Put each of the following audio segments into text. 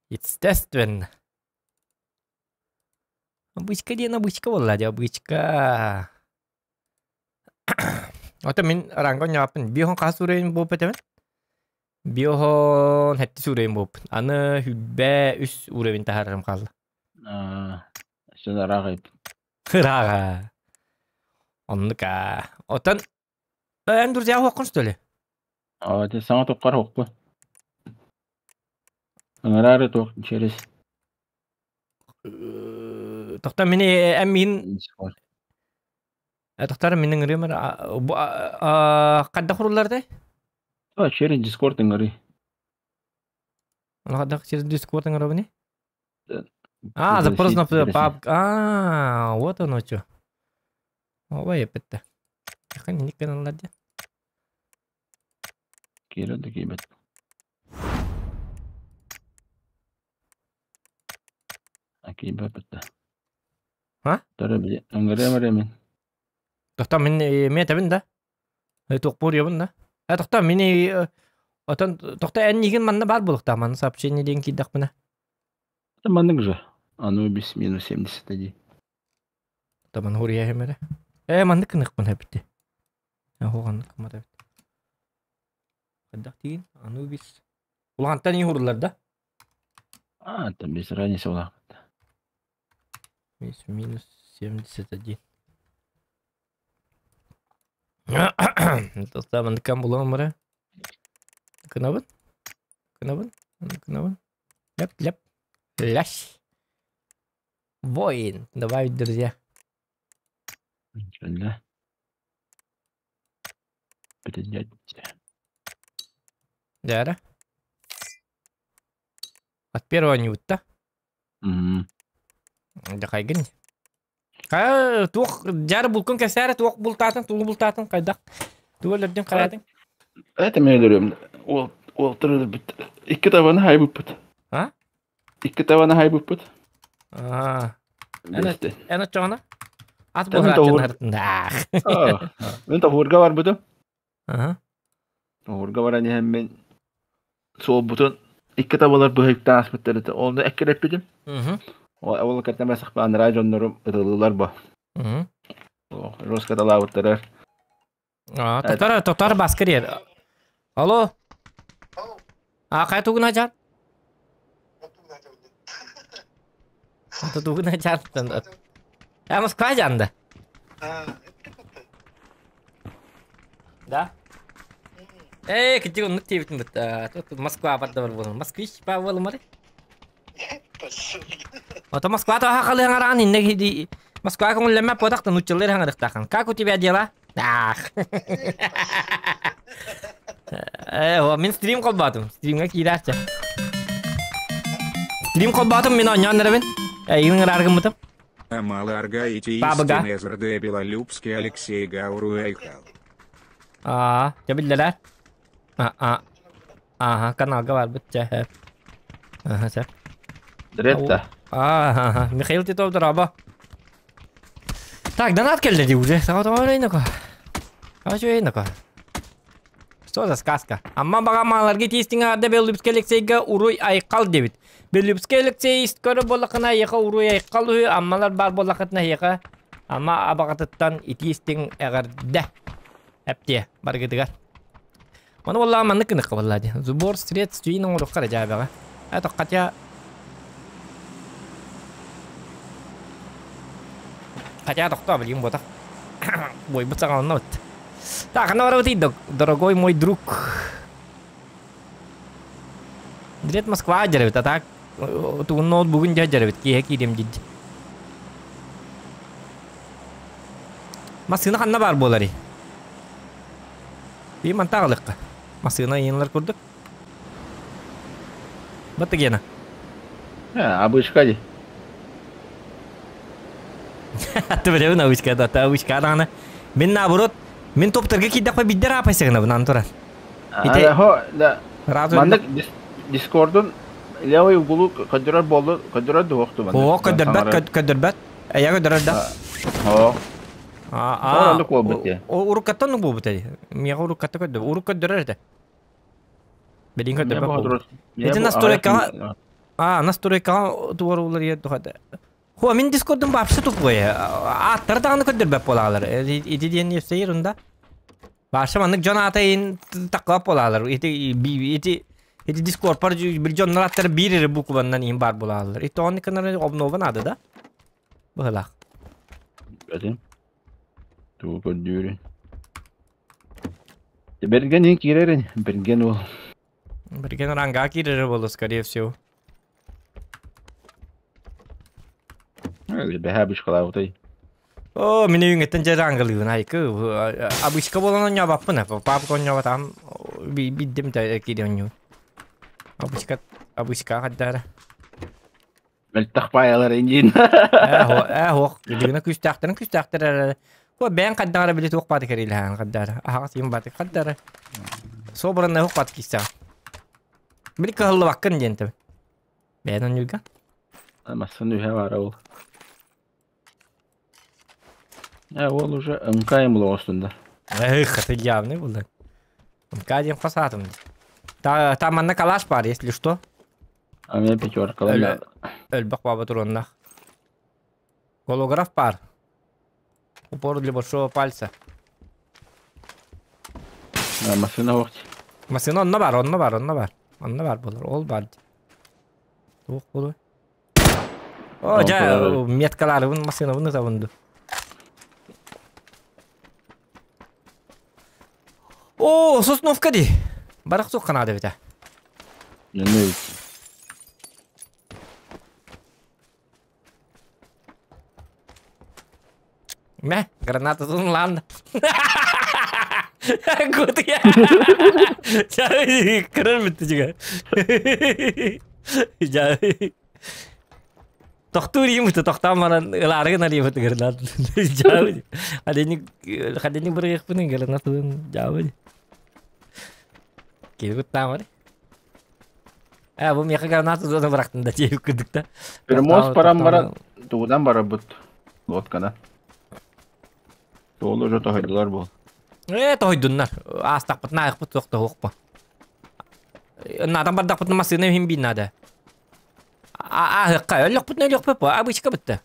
Естественно. Обычка диэн обычка буолла дии, обычка. Ото мин ранга оонньооппун. Биохон хас уровень буолбут этэбин? Биохон хэттис уровень буолбут. Аны хүлбэ үс уровень таһаарарым хаалла. Өссө ыраах эбит. Ырааҕа. Оннук аа. Отон эн друзья уоххун что ли? Аа, ити саҥа туххар уохпун. Ыҥыраары туох через Тохтоо мини эн миин Discord. Тохтоор мин ыҥырыам эрэ бу хайдах уруллар А, через Discord ыҥырыы. Хайдах через Discord ыҥырабыный? А, запрос на пап. А, вот оно что. Ой, эппетте. Ханник каналлар дии. Киирэр да киирбэт. А киирбэппит да. А? Төрө били ыҥырыам эрэ мин. Тохтоо мин эмиэ этэбин да? Туохпур да? Э тохтоо мин отон тохтоо эн миигин манна баар буолуохтаах манна сообщение диэн киирдэхпинэ. Это маннык же. Анубис минус 71. Таман хуруйа эрэ. Э маннык гыныахпын эбит. Оһоҕоннук гыммат эбит. Хайдах диигин? Анубис. Улахантан иһи ууруллар да? А, там без разницы улааппыт. Минус 71. Тоста мандыккан булуом эрэ. Гынабын. Гынабын. Гынабын. Ляп, ляп. Лящ. Воин. Добавить друзья. Кэллэ. Принять. Дьэ От первого не да? Дьэ хайгын. Хайа туох дьар булкун кэсээрэ туох бултаатын тугу бултаатын хайдах тугу өлөрдүн хараатын? Это мен өлөрүм. Уол уолтар өлөрбүт. Икки табаны хайбыппыт. А? Икки табаны хайбыппыт. Аа. Бэсте. Эн оччоҕуна? Ат Мен буһарааччын тоһуур. артындаах. Мен тоһуурга барбытым. Аха. Тоһуурга баран иһэн мин суолбутун икки табалар быһыктаан ааспыттар этэ. Оны эккирэппитим. Ол кэртэн басахпа анараа дьоннорум ытылыылар бо. Жестко талаабыттарар. Тотар, тотар баскыр Алло. А қай тугуна жан? Тугуна жан. А Москва жанды. Да? Э, кити оннук диэбитин бытта. Москва барда бар буолан. Москвич ба буолумары. Ото Москва тоха халыһан араан инне Москва көҥүллэммэт буотахтан нууччалыы хаҥырыктаахан. Как у тебя дела? Ах. Э, о, мин стрим холбоотум. Стримҥа киирээччи. Стрим холбоотум, мин оонньоон эрэбин. Эйигин ыҥыраар гыммытым. Амаларга ити Бабыга. истин СРД Белолюбский Алексей Гауруэйхал. Аа, дьэ биллэрэр. А, а. Ага, каналга барбыт чэ. Ага, сөп. Ретта. Ага, Михаил Титов дорообо. Так, донат кэллэ дии уже. Саҕа тоҕо Ачуй Что за сказка? Амма баҕа мааларга тиистиҥ Белолюбский Алексейга уруй айхал диэбит. Белолюбский Алексей көрө буоллаххына эйиэхэ уруй айхал үһү, аммалар баар буоллаххытына эйиэхэ ама абаҕатыттан итиистиҥ эҕэрдэ. Эптиэ баргытыгар. Маны буоллаҕа маннык гыныхха буолла дии. Сбор средств түйүн оҥоруохха эрэ дьаабэҕэ. Это хотя Хотя тохтоо билигин буотах. Буойбут саҕаланна быт. Так, ханна барабытый, дорогой мой друг? Билет Москва дьэрэбит, а так тугун ноутбугун дьэ дьэрэбит, киэһэ киириэм дии. Массыына ханна баар буоларый? И мантаа ылыахха. Массыына ыйынлар курдук. Батта гена. Обычка дии. Ты билэбин обычка да, та обычка даҕаны. Мин наоборот, мин топтарга киирдэхпэ биирдэ аапайсыгынабын аны туран. Ити Да, сразу маннык Дискордун левый углу көрдөрөр буолду, көрдөрөр дуохту маннык. Оо, көрдөрбөт, көрдөрбөт. Эйэ көрдөрөр да. Оо. Аа, Оннук буолбут дии. Уруккаттан оннук буолбут эти. Миэхэ уруккатта көрдө. Урук көрдөрөр этэ. Билин көрдөрбөт буолбут. Ити настройкаҕа А, настройкаҕа туорулар ийэ тухата. Хуа, мин дискордум вообще тупой. Ааттары даҕаны көрдөрбөт буолаалар. Ити диэн ерсе ерунда. Вообще маннык дьон аата иһин таккылап буолаалар. Ити ити ити дискордпар бир дьоннор аттары биир эрэ букваннан иһин баар буолаалар. Ити оннук гынар обнова наада да? Быһылаах. Этим. Тугу көрдүүрүн. Берген иһин киирэрин. Берген ол. Берген ранга киирэрэ буолуо, скорее всего. Бэһэ обычкалаабытай. О, мин үйүҥҥэттэн дьэ рангалыыбын айкы. Обычка буолан оонньообаппын, папка оонньообатаҕым биирдим киирэн оонньуубун. Обычка, обычка хаддаара. Мөлтөх паайалар индиин. Ээ, суох. Билигин күүстээхтэрин күүстээхтэр эрэ. Бу бэйэҥ хайдах эрэ били туох бааты кэриилэһээн хайдара. Аһаҕас иһин бааты хайдара. Собранный уох бааты киирсэҕин. Били кыһаллыбаккын диэн тэбин. Бэйэн оонньуурга. Массыына үһэ баара ол. Э, ол уже МК булоҕостундар. Эх, это явный был. МК диэн хос аатым. Та, там манна калаш бар, если что. А мне пятеркалар. Өлбөх баба туруоннах. Голограф бар. Упор для большого пальца. Машина охт. Машина онно бар, онно бар, онно бар. Онно бар болар, ол бар. Туох болуй? О, дьэ, меткаларыбын, машинабын ытабын ду. О, сосновка ди. Барах суох канада бите. Не Мэ, граната лан. Кут я. Кырыр битти жига. Жа. Тохтуур иимут тохтоон баран ылаары гынар иимут гранат. Жаабы. Хадени хадени бырыйыкпын гранатын жаабы. Киһи куттаамар. Э, бу миэхэ граната зона бырахтын да диэбит курдук да. Перемост баран баран тугунан барарбыт лодкана. Туолу уже тоһойдулар буол. Э, тоһойдуннар. Аастахпытына аайыкпыт суох тоһуохпа. Надан бардахпытына массыына иһин биин наада. Ааһыахха, өллөхпүтүнэ өлүөхпүт бу, обычка бытта.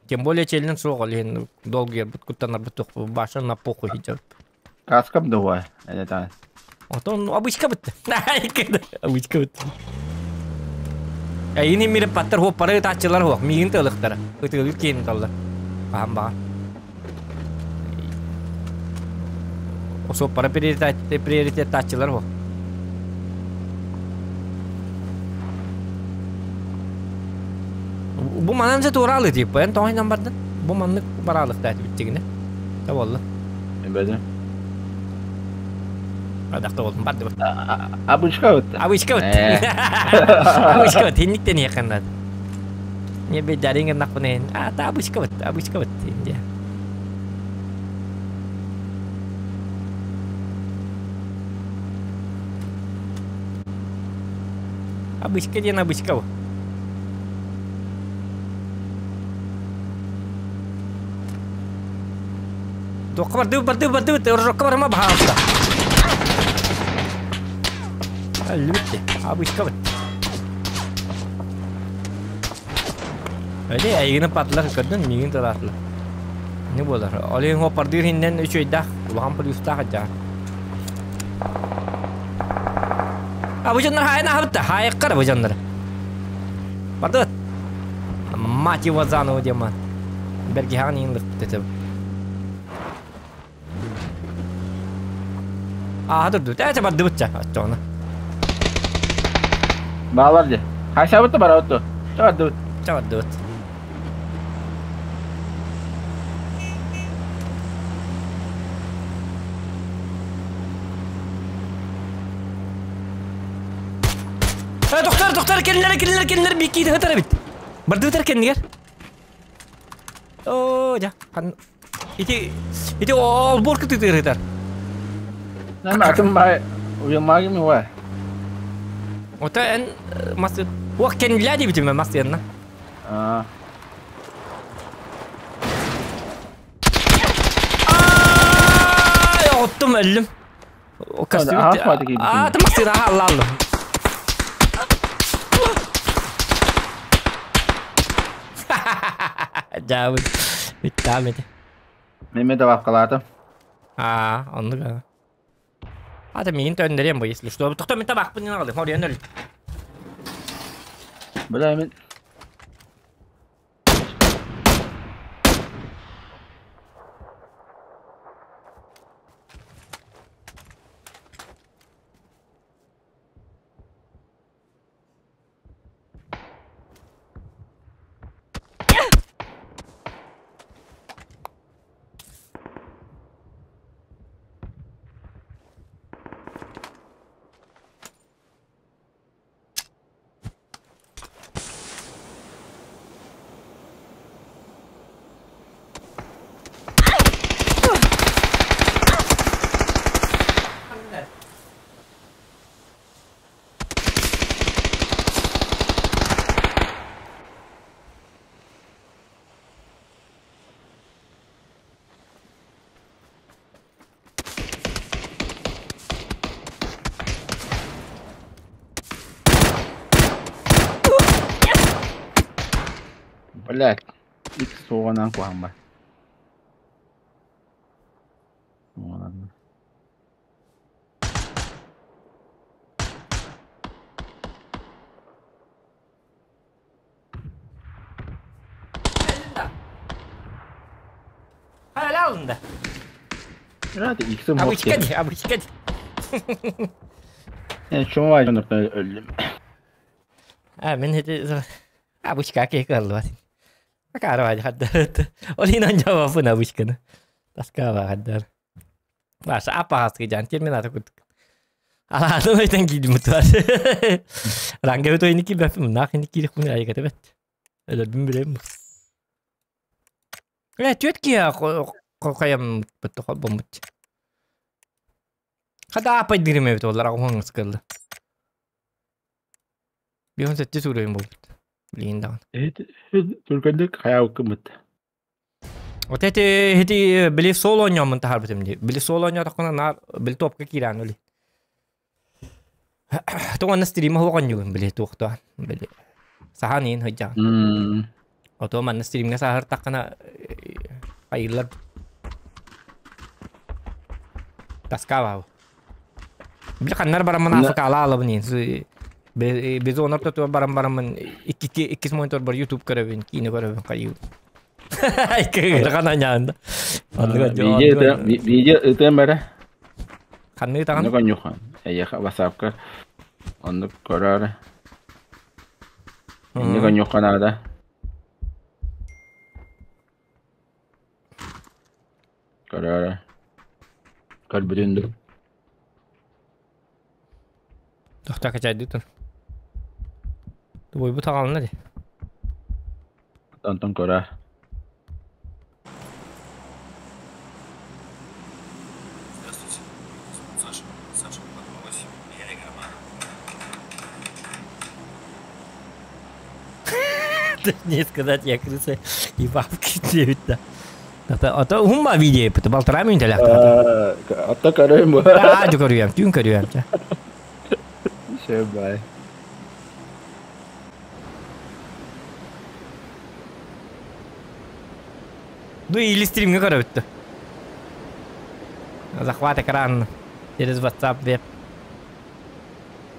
Тем более челин суох, ол иһин долгуйарбыт, куттанарбыт туох баша на похуй сылдьабыт. Каскам да это. Отон обычка бытта. Обычка бытта. Эйини мире паттар хуоппары ытааччылар хуох, миигин тыалыктара. Ытыалыыр киэнин таллар. Хаһан баҕар. Осуоппара приоритеттааччылар хуох. Бу манан же туораалы типа, эн тоҕойнан бардын. Бу маннык бараалыктаа этибиттигинэ. Та буолла. Эбэдэ. Адахта болдум барды. Обычка вот. Обычка вот. Обычка вот. Хинниктен иэхэннад. Не беддаринген нахпынын. А, та обычка вот, обычка вот. Инде. Обычка диэн обычка бу. Туохха бардыбыт, бардыбыт, бардыбыт, рожокка барыма баһаалыста. Өллүбүт обычка быт. Öyle эйигини патлар көрдүн, миигин тылаатылар. Не буолар. Ол иһин хоппардыыр иһиннэн үчүгэйдээх, улахан плюстаах дьаа. А бу дьоннор хаайын аһабытта, хаайыккар бу дьоннор. Бардыбыт. Мать его заново диэман. Бэргиһэҕин иһин лыкпыт этим. Ааһа турдубут. Ээ, бардыбыт ча, оччоҕуна. Баалар дьэ. Хайсабыт да барабыт дуо? Ча бардыбыт. Ча бардыбыт. Э, доктор, доктор, кэллэр, кэллэр, кэллэр, биккиити хатар эбит. Бардыбытар кэннигэр. Оо, дьэ, хан... Ити, ити олбуор кытыытыыр Нама атын бай уйамаагым уа. Ота эн мас уох кэннилээ диэбитим мас тыанна. Аа. Ай, оттум өллүм. Көстүбүт. Аа, тымасыра аллаллы. Жабыт. Бүттам эти. Мен добавкалаатым. Аа, оннук. Ата миин төннөрем бу, если что. Тохто мен табакпын не алды. Хорьян өл. Бля, мен Блять, ик соғанан қуан бар. Оғанан. Хайа алынды. Herhalde X'e mod Абычка ди, абычка ди. Yani şu var öldüm. А, мен хети абычка ке каллы. Акара вади хаддар. Олин жавапын абычканы. Таскава хаддар. Ваша апагаски жан терминатор кут. Ала өйтен кийдим мутвар. Ранга өтө иники бәфим нах иники кирик муну айгата бет. Өлөр билем. Э, төтки каям бит бомбут. Хада апай диреме бит олар агын скылды. Бихон сетти сүрөйм болбут. Билин даган. Түркөндүк хаяу кымыт. Вот эти эти били соло ньомун тахар битим ди. Били соло ньо такына нар били топка киран оли. Туган стрим хогон югун били туохта. Били саханин хыджан. Ото манна стримге сахар такына айылар. Таскава. Били каннар барамын афыка ала алабын. Без онор тоту барам барамын икки икки монитор бар YouTube көрөбүн, кино көрөбүн кайы. Икки гана нянда. Видео видео ытым бара. Ханны таган. Онну конюхан. Эйха WhatsAppка. Онну көрөр. Инни конюхан ада. Көрөр. Көрбүтүндү. Тохта качайды тур. Бу тагалына ди. Антон көрөр. Здравствуйте, меня зовут Саша. Саша 228, я игроман. Точнее сказать, я крыса и бабки девять, да. А то умма видео, это полтора минута ляхта. Атта көрөйм бу. Да, көрөйм, түн көрөйм. Все, бай. Ну или стримге көрөбүттү. Захват экран через WhatsApp веб.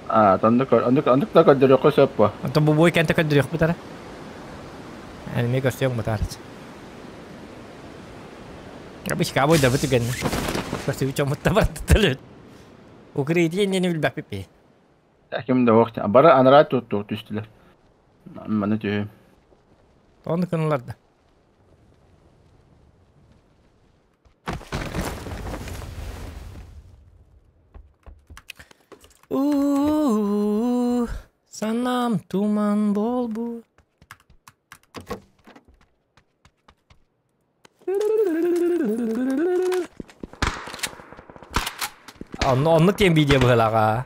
А, тандык андык андык да көрдөрөк сөп бу. Антон бу бой кенте көрдөрөк бутара. Әни көрсөң бутар. Абычка бой да бутуген. Көрсөң чомутта бар төлөт. Укрытие не билбеп пипи. Ким да вакыт. Бара анара тутту түстүлөр. Маны түйө. Оны кынларда. У-у-у, санам туман болбу. Онны тем видео быһылаға.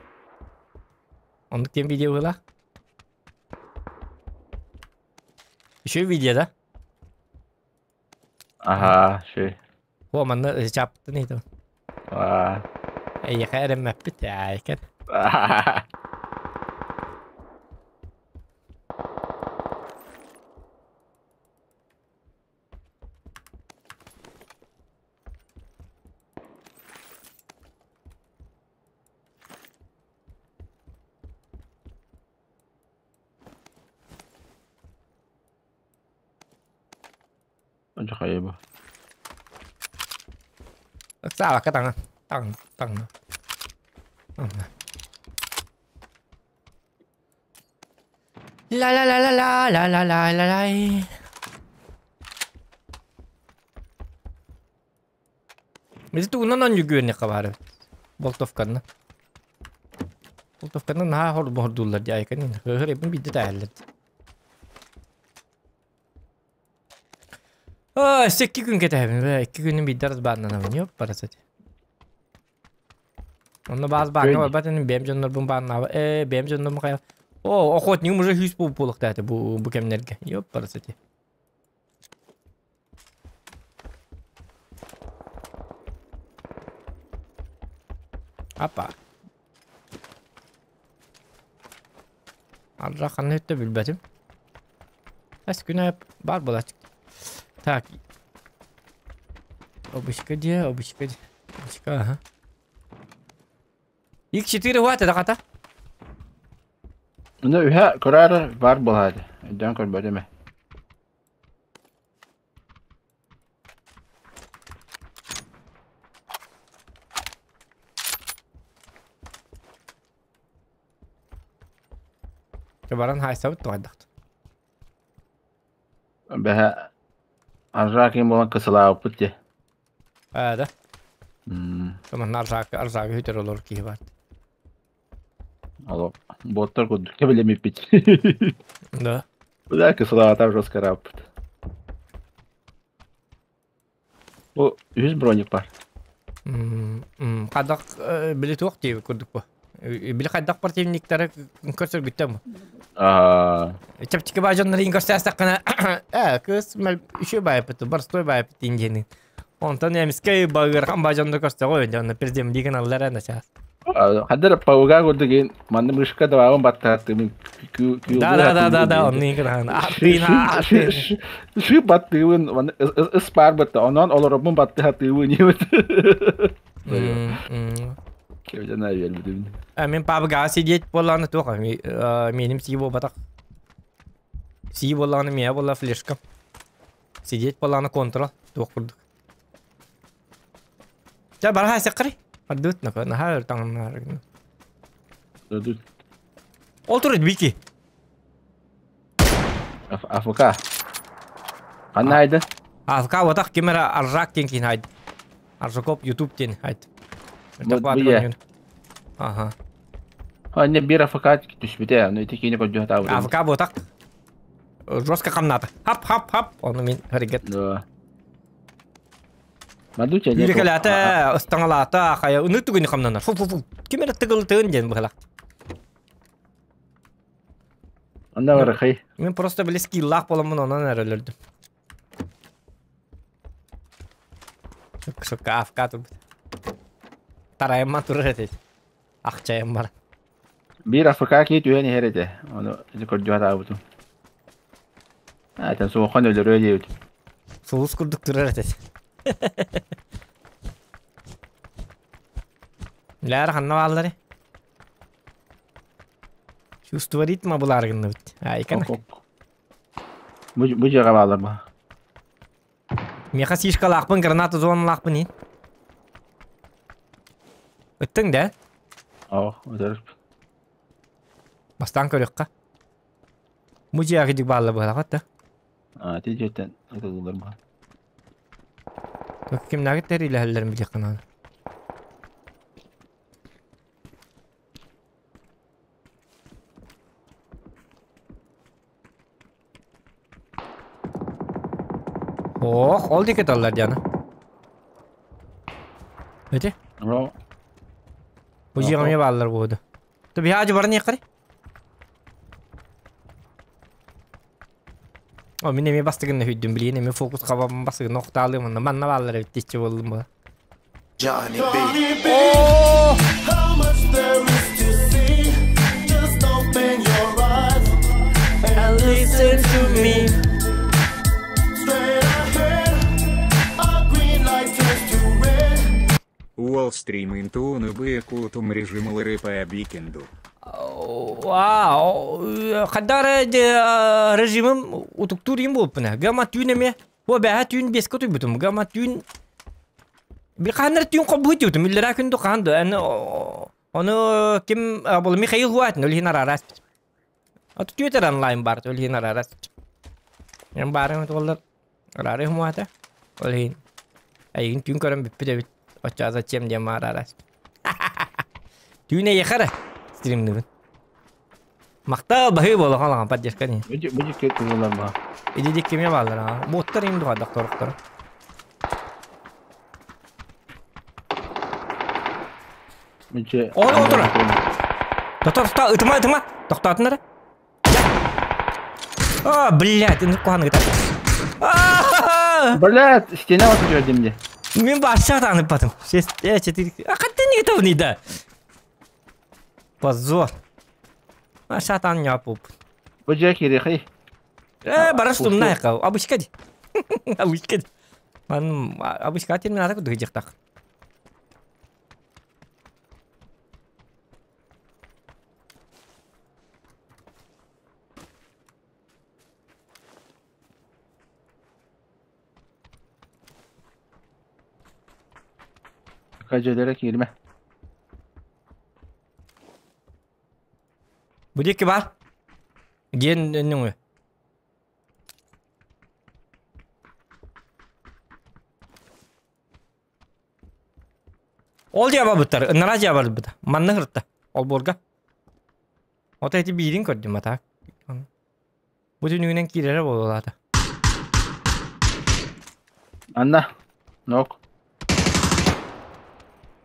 Онны тем видео быһыла. Еще видео, да? Ага, ши. О, манна чапты не то. А. Эйиэхэ эрэммэппит айкан. Хайа Ыксаабакка таҥа. Таҥ, таҥна. La la la la la la la la la la. Бизи тугунан онньугүөннэххэ баар эбит. Болтовканна. Болтовканна наһаа хордууллар дии айканин. Ыһыр эбин биирдэ тааһаллар. Аа, өссө икки күн кэтэһэбин. Бля, икки күнүн биирдэ разбааннанабын. Ёп, парасати. Онно баас бааҥҥа барбат иним бэйэм дьоннорбун бааннаабы. Ээ, бэйэм дьоннорбун хайа. О, охотнигым уже хүүс буолуохтаах этэ бу бу кэмнэргэ. Ёп, парасати. Апа. Арра ханна өттө билбэтим. Эс күнэ бар буолааччы. Так. Обычка дии, обычка дии. Обычка, ага. X4 хватит, хата. Ну, үһэ көрөр бар буолаады. Өйдөөн көрбөтүм ээ. Баран хаайсабыт туһайдахт. Бэһэ аржаа ким буолан кысылаабыппыт дии. Аа да. Томан аржаак аржаак хүтер олор киһи бар. Алло, боттар курдук кэбилэмиппит. Да. Бля, кысылаатар жестко раппыт. Бу үһүс броник бар. Хайдах били туох диэбит курдук бу. Били хайдах противниктары көрсөргүттэн бу. Чэпчэки баа дьоннорун көрсөөстөххүнэ ээ кыыс үчүгэй баайпыт, боростуой баайпыт диэн Онтон эмискэ ыарахан баа дьоннор көрсөҕө дьонно приземли гыналлар начаас. Хаддар пауга курдук манны мышка даваабын баттааттымын. Да да да да да онны гынахан. Шип баттыыбын манны ыс баар батта онон олоробун баттыхатыыбын диэбит. Кэбитэн айыалбытым. Мин пабга сидеть буоллаҕына туох миэним сии буолбатах. Сии буоллаҕына миэ буолла флешка. Сидеть буоллаҕына контра туох курдук. Чэ бараха секкари. Ардыт нака наһаа өр таҥыннаар. Ол турар Вики. АФК. Ханна айда? АФК отах ким эрэ Аржак диэн киһини айды. Аржакоп Ютуб диэн айд. Ага. Анне бир АФК түспүтэ, аны ити киини көрдү хатаабытым. АФК ботах жестко хамнаата. Хап хап хап. Ону мин харигет. Да. Үүрүкэлээтэ, ыстаҥалаата, хайа ыныы түгүнү хамнанар. Фу фу фу. Ким эрэ тыгылытыын диэн быһалаах. Онно барахай. Мин просто били скиллаах буоламмын онон эрэ өлөрдүм. Шокка АФК турбут. Тарайымман турар этэ. Ахчайым бар. Биир АФК киһи түһэн иһэр этэ. Ону ити көрдүү хатаабытым. Аатан суохан өлөрүө диэбит. Сулус курдук турар этэ. Лээр ханна бааллары? Чувство ритма булаар гынныбыт. Айкана. Бу бу дьиэҕэ бааллар ма? Миэхэ сишкалаахпын, граната зоналаахпын иин. Ыттыҥ да? Оо, ытырып. Бастаан көрүөххэ. Бу дьиэҕэ кидик баалла быһалаҕат да? А, ти дьиэттэн ытыллар ма? Кимнээҕи тэриилэһэллэрин билиэххэ наада. Ох, ол диэки таллар Диана. Эти? Бу дьиэҕэ эмиэ бааллар буоду. Биһаажы баран иэххэрий? О, мин эмиэ бастыгын хүйдүм билигин эмиэ фокус хабам бастыгын охтаалыым онно манна бааллар эбит диччи буоллум була. Johnny B. О! How much there is to see. Just open your eyes And listen to me. Straight ahead, a green light turns to red. Уолл стрим инту кутум режим ЛРП Бикенду. Вау, хадара режимим утуктур им болупна. Гама түүнеме, бу бәһә түүн беске туйбутум. Гама түүн bir ханнар түүн кобу тютум. Иллера күндү канды. Аны оны ким бул Михаил Хуат, өл хинар арас. Аты Twitter онлайн бар, өл хинар арас. Мен барым толлар. Рары хумата. Өл хин. Айын түүн көрөм бүппү дебит. Оча зачем дем арас. Түүне яхара стримныбын. Мактал баһы бола халаган поддержка не. Бу кет кызылар ба. Иди кеме балар а. Боттар им дуга доктор. Бу О, отур. Доктор, тоқта, ытыма, ытыма. Тоқтатындар. А, блядь, энэ кухан гыта. Блядь, стена вот жүрдім де. Мен башта танып батым. 6, 4. А қаттен не готов да. Позор. А шатан не апуп. Бу жер керек. Барастум найка. Абышка ди. Абышка ди. Ман абышка терминатор кудык жактак. Кажелere кирме. Бу дикки бар. Ген нүңү. Ол жаба буттар, ынара жаба бут. Манны хыртта. Ол борга. Ота эти биирин көрдүм ата. Бу түнүгүнен кирере бололата. Анна. Нок.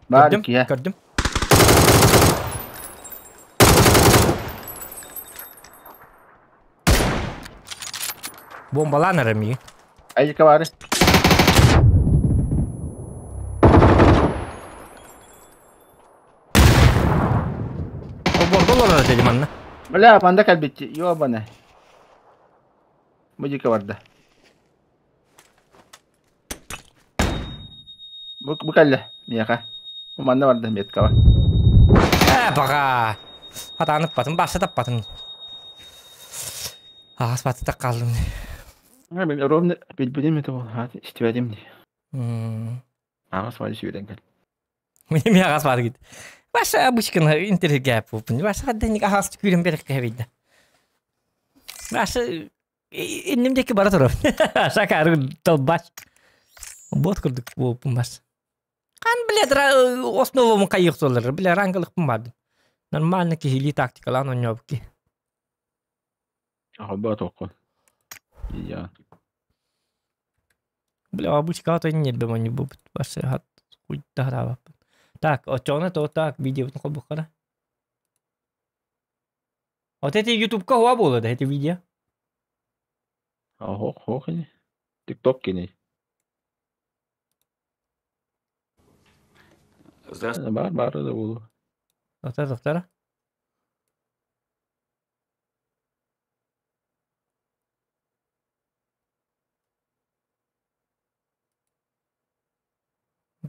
Бар Көрдүм, ки. көрдүм. Бомбаланар ми. Айка бар. Ол борга олорор дедим анна. Бля, панда калбитти. Ёбана. Бу жеке барды. Бу бу калле. Мияка. Бу манна барды метка бар. Бага. Атанып батым, башы таппатым. Ағас баты қалдым. Мен ровно билбилим это бол. Хати истебедим. М. Ағас вали сүйрен кел. Мен ағас баты кит. Башы обычканы интернет гәп булып. Башы хадден ағас күрем берек кәбейді. Башы иннемдеки бара турап. Шакар толбаш. Бот курдук болуп баш. Кан билет основа кайык солар. Биле рангалык барды. Нормально кихили тактикалан ойнобки. Аха тоққон. Я. Бля, обычка то нет бы не будет. Башы хат хуй тахрава. Так, очона то так видео бухара. Вот эти YouTube кого было, да, эти видео? Хох хох. TikTok кини. Здравствуйте. Бар бар да болу. Доктор, доктор.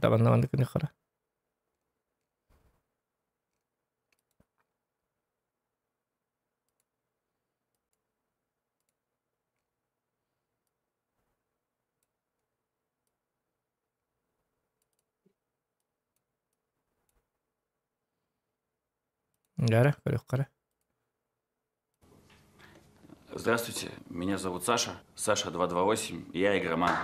Табанна ванды күні қара. Гара, көрөк қара. Здравствуйте, меня зовут Саша, Саша 228, я игроман.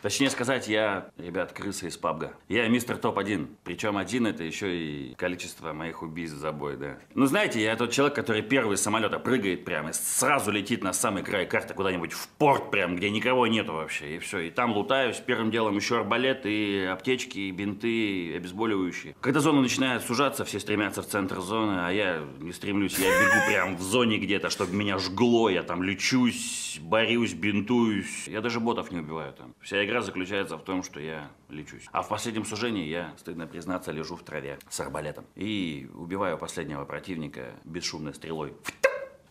Точнее сказать, я, ребят, крыса из пабга. Я мистер топ-1. Причем один это еще и количество моих убийств за бой, да. Ну, знаете, я тот человек, который первый с самолета прыгает прямо и сразу летит на самый край карты куда-нибудь в порт прям, где никого нету вообще. И все. И там лутаюсь. Первым делом еще арбалет, и аптечки, и бинты, и обезболивающие. Когда зона начинает сужаться, все стремятся в центр зоны, а я не стремлюсь. Я бегу прям в зоне где-то, чтобы меня жгло. Я там лечусь, борюсь, бинтуюсь. Я даже ботов не убиваю там. Вся игра Игра заключается в том, что я лечусь. А в последнем сужении я, стыдно признаться, лежу в траве с арбалетом. И убиваю последнего противника бесшумной стрелой.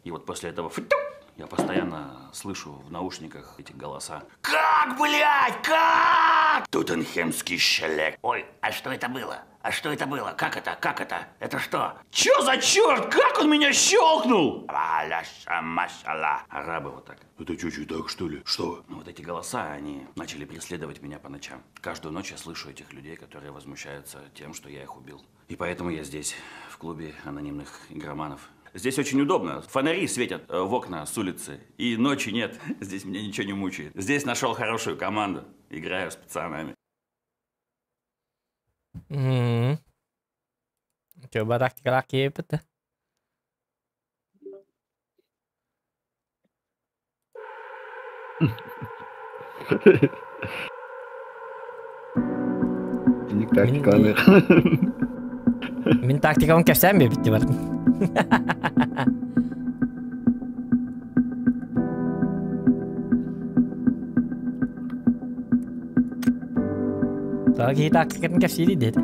И вот после этого я постоянно слышу в наушниках эти голоса. Как, блядь, как? Тутанхемский щелек. Ой, а что это было? А что это было? Как это? Как это? Это что? Чё за черт? Как он меня щелкнул? Аляша машала. Арабы вот так. Это чё, так что ли? Что? Ну вот эти голоса, они начали преследовать меня по ночам. Каждую ночь я слышу этих людей, которые возмущаются тем, что я их убил. И поэтому я здесь, в клубе анонимных игроманов. Здесь очень удобно. Фонари светят в окна с улицы. И ночи нет. Здесь меня ничего не мучает. Здесь нашел хорошую команду. Играю с пацанами. Coba taktikal akibet. Инник тактиканы. Мин тактикабын кэпсээн биэбит бардым. Киһи тактикатын кэпсиири диэт.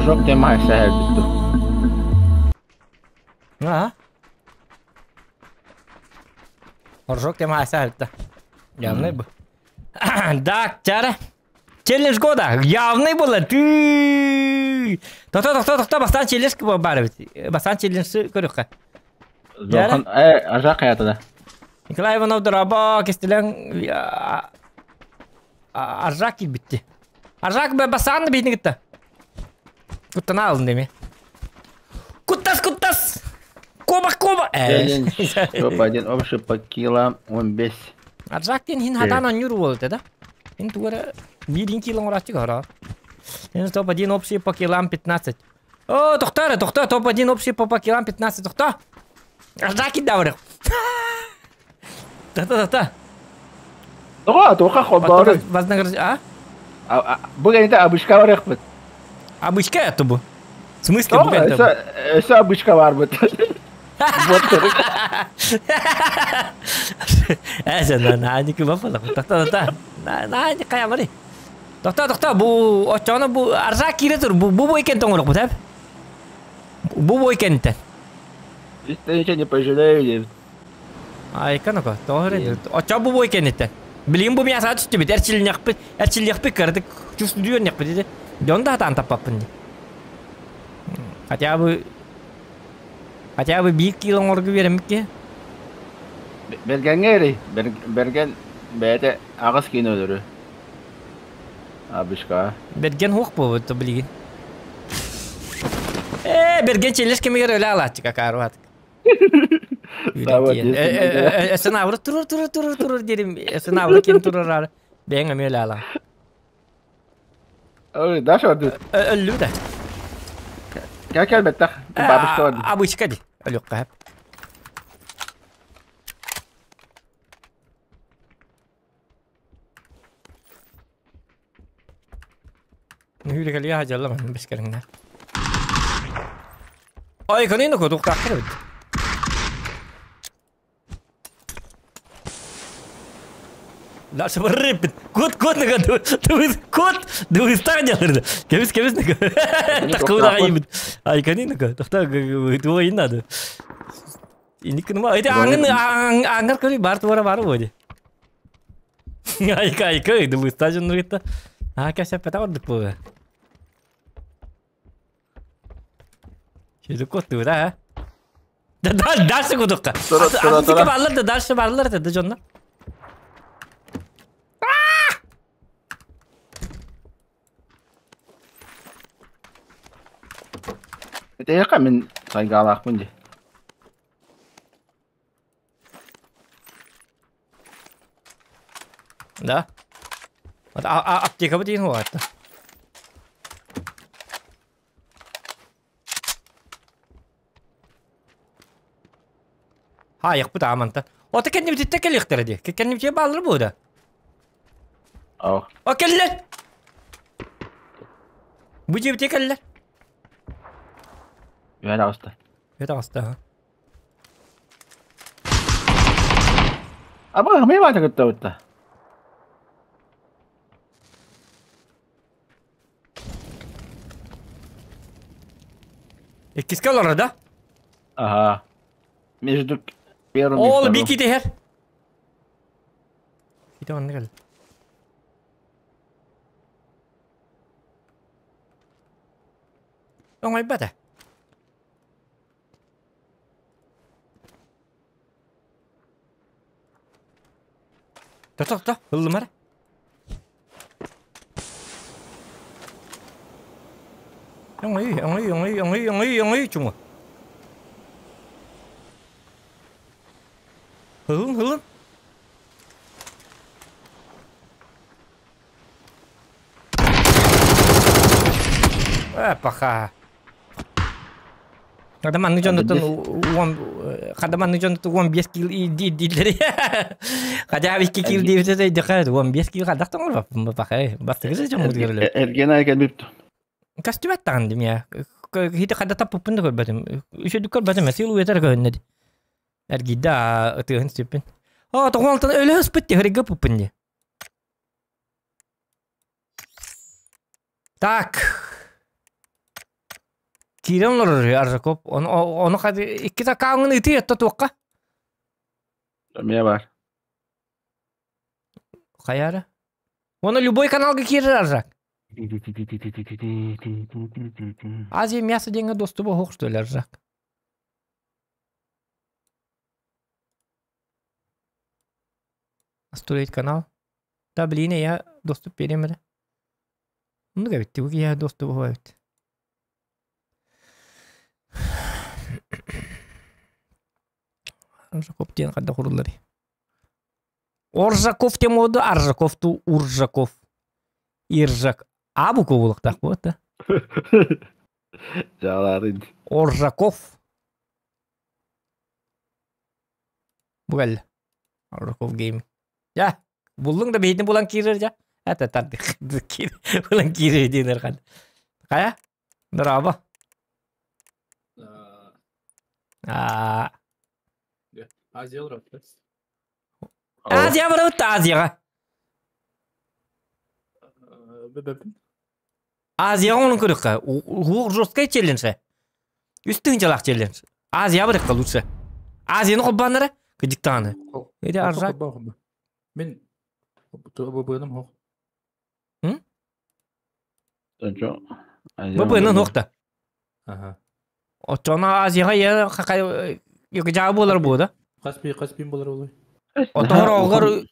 Рожок тема сэһэрбит. Аа. Рожок тема сэһэрбит. Явный был. Да, чара. Челлендж года. Явный было. Ты. Тохто, бастан челлендж бар бит. Бастан челлендж көрүккэ. Зохан, ажа каятада. Николай Иванов дораба кестелен аржак битти. Аржак бастан битни гитта. Куттана алын деме. Куттас, куттас! Коба, коба! Топ-1 общий по килам, он без. Аржак тен хин хатан анюр болды, да? Хин тугара бирин килон орачы гара. Хин топ-1 общий по килам 15. О, тохтар, тохтар, топ-1 общий по килам 15, тохтар. Аржак идаврых. Та-та-та-та. Тоха, тоха, хобары. Вознаграждение, а? Бүгін это обычка барых бит. Обычка это бу. В смысле бүгін это бу? Это обычка бар бит. Эсэ, на, на, не кубапала. Та-та-та. На, на, не кая бары. Тохта, бу, очоно бу, аржак кире тур, бу, бу бойкен тоңорок бу, тәп? Бу бойкен тен. Ничего не пожалею. Ай, канака, тоһыр. Очо бу бойкен тен. Билин бу мяса түстү бит, эрчил яқпы кырдык, чувствую яқпы деди. Дон да тан таппаппын ди. Хотя бы бир кило оргу беремикке. Бергенге эри, берген бәйте агыс кийин өлөрү. Абышка. Берген хук бу, то билген. Берген челеш кемегер өлө алатчык акарват. Эсен авры турур турур турур турур дерим. Эсен авры кем турur ары. Бен эми өлө ала. Ой, Даша орду. Өллү да. Кел кел беттах. Бабышка орду. Абышка ди. Өлүк кап. Нүрі кәлі хажалла мен бескеріңнер. Ай, кәнейні көдік тақыр бит. Дальше рыпит. Кот, кот, кот, дуыстар делает. Кемис, кемис, такого да Ай, кәнейні көд. Тоқта, туа надо. Иникін ма? Это аңын, аңыр көрі бар туара бар боди. Ай, кай, кай, дуыстар жын А, кәсіп пәтә ордық бұл. Şimdi кот да, а? Да, дальше кудукка. Тура. Барлар да, дальше барлар да, жонна. Это яка мен Сайгаалаахпын дии. Да? А аптека бу диэн хуатта. Хаайыкпыт ааманта. Ота кэннибититтэ кэлиэхтэрэ дии. Кэннибитигэр бааллар буо да. О. О кэллэр! Бу дьиэбитигэр кэллэр. Үһэн аҕыста. Үһэ таҕыста ha. Аба хамай баата кыттабытта. Иккискэ олорор да? Ага. Между первым и Ол вторым. бики иһэр. Ити онно кэл. Оҥойбата. Тохто, ыллым эрэ. Оҥой, оҥой, оҥой, оҥой, оҥой, оҥой, чуҥу. Ылын, ылын. Э, паха. Хада маннык дьоннортон уон хада маннык дьоннортон 15 кил дииллери. Хотя 2 кил диэбитэ өйдөхө 15 кил хадах тоҥор паха. Бастакы дьоммут көрөлөр. Эрген ай кэлбит. Костюмат таҕын дим я. Хити хада таппыппын да көрбөтүм. Үчүдүк көрбөтүм. Сил уетар көһүннэ. Эргийдэ ытыһын сүппүн. О, тоҕуалтан өлө ыспыт тихригэ пуппун ди. Так. Киирэн олорор Аржаков. Ону, ону икки аккаунун ытыы этте туохха? Эмиэ бар. Хайара? Оны любой каналга киирэр Аржак. Азия мясо диэҥҥэ доступа суох что ли Аржак? Настроить канал. Да блин, я доступ берем эрэ. Оннук эбит, бу киһи доступ эбит. Аржаков диэн ханна курулларый? Оржаков диэн буолду, Аржаков ту Уржаков. Иржак. А буква буолуохтаах буолта. Дьаалаарын. Оржаков. Бу кэллэ. Оржаков гейминг. Дьэ, буллуҥ да биһитин булан киирэр дьэ. Это тардых булан киирэр диэн эрхан. Хайа? Браво. Аа. Азия Азия барабыт Азияҕа. Азияҕа ону көрүөххэ. Уһуох жесткай челлендж. Үс тыһыынчалаах челлендж. Азия барыахха лучше. Азияны холбооннара кыдьыктааны. Эти аржак. Мин ББ-ным хоқ. ББ-ны хохта. Оччоно Азияҕа я жаа буолар буода. Хас бин болар олой? Отоһор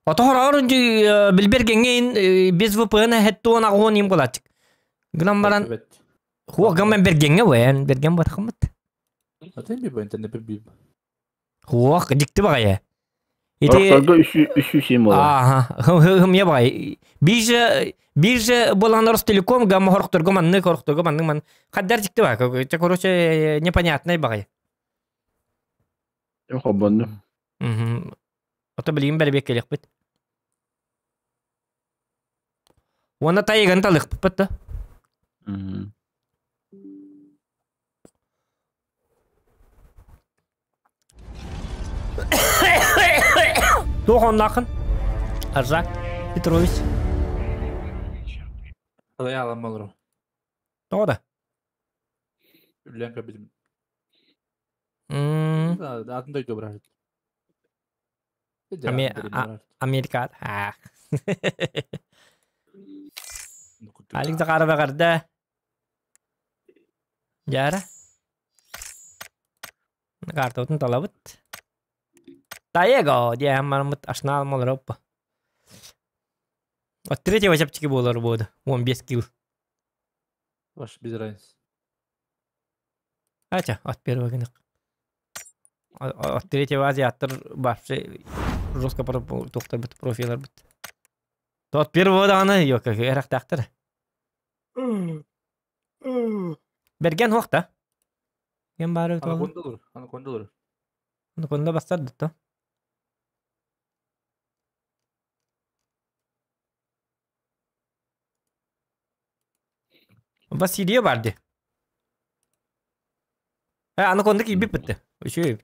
Отоһор билбер геңҥэ без VPN хеттуон аҕуон им булааччык. Гынан баран хуох гаммен бергеҥҥэ буэн берген батахыммыт. Атын би интернет би. Хуох дьикти баҕайы. Ити үс сим буолар. Ааха, хымья баҕайы. Бирже бирже буолан Ростелеком гамма хорохторго маннык хорохторго маннык ман хаддар дьикти баҕайы. Короче, непонятный баҕайы. Хобонну. Ото билигин бэрбиэк кэлиэхпит. Уонна тайыган талыахпыт да. Туох оннаахын? Аржак Петрович. Алай алам олору. Тоҕо да? Үллэн көрбүтүм. Атын дойду барар. Америка. Алик Захаров эҕэрдэ. Дьаара. Картабытын талабыт. Таего диэн бараммыт ашнаал молороппа. От третьего чэпчэки буолар буоду. 15 кил. Ваш без разницы. Ача, от первого гынах. От третьего азиаттар вообще жестко туохтарбыт профиларбыт. То от первого даҕаны ёка эрахтаахтар. Берген хуохта. Ген баары Анаконда olur. Анаконда olur. Анаконда бастар дытта. Василия барды. Э, анаконда киирбит битте. Үчүгэй.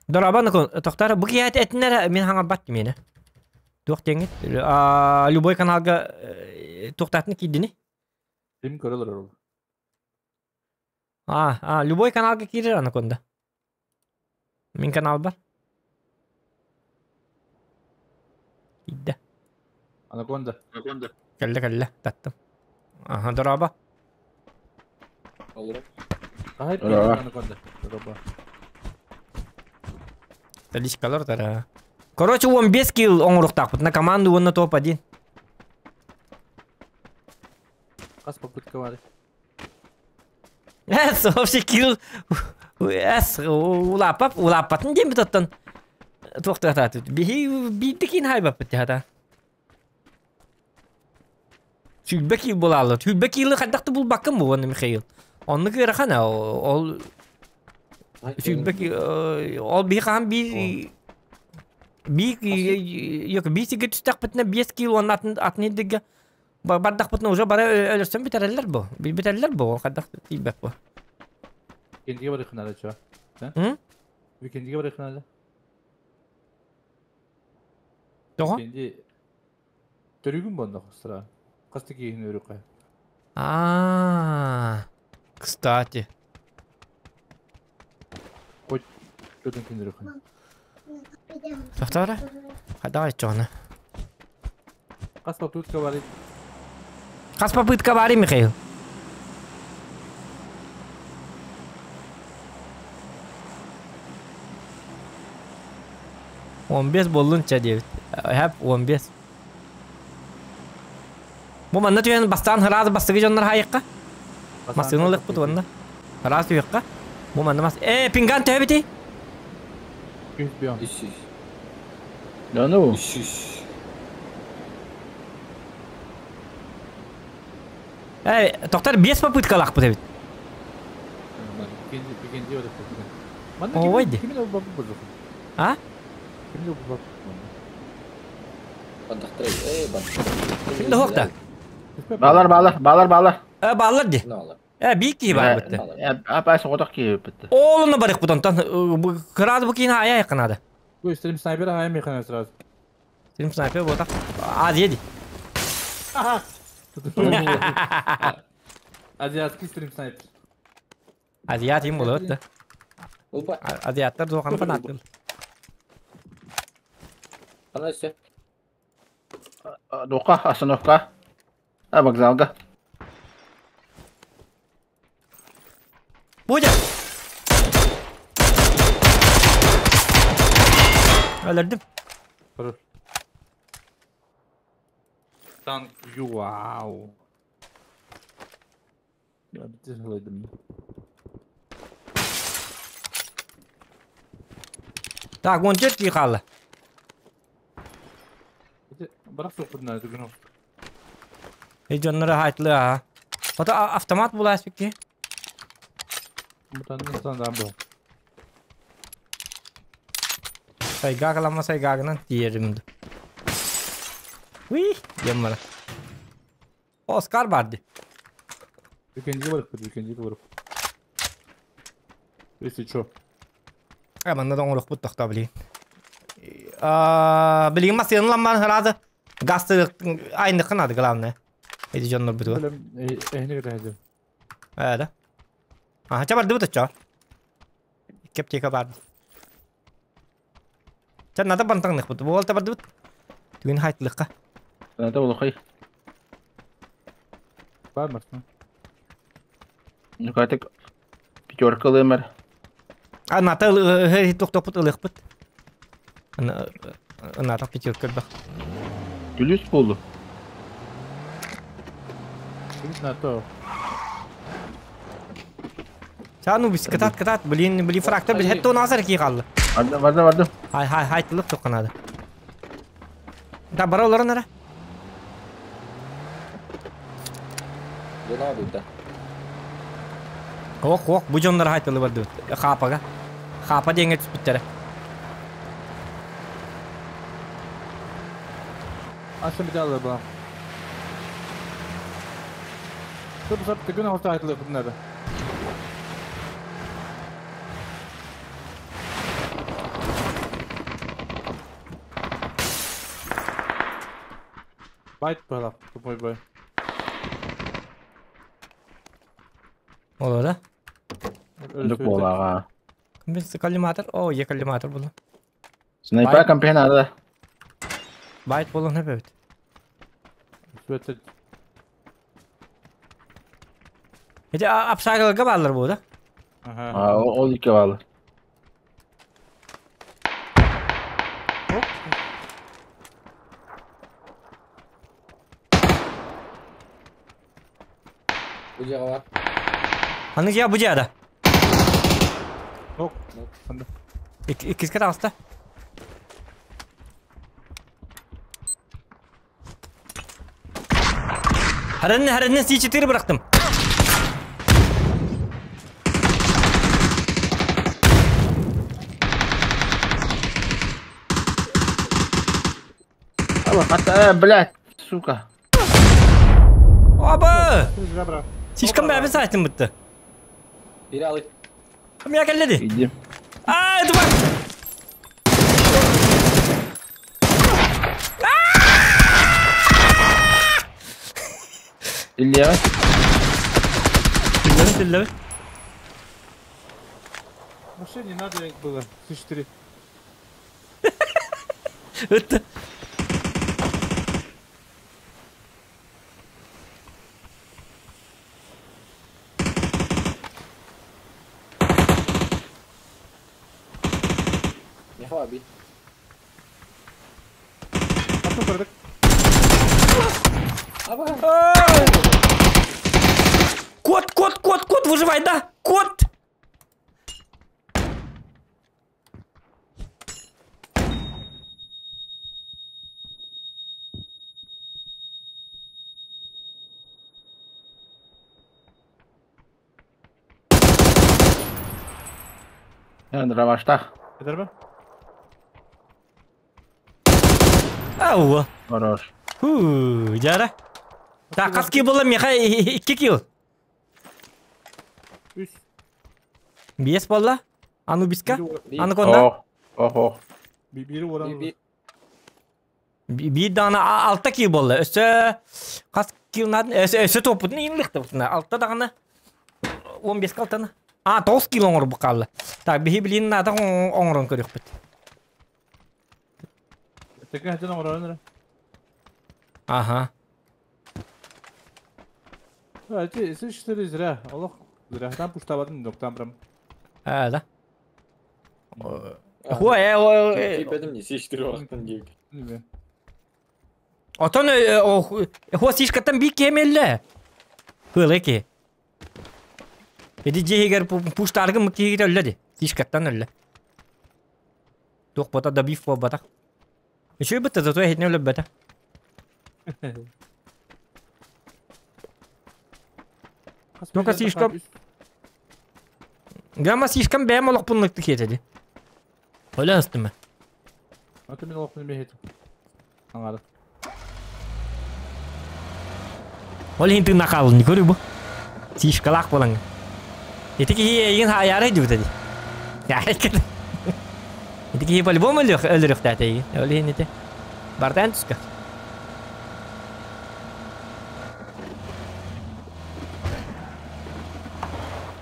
Дорабан тохтар бу киһи этиннэр мин хаҥарбат миэнэ. Туох диэҥҥит? Любой каналга туохтаатын киирдини? Ким көрө олорор ол? А, любой каналга киирэр анаконда. Мин каналбар. Киирдэ. Анаконда. Кэллэ кэллэ таттым. Аха, дороба. Хаһай анаконда. Дороба. Таличкалар тара. Короче, 15 килл оҥоруохтаахпыт. На команду уонна топ-1. Хас попытка бар. Эс, вообще килл... Эс, улааппап, улааппатын диэн оттон туохтаатаат. Биһи биирдэ киин хайбаппыт хата. Сүүрбэ киил буолааллар. Сүүрбэ киилы хайдах да булбаккын бу уонна Михаил. Оннук ыарахан ол сүүрбэ ол биһи хаһан биир биир биир сиргэ түстэхпитинэ биэс киил уонна атын атын ирдигэ бардахпытына уже бары өлөрсөн бүтэрэллэр бу. Бүтэллэр бу хайдах тиийбэт бу. Викендиге барыхынада чё? Викендиге барыхынада. Тоҕо? Викенди Төрүүгүн буонна хостора. Хас да киһини өрүкэ. А, кстати. Хоть көтөн күн өрүкэ. Тохторо. Хайдах айтчоҕуна. Хас попытка бар. Хас попытка бар, Михаил? 15 буоллун чэ диэбит. Хэп 15. Бу манна түһэн бастаан ыраас бастыгы дьоннор хаайыкка. Массыына ылыахпыт уонна. Ыраас түһүөххэ. Бу манна мас... Э, пинган төһө эбитий? 300. Да ну. Э, тоқтар 5 попыткалаахпыт эбит. Ой, ди. А? Ким да хуохта? Баалар, баалар, баалар, баалар. Э, баалар ди. Э, биир киһи баар битте. Апай соҕотох киһи битте. Ол онно барыахпыт онтон кыраады бу киһини айа айыкканаада. Стрим снайпер ая механа сразу. Стрим снайпер буотах. Азия ди. Азиатский стрим снайпер. Азиат им болот да. Азиаттар дуоханы фанаттыл. Духа, остановка. А, вокзалга. Будет! Өлөрдүм. Танк, вау. Так, 14 киһи хаалла. Бырах суохпутун түгүн Эй, дьоннору хаайтылы аа. Ото автомат булаас бикки. Мутанын санаан бу. Сайгаа каламма сайгаагынан тиийэрим ду. Уи, диэн бара. Оскар бар ди. Викендиге барыппыт, викендиге барып. Если чё. Э, манна да оҥоруохпут тохтоо билигин. Билигин массыынан ламман ыраады. Гасты айныкка надо главное. Эти дьоннор бүтүгэр. Эһини кытаһыдым. Ээ да. Аха, ча бардыбыт оччо. Кептека барды. Ча надо бантаҥныхпыт. Буолта бардыбыт. Түгүн хайтылыкка. Надо улахай. Бар марсың. Ну катык пятерка лымер. А ната тохтоппут ылыахпыт. Ната пятерка элбэх. Күлүс буолду. Күлүс на то. Анубис кытаат кытаат блин били фрактор бил хетто назар ки қалды. Бардым бардым бардым. Хай хай хай тылык тоққанады. Да бара оларын ара. Ох ох бу дьоннор хайтылы барды. Хапага. Хапа диэҥҥэ түспүттэрэ. Аса металлы была. Сып сып тыгын алта айтылы надо. Байт была, тупой бой. Ол да? Дук буолаҕа. Біз коллиматор. О, е коллиматор була. Снайпер компьютер надо. Байт болон хөп эбит. Сүөттэ. Эти апсайкалга баалар бу да? Ага. А, ол икки баалы. Аны я бу жада. Ок. Иккиске таҕыста. Харынны харынны С4 бырахтым. Аба, хата, блядь, сука. Аба! Забра. Сишкам бәбі сайтын бітті. Кім я келледі? Иди. А, это бар! Илья. Tillemi tillemi. Машине надо было. С4. Өтті. Атын көрдік. Кот, кот, кот, кот, выживай, да? Кот! Дроваштах. Кетер бе? Ауа. Хорош. Ху, жара. Так, қас ки бола меха 2 килл. Үс. 5 болла. Анубиска. Анаконда. Ох, ох, ох. Бири оран. Bir dana 6 килл болла. Өсө қас килл надын. Өсө өсө топутун инликти бутуна. 6 даганы 15 калтаны. А, 9 килл оңор бу калды. Так, бихи билин нада оңорон көрөкпүт. Тыгын хатын оран. Ага. Эти С4 зря. Аллах. Зря. Там пуштабадын, доктан прям. А, да. Хуа, э, Неме. Отон хуа сишкаттан би кемелле. Хылыки. Эди жегер пуштаргы мыккигит өлледи. Сишкаттан өлле. Тух бота да биф бата. Үшүй бітті, зато хетне өліп бата. Ну-ка, слишком. Гамма сишкам бәм олық бұнлықты кетеді. Öyle ыстымы. Аты мен олық неме хетім. Аңары. Ол хин тыңна қалын, көрі бұ. Сишкалақ болаң. Эти ки еген хаяры дебит эди. Я кет. Эти ки по-любому өлүрөх да эти. Ол хин эти. Бартан түскө.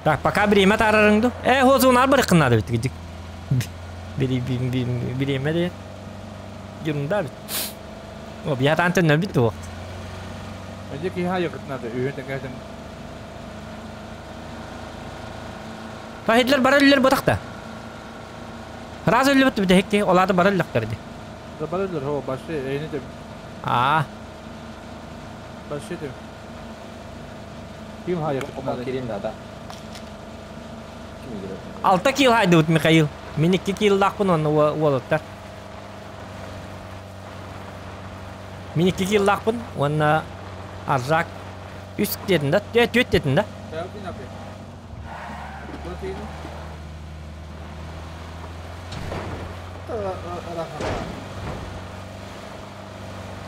Так, пока время тарарыңды. Э, хозунар бір қынады бит гидик. Бiri биреме де. Юрында бит. О, бия тантын бит о. Эти ки ха якыт надо. Үйін тыгын хатын. Фахидлер бараллар ботақта. Раз өлі бітті бітті хекке, оларды бараллақтар ди. Забарылар, хо, башы, эйне де. Аа. Başladım. Ким хайа Кирин да. Ким играет? Алта килл хайдыбыт Михаил. Мин икки киллаахпын уонна уолаттар. Мин икки киллаахпын уонна Аржак үс диэтин да, түөрт диэтин да.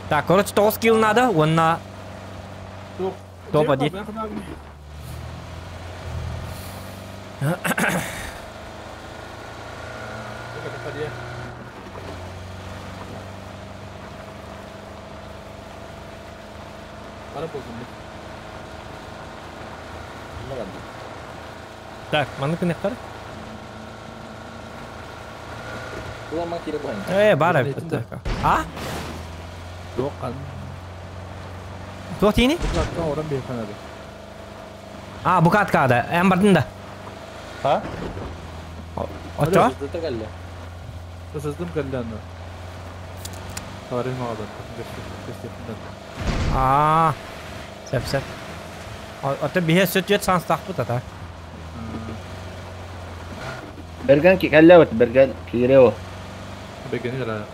Так, короче, 9 килл надо, уонна топ-1. Так, манны кынықтар? Э, бар А? Туох тиини? А, букат каада. Эн бардын да. А? Очо? Сыздым кэллэ Аа. Сеп сеп. Ото биһе сөтүөт санстахпыт ата. Берген кэллэбит, берген киирео. Бергени кэлэ.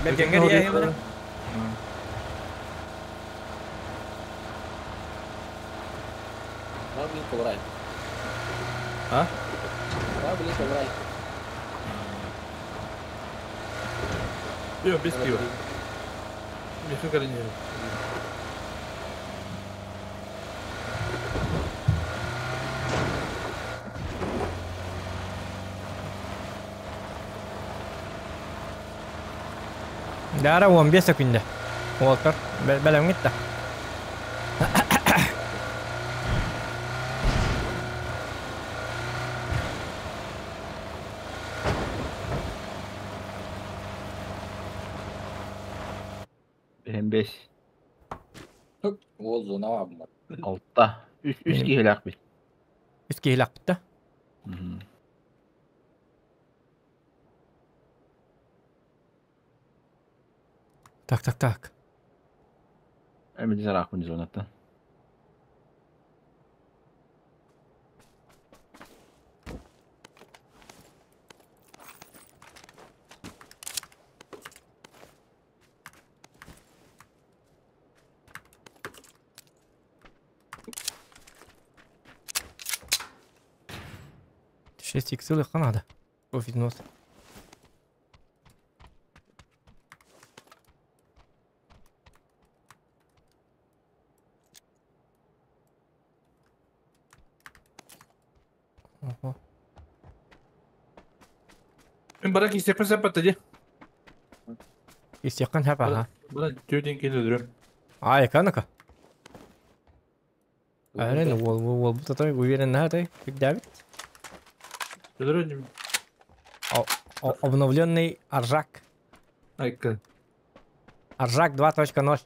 Бергенге диэһимин. А? Yok biz diyor. Михаил Калинин. Дара 15 секунда. Уолтар, бэлэм гитта. Benim 5. Ол зона var. Алта. Үс үс киһилээх бит. Үс киһилээх бит да? Так, так, так. Эми зараахпын зонаттан. Шесть иксылых надо. Кофе нос. Ого. Мен бара кисекпен сәппәтті де. Истеккен хәп аха. Бара түйден кейін өдірем. Ай, канака. Арен, уол, уол, бу татай уверен на этой, всегда ведь. Өдірем. Обновленный Аржак. Айка. Аржак 2.0.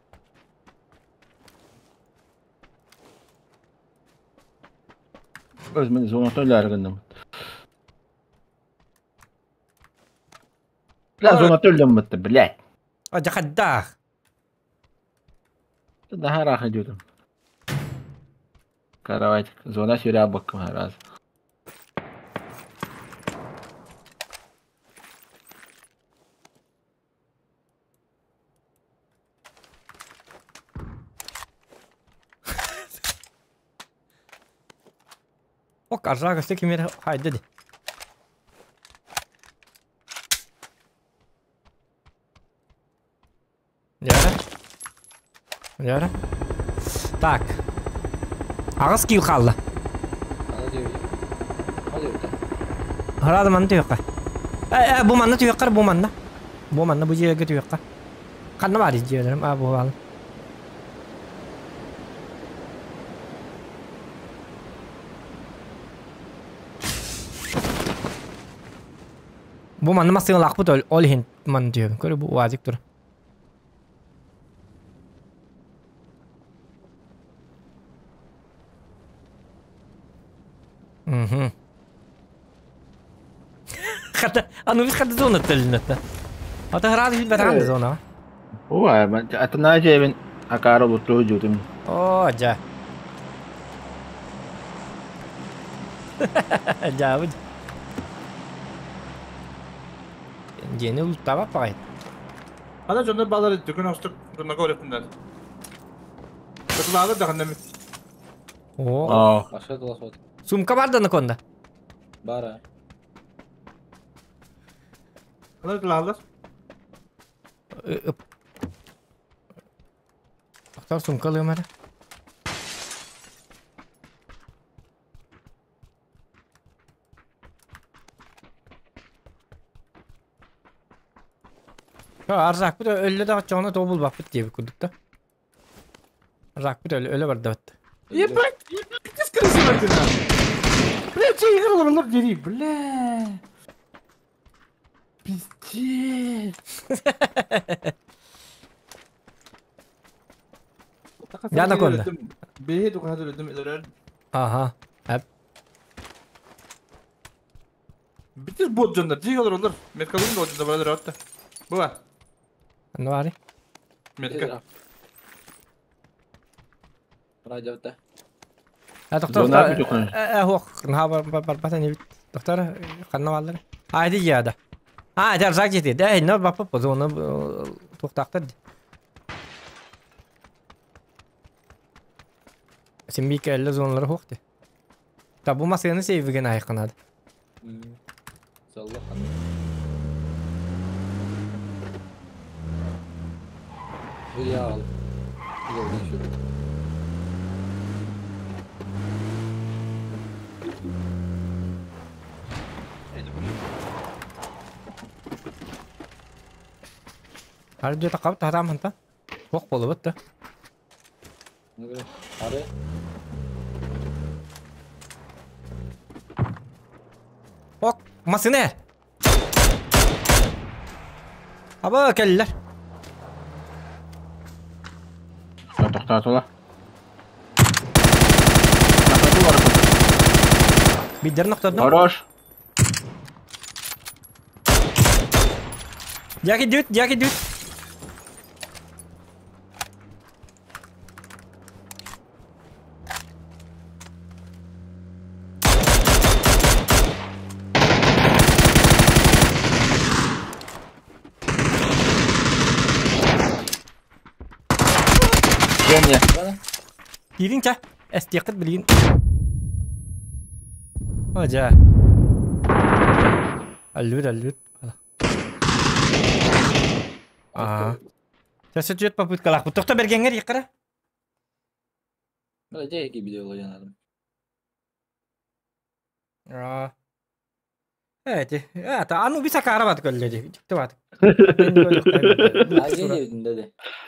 Өзмен зонаттан өләргеннем. Бля, зонаттан өлдем блядь. А, жахаддах. Да раах идет. Кровать. Зона сюря баккам раз. Ок, Аржак өстө кимер хайды. Яра. Яра. Так. Ағыз кил қалды. Харады манны түйөккә. Э, бу манны түйөккә, бу манны. Бу манны бу жерге түйөккә. Канны бар жерлерим, а бу ал. Бу манны масыгын лакпыт ол хин манны түйөк. Көрө бу уазик тур. Угу. Хата, аны бис хата зона төлүнөттө. Ата храды бит батан зона. О, атына жебин акара лутту жутум. О, жа. Жа, Дьиэни улуттаабат баҕайы. Ана дьоннор баалар дүкүн остук дьоннорго барыахпын Кытылаалар да ханна О. Башка тыла Сумка бар да наконда. Бара. Алар тылаалар. Доктор сумка алыам эрэ. Арзакпыт өллө да оччоҕуна тоҕо булбаппыт диэбит курдук да. Арзакпыт өлө өлө бардыбыт. Ебать, ебать, ты красиво ты на. Бля, че играл роллер дери, бля. Пиздец. Яна конда. Бэйэ тухаһа өлөдүм өлөрөр. Аха. Эп. Битир бот дьоннор дьиэ олороллор. Меткалыын да дьоннор баралар отта. Була. Анна баары. Метка. Радиота. А доктор хуох наха барбатан эбит. Доктор ханна бааллар. А ити яда. А ити арзак жети. Да инна баппа позону туохтаахтар. Син биикэ эллэ зоналары хуох ти. Та бу масыаны сейвиген айыкканады. Салла. Реал. Ары дьэ тахабыт таһараам ханта. Туох буолубут да. Ары. Ок, масыны! Аба кэллэр. Тохтоотула. Биддерин охтордум. Хорош. Дяки дүт, дяки дүт. Женя. Киирин ча. Эстиэххит билигин. О, дьэ. Аллүт, аллүт. Аа. Сейчас түөрт попыткалаахпыт. Тохто бергеҥҥэр иэххэрэ. Дьэ видео янадым. Аа. Эти, это ану биса карабат көллө ди. Дикте бат.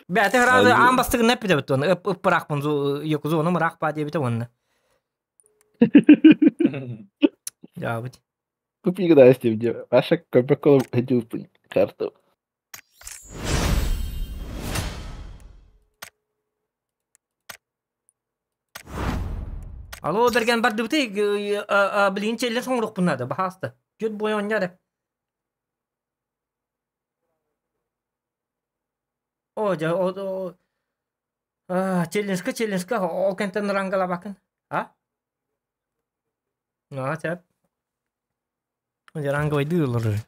Бәте хразы аан бастыгын эппите бит оны. Ып ыппырахпын йокузу оны мырах ба диэбите онна. Жаабыт. Купи гда истим Аша көпөкөл хедюпын карту. Алло, берген бардыбыты билигин челлер соңрукпуннады бахаста. Жүт бой онньяды. О, дьэ, о, челленджка, челленджка, ол кэнтэн рангалабакын. А? А, сөп. Дьэ, ранговайды ылар.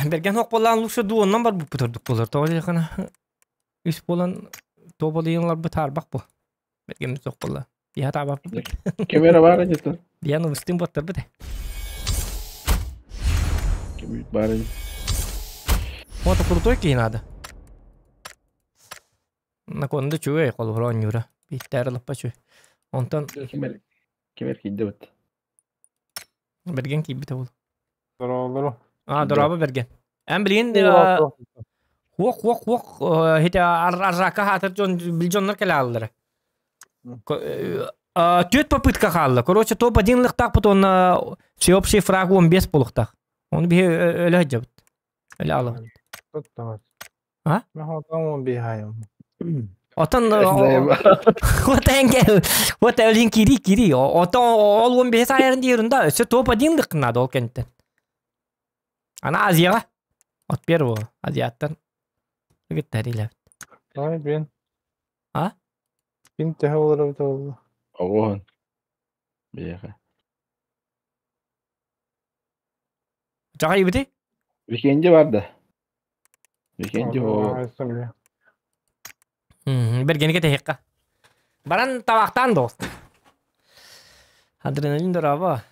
Берген хоқ болан лучше дуоннан бар буппут ордук болар. Тоҕо диэххинэ үс буолан туобалыйынларбыт хаарбах бу. Бергеммит суох буолла. Биһа таабаппыт. Камера баар это. Биһа нубустын буоттарбыт. Кем баар. Вот крутой киһи надо. Наконда чуэй холобура оонньуура. Бииттээр лаппа чуй. Онтон Кимер кимер киирдибит. Берген киирбитэ буолуо. Дороолору. А, дорообо Берген. Эн билигин хуох хуох хуох хите аррака хаатыр дьон бил дьоннор кэлэ ааллара. Түөрт попытка хаалла. Короче, топ-1 лыхтаахпыт уонна всеобщий фраг 15 буолуохтаах. Ону биһи өлө сылдьабыт. Өлө аалабыт. А? Отон вот элин кири кири. Отон ол 15 айарын диирин да өссө топ-1 дыккынады ол кенттен. Ана Азияға. От первого азиаттан. Гиттарилер. Ай бен. А? Бин төһө олорор буолла. Оҕоһун. Биэхэ. Чаҕай бити? Викенди бар да. Викенди о. Бергенike tehekka. Баран табақтан дост. Адреналин дораба.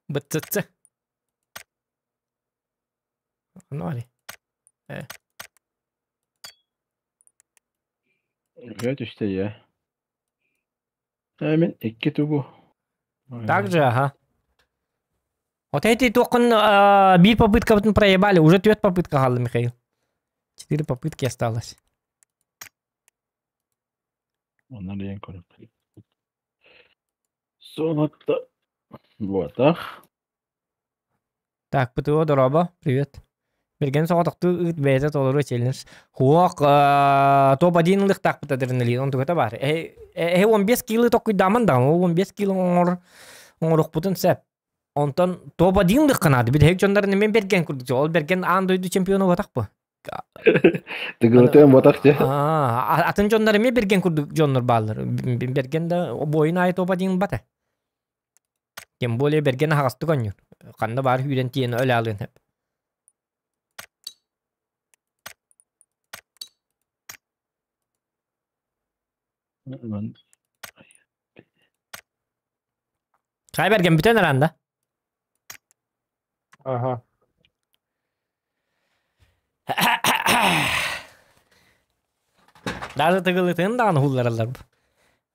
Бытцытцы. Ну али. Өт үсте я. Мен икки тугу. Так же, ага. Вот эти только бир попытка вот проебали, уже төрт попытка қалды, Михаил. Четыре попытки осталось. Оннар диэн көрөп. Сонатта. Вот так. Так, ПТО, дороба, привет. Берген соғатықты ыт бәйті толыру челлендж. Хуақ, топ-1 лықтақ бұта адреналин, он тугата бар. 15 кило токуйдаман да, ол 15 кило оңор оңорук сәп. Онтон топ-1 лыққанады. Bir хек жондар немен берген күрдік. Ол берген аан дойду чемпионы батақ бұ. Тыгылытын ботак же. Атын жондар эме берген күрдік жоннор баллар. Берген да бойын ай топ-1 бата. Тем более берген ағасты конюр. Қанда бар хүрен тиені өлі алын хеп. Кай берген бүтен аранда. Ага. Даже тыгылытын даҕаны хуллараллар.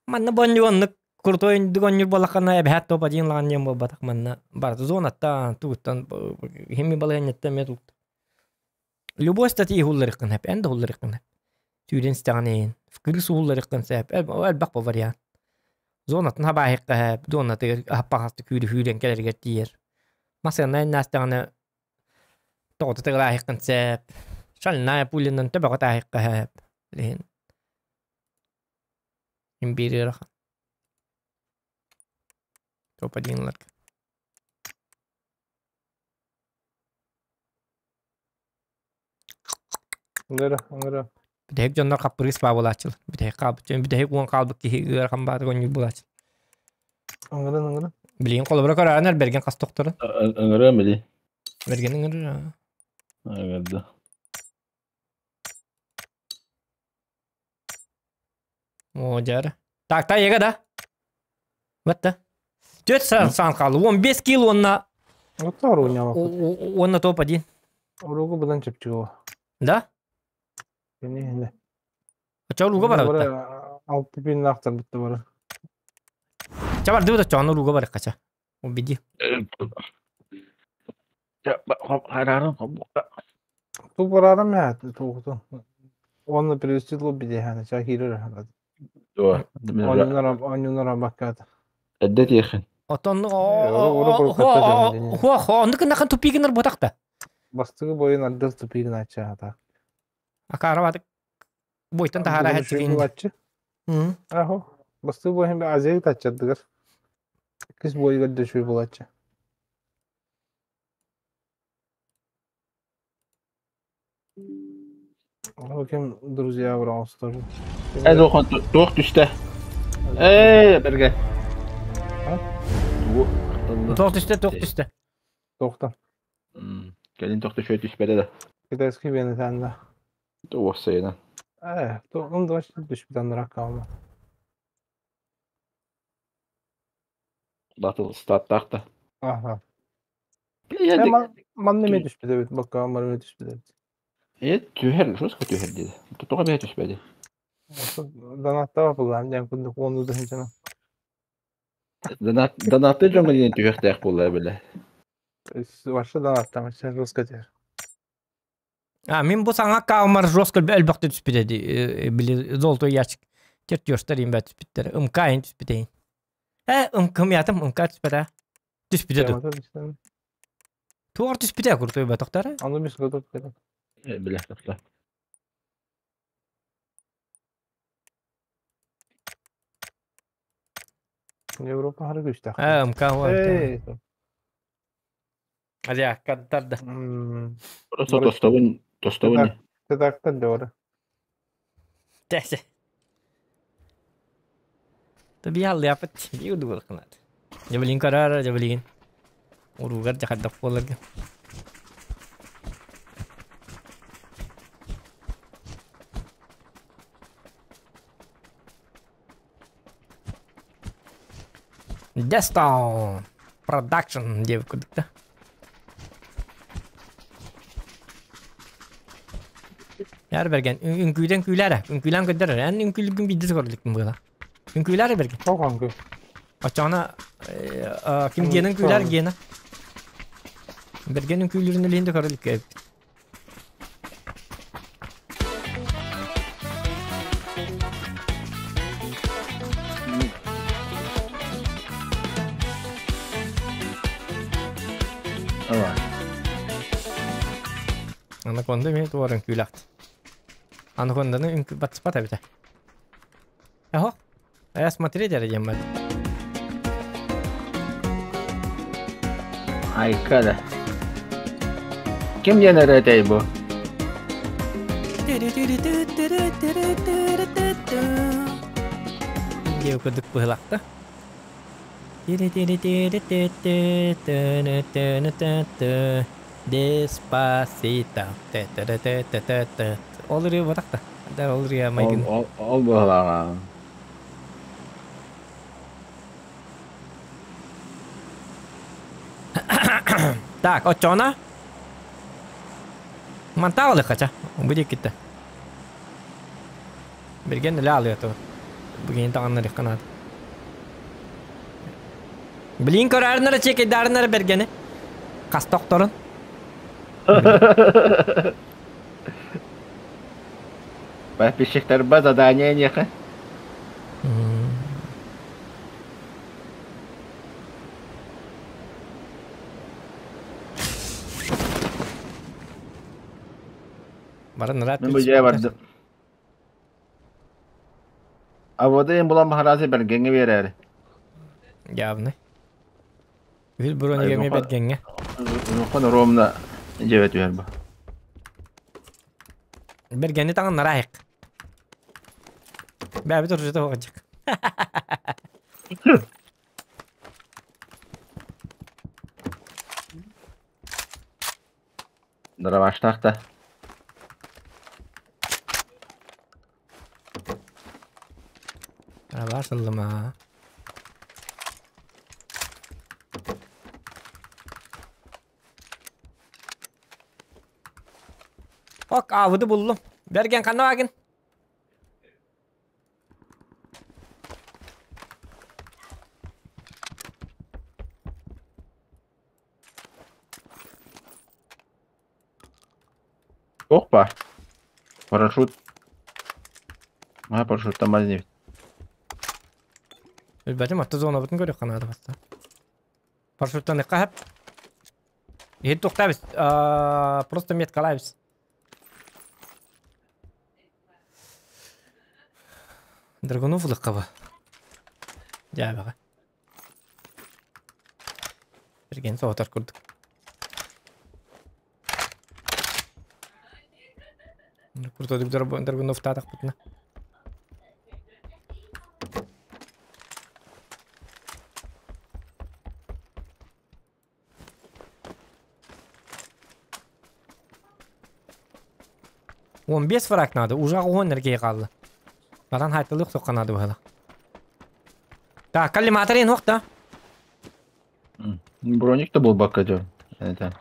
Манна бонньуоннук крутой дугоннюр буоллаххына эбэһээт топ-1 лаҕан диэн буолбатах манна бар зонаттан тугуттан химми балаһынньаттан эмиэ тугут. Любой статьи хулларыккын хэп, эн да хулларыккын хэп. Түүрен истэҕинэйин, крысу хулларыккын сэп, элбэх бу вариант. Зонатын хабаахыкка хэп, зонатыгар ахаппахасты күүрү хүүрен кэлэригэр тиийэр. Масыанна иннаастаҕына тоҕото тыгылаахыккын сэп, шальная пулинан төбөҕө таахыкка хэп. Лиһин. Имбири рахан. Топ-1 ларга. Ыңгыра, ыңгыра. Бүтэһик дьоннор хаппырыыс баа буолааччылар. Бүтэһик хаалбыт дьон, бүтэһик уон хаалбыт киһи ыарахан баатык оонньуур буолааччы. Ыңгырын, ыңгырын. Билигин холобура көрөөнөр берген хас тохторун. Ыңырыам били. Берген ыҥырыр. Ыҥырда. О, дьара. Так, та ега да. Вот да. Төрт сан хаалды. 15 килл уонна Вот оруня. уонна топ-1. Уругу будан чепчиго. Да? Кини. Очо уруга барабыт. Алты бин нахтар бутта бара. Чабар дыбыт очону уруга бар кача. Убеди. Харарым. Ту барарым я, ту. Он перевести лобби дехана, ча хирер. Дуа. Оннунара бакката. Эдде тиэхин. Отон хо оннук нахан тупигинер ботакта. Бастыгы бойын ардыл тупигин ача ата. Акара бойтан тахара хэтсигин. Ахо. Бастыгы бойын азег тачадыгар. Кис бойга дөшүй булачы. Кем друзья брался тоже. Э, туох түсте. Э, берге. Туох түсте, туох түсте. Тоқтан. Кэлин тохто шөй түспэдэ да. Китайский бені тәнді. Туох сайынан. Э, он да түспүтэн ракка Батыл статтаах да. Ага. Манны ме түспүтэ бит, бакка мары ме түспүтэ бит. Э, түһэр, шоска түһэр диди. Тоҕо бэйэ түспэди. Донаттава буллам, ден күндүк оны да хинчана. Донатты дьоҥҥо диэн түһүөхтээх буолла бile. Вообще донаттамы сейчас жестко дер. А, мин бу саҥа аккаунмар жестко элбэхтэ түспүтэ дии. Били золотой ящик чертежтар им түспүттэр. МК ин түспүтэ. Э, МК МК түспэтэ. Түспүтэ ду. Туор түспүтэ куртой батохтара. Аны мис готов кэлэн. Биле тохта. Европа хары күстэх. Э, МК Эй. Азия каддарда. Просто тостовын тостовын. Тетактан doğru. Тэсэ. Таби халлыаппыт биир дугул кынат. Дьэбилин көрөр, дьэбилин. Уругар дьахардах буоларга. Deston Production диэбит курдук да. Яр берген үҥкүүтэн күүлээрэ, үҥкүүлээн көрдөр эрэ. Эн үҥкүүлүгүн биирдэ көрдүкпүн быһыла. Үҥкүүлээр берген. Тоқ үҥкүү. Оччоҕуна ким гиэнин күүлээр гиэнэ. Берген үҥкүүлүүрүн илиһин да көрө илик эбит. Анаконда эмиэ туора үҥкүүлэхт. Анаконданы үҥкүү батыспат эбитэ. Эхо, а смотреть эрэ диэн бат. Айка да. Ким диэн эрэтэй бу? Диэ курдук быһылахта. Despacito. Ол ырыа ботах да. Да ол ырыа майгын. Ол ол быһылааҕа. Так, оччоҕуна Мантаа алыхача. Бу диэккиттэ. Билген эле алыа то. Бүгүн таҕаннарыахха наада. Билин көрөөрүнэр чекейдаарынар бергени. Хас тохторун. Подписчиктарба задание нехэ. Барын рад. Мин бу дьиэ бардым. Абода булан баһараасы бэргэҥҥэ биэрээри. Явно. Үһүс бронига эмиэ бэргэҥҥэ. Рухан ровно дьиэбэ түһэр бу. Бэргэни таҥыннара айык. Бэбит уржута оҕочек. Дроваштаах да. Дроваш ыллым аа. Ок, аабыды буллум. Берген ханна баагын? Опа! Парашют. А, парашют там баар Билбэтим, отто зонабытын көрүөххэ наада баста. Парашюттан ыкка хап. Иһит тухтаабыс. Просто меткалаабыс. Драгунов ылыкка бу. Дьаабаҕа. Бирген соҕотор курдук. Куртодук Драгунов таатахпытына. 15 фраг надо, уже 10 эргей хаалла. Баран хайтылык соққа надо быһыла. Так, коллиматор ен да? Броник да буолбакка дьон. Это.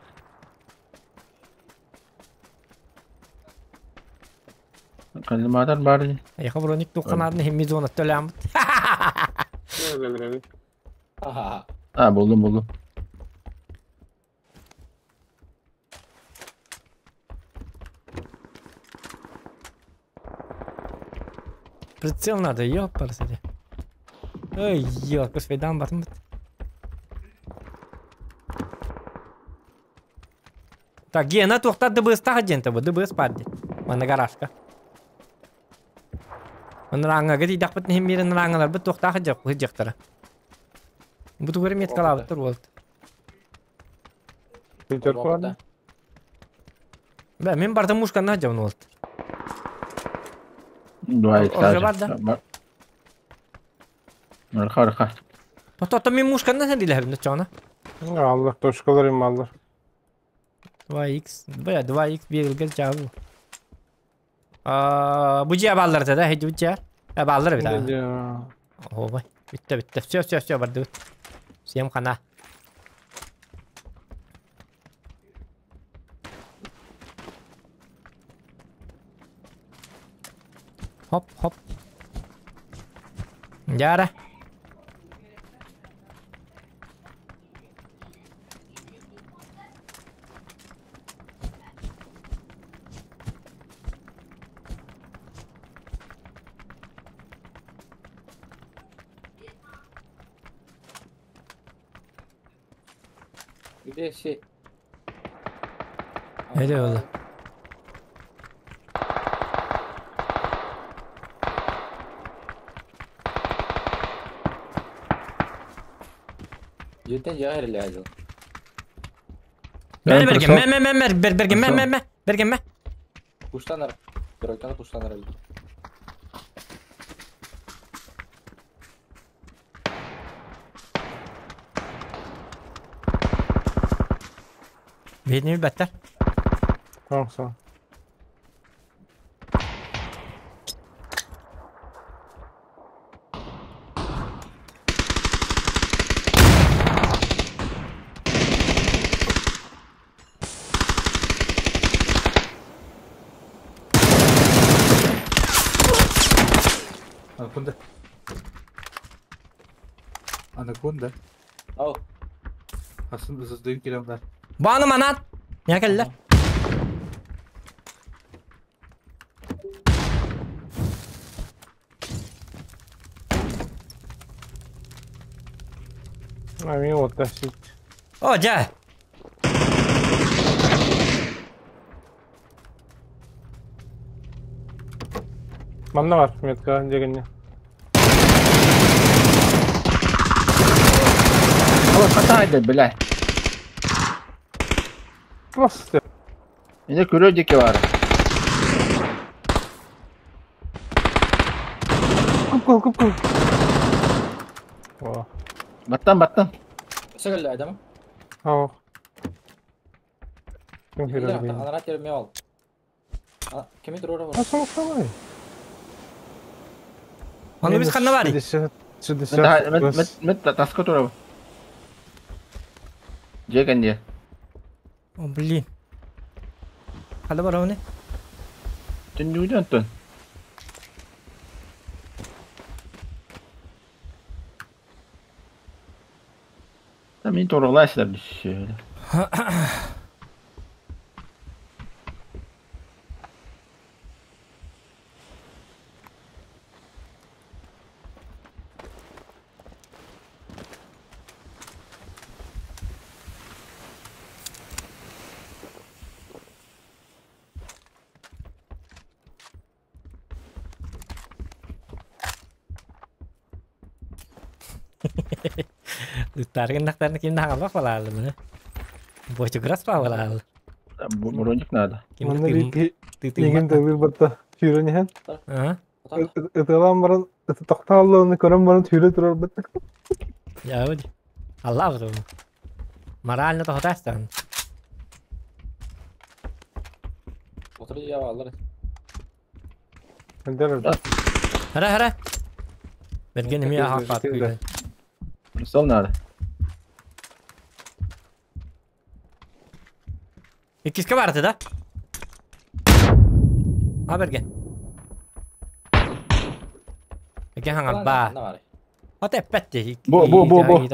Коллиматор бар. Яха броник туққанадын хемми зона төләмбит. Ха-ха. А, булдум, булдум. Прицел надо, ёпарсите. Ой, ё, кусвейдан батым. Так, Гена туохтар ДБС-тах диэн бу, ДБС бар ди. Манна гаражка. Манна гыди дахпыт нехим мирен рангалар бу туохтах жак хыджактара. Бу тугары меткалабыттыр болт. Пятерку ладно? Бә, мен бардым мушканна жабын болт. Дуай, Оржа бар да? Арка, арка. Тото мен мушканна сен чона. Аллах, точкалар им аллар. 2x, бля, 2x берилген чабы. А, бу же баллар да, хеди бу же. А баллар бит. О, бай. Битте, битте. Все, все, все, барды. Всем хана. Хоп, хоп. Яра. Где все? Öyle oldu. Жеттен жагыр эле ажыл. Мер берген, ме ме ме мер бер берген ме ме ме берген ме. Куштанар. Тройканы куштанар эле. Бедни беттер. Tamam, sağ ol. Anaconda. Anaconda. Ау. Aslında создаю келемдер. Баны манат. Не келдилер? Ами вот тащить. О, жа. Манна бар метка дегенне. Ала хатайды, бля. Просто. Менде көрө деке бар. Кып кып кып. О. Баттан, баттан. Сөгэлле айдама. Ау. Ким хирер бейин? Анара терме ал. Кеми турора бар? Асыл қалай? Аны биз канна бар? 60, 60. Мет таска турабы. Жегенде. О, блин. Хала бар оны? Түндүгүдөн тон. Та мен торолайсыздар düşüyor. Таргын нақтарын ким нағалбақ балалы міне. Бойчу грас балалы. Броник надо. Манна бит Еген тәбир батта түйрен хан. Ыталан баран тоқталлыны көрөн баран түйрө турар бит. Я өд. Алла бу. Морально тоқтастан. Отыр я алар. Хендер. Хара хара. Берген ми ахак бат күйден. Прицел надо. Иккиске барды да? А берген. Берген хаңа ба. Бар. Ата эппэт Бу бу бу бу.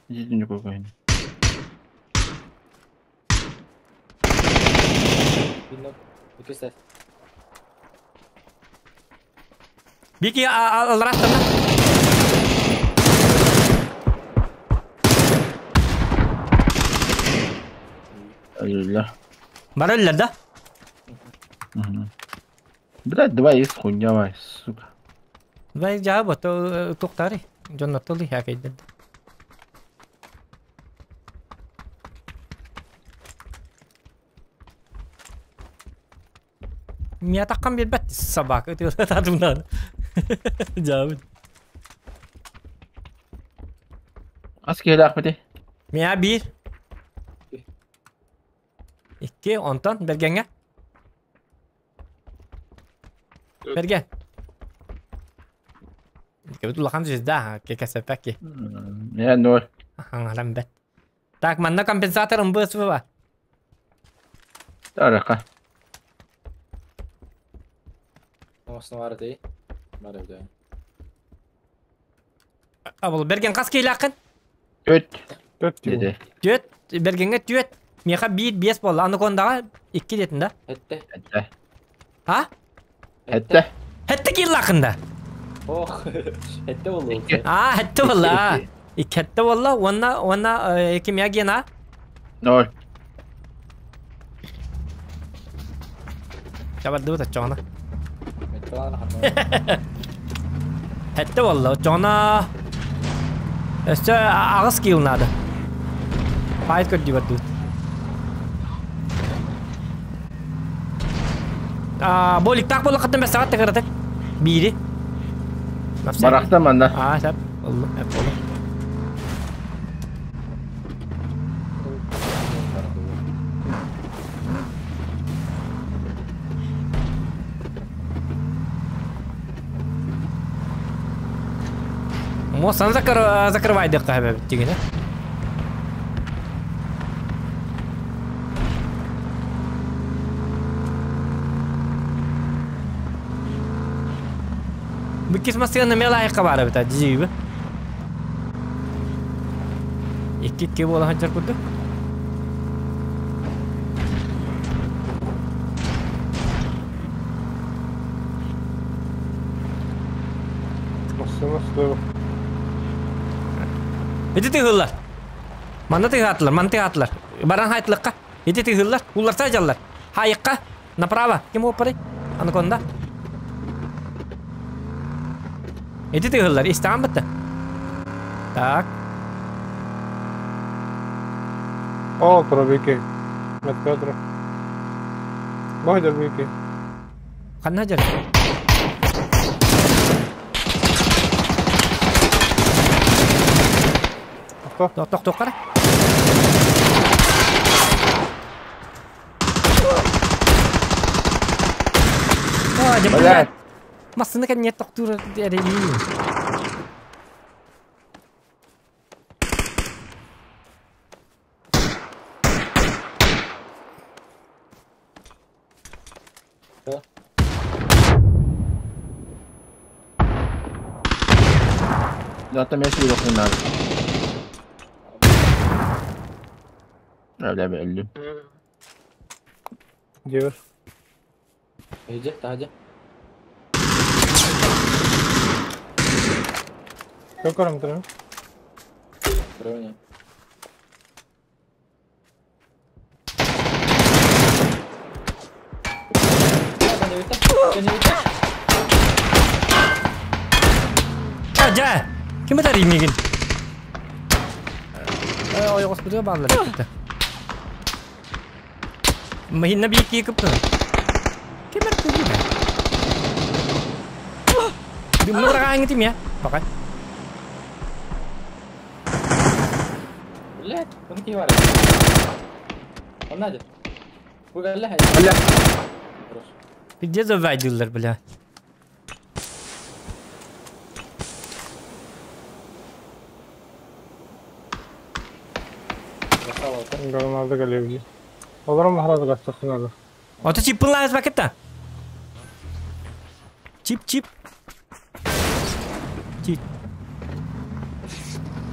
Дьиэтин көйн. Бики алрастана. Аллах. Бараллар да? Блядь, давай из хуйня, вай, сука. Давай жаба, то тухтари. Жон натоли хакайден. Мия таққан бербәт собака татымнан. Жабын. Ас келе ахмети. Мия bir. Икки, онтон бергенге. Берген. Кебет улахан звезда, кекесепеки. Я ноль. Аңарам бет. Так, манна компенсатор МБС ба. Тарака. Абыл берген қас кейлақын? Өт. Төт Деді. Төт, бергенге төт. Меха 1 5 болды. Аны кондаға 2 детін да. Хетте. Хетте. А? Хетте. Хетте кейлақын да. Ох, хетте болды. А, хетте болды. Икки хетте болды. Онна, онна ким ягена? Ноль. Жабарды бут чоңна. Хетте болды. Чоңна. Өстө ағыс киылнады. Пайт көрді барды. А, болик так болы қаттан бәс сағат тәкіратық. Бири. Барақта манда. А, сәп. Олы, әп олы. Мосан закрывай дыққа әбәбіт дегені. Бүккес масыганы мел айыққа бары біта, дизейбі. Икки-икки бола ханчар күрді. Ити тыгыллар. Манна тыгатылар, манна тыгатылар. Баран хайтлыкка. Ити тыгыллар, улларса жаллар. Хайыкка, направо. Ким опары? Анаконда. Ити тыгыллар, истан бітті. Так. О, пробики. Меткадра. Бахдер бики. Ханна жар. Ток, ток, ток, қара. Блядь. Масыны кән не тоқтур дәрелі. Zaten ben şey yok bunlar. Öyle belli. Diyor. Hece, daha hece. Yok oram tırım. Tırım. Жа! Ким это римеген? Ой, господи, баллар кетті. Махинна бийки кыпты. Ким это күгү? Дымны бырага аңытым я. Бакай. Блядь, он кей бар. Он надо. Бу галла. Бля. Где завадилар, бля? Галмазда галевди. Олар махраз гастасынады. Ата чип лайз бакетта. Чип чип.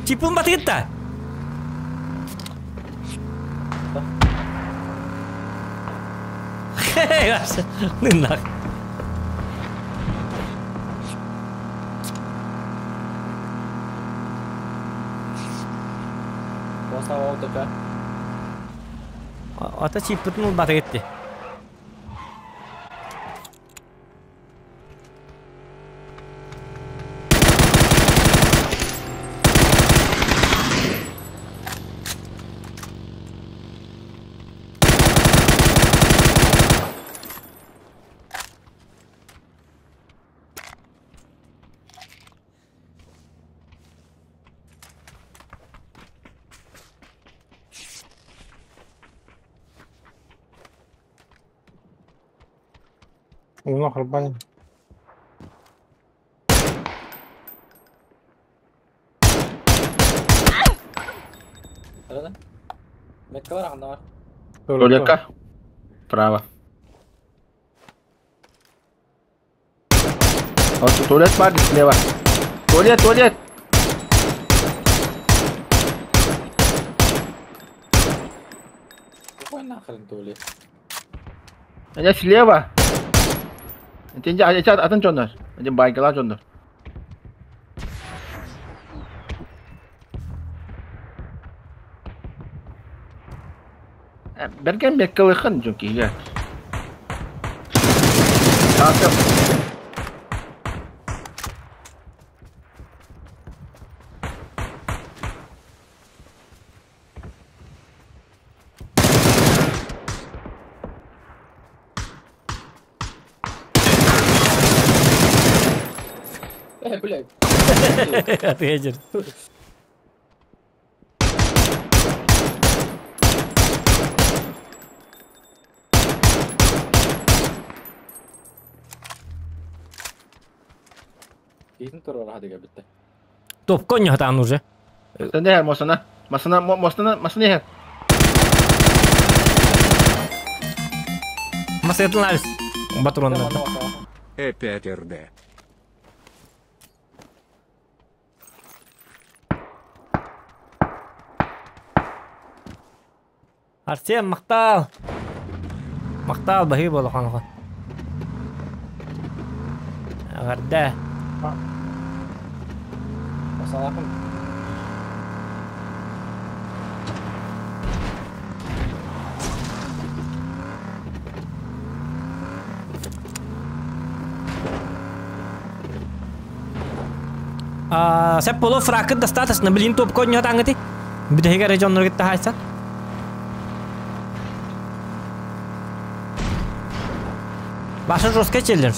Чипун батыгытта. Ныннах. Ата чиппытын ылбата кетти. Уна харбан. Туалетка. Право. Вот тут туалет парни слева. Туалет, туалет. Какой нахрен туалет? Они слева. Атын чоннор. Один байкала чоннор. Берген беккалыхан жонки я. Так. Блядь. Ответишь. Топ конь там уже. Не, мосана. Масана, мосана, масана. Масана, Батрон. Опять РД. Арсен, мақтал. Мақтал, бахи болу қанға. Ағарда. Сәп болу фракы достаточно, блин, топ конь таңыты. Бүтәһигә регионнар китте хайсан. Башы жестко челлендж.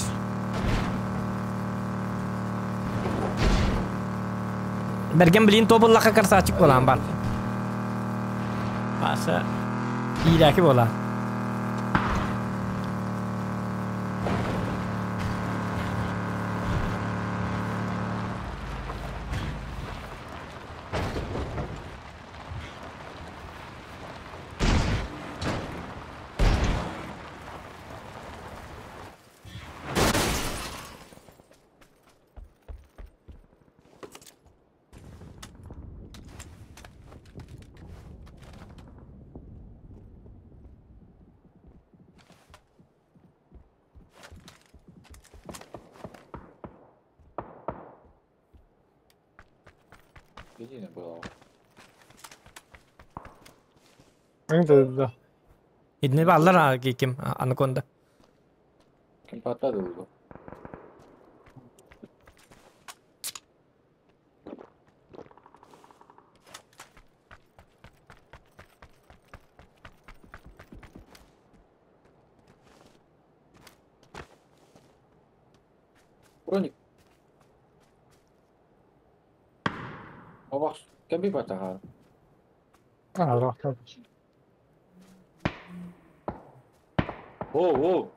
Берген блин тобыллақа красавчик болан бар. Башы ийләки бола. Да. Идне баллар ким анаконда. Ким патады oldu. Броник. О, кем би батагар? А, рахат. О, о.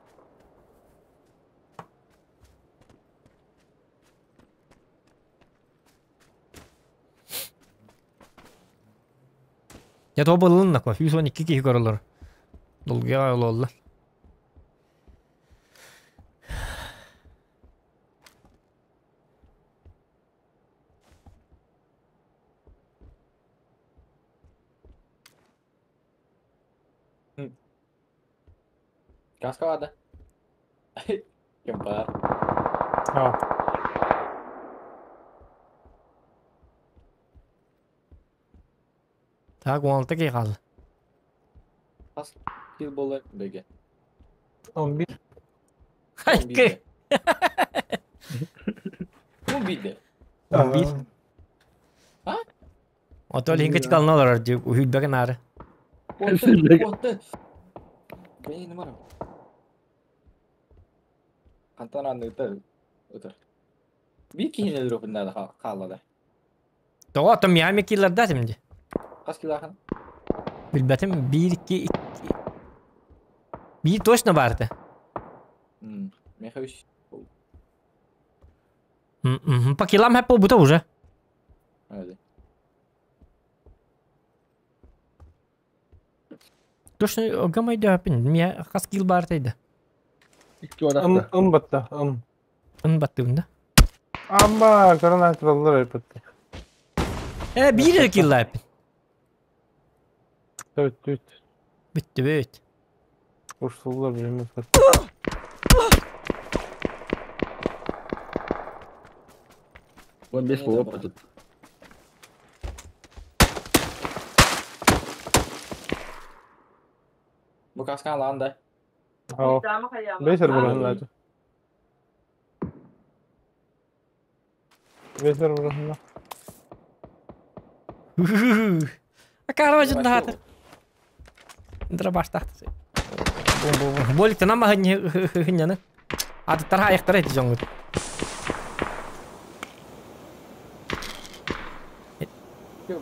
Я то болын наква, 112 кихи көрөлөр. Долгия ололла. Каска баар да? Ким баар? Так, 16 киһи хаалла. Хас кил буолар бэгэ? 11. Хайкы. 11. 11. А? Ото линка чыкална олорор дии, уһүйбэкин аары. Отты. Бэйни барам. Хантан анныытар ытар. Биир киһини өлөрүөхпүн наада хаалла да. Тоҕо ото Миами киллэрдэ этим дии. Хас килахан? Билбэтим, биир, икки, икки. Биир точно баар этэ. Меха үс. По килам хэп буолбута уже. Точно гамай дөһөппүн. Мия хас кил баар этэ. Ым ым батта, ым. Ын баттыбын да. Амма, көрөн айтылалар айпытты. Э, биир эрэ киллааппын. Бүт, бүт. Бүттү бүт. Урсуллар билмес. Он бес болуп тут. Бу каскан алаан да. Ау. Бейсер булаһын Бейсер булаһын. Короче, да. Дробаштахты. Болик тынан маһын Атыттар аяқтар эти жоңгут. Кө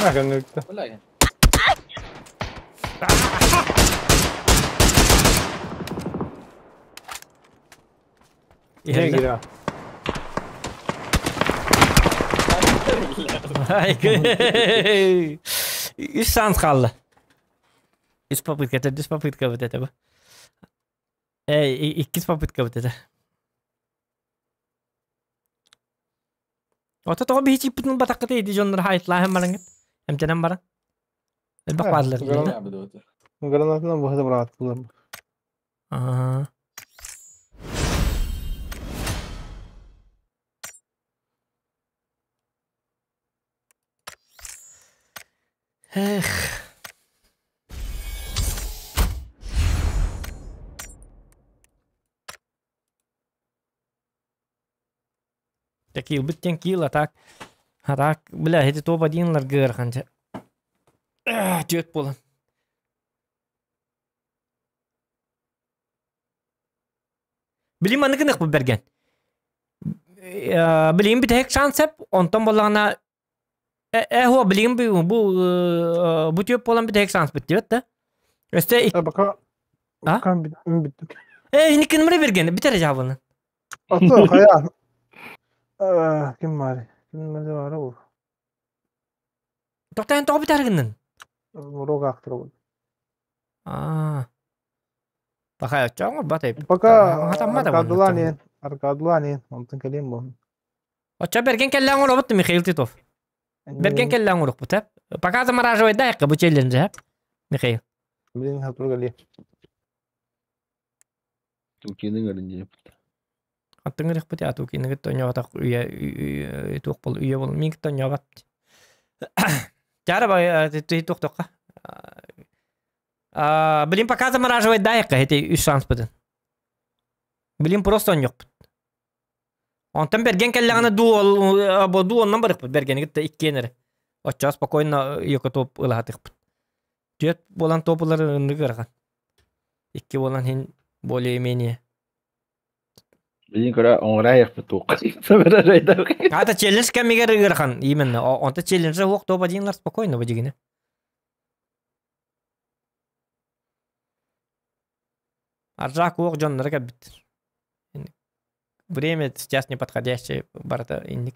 Näkö Wala Иһэллэр. Үс шанс хаалла. Үс попытка, это үс попытка вот это. Эй, иккис попытка вот это. Ото тоҕо биһи чиппытын батаккыта иди дьоннор хайтлааһын бараҥыт. Эмтэнэн баран. Элбэх бааллар. Гранатынан быһа бырааттылар. Аа. Эх. Киил диэн киил, а так а так бля ити топ одинларга ыарахан дьэ. Түөрт буолан. Билим маннык гыныахпыт бэргэн. Билигин бүтэһик шанс эп, онтон буоллаҕына э хуа билигин бу бу түөп буолан бүтэһик шанс бүттүбэт диэбэт да. Өстө Пока А? бүттүм. Э, иниккин мыры берген, битер жабыны. Ото хая. Ким бар? Ким бар ол? Тоқтайын тоғы битер гыннын. Урок актыр. А. Бахай очоңор батай. Пока Аркадуланин, Аркадуланин, онтон кэлиэн бу. Очо берген келләң оробут Михаил Титов. Берген келләң орук бу Пока замораживает да, бу челлендж, Михаил. Блин, хатургали. Тукины көрүн Аттың бит ату кинеге тоньобатак үйе туох бол үйе бол мин тоньобат. Тяра ба ты туох тоққа. А, блин, пока замораживает да, это үс шанс бытын. Блин, просто он yok. Онтон берген келләгәне ду бу ду оннан барык берген гитте иккенер. Оча спокойно йоко топ ылахатык. Түөт болан топлар ындыгырган. Икки болан хин более-менее. Билин көрө оңрайық туқ. Ата челлендж кемигер ырхан именно. Онта челлендж уок топ одинлар спокойно бу дигине. Аржак уок жоннары кәбит. Время сейчас неподходящее барата инник.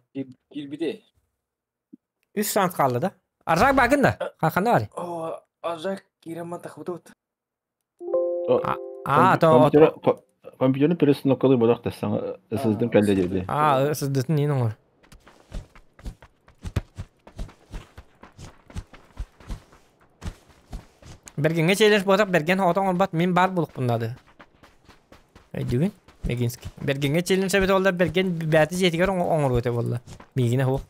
Килбите. Үс шанс қалды да. Аржак багын да. Хақанда бар. О, Аржак киреман тахбытут. А, то Компьютерин перестановкалыы бодох да сыздым кэллэ диэби. А, сыздытын нин оҥор. Бергенге челлендж буотах Берген оҕото оҥорбот мин баар буолукпун наады. Өйдүүгүн? Мегинский. Бергенге челлендж эбит буоллар Берген бэйэтэ дьиэтигэр оҥоруо этэ буолла. Миигинэ суох.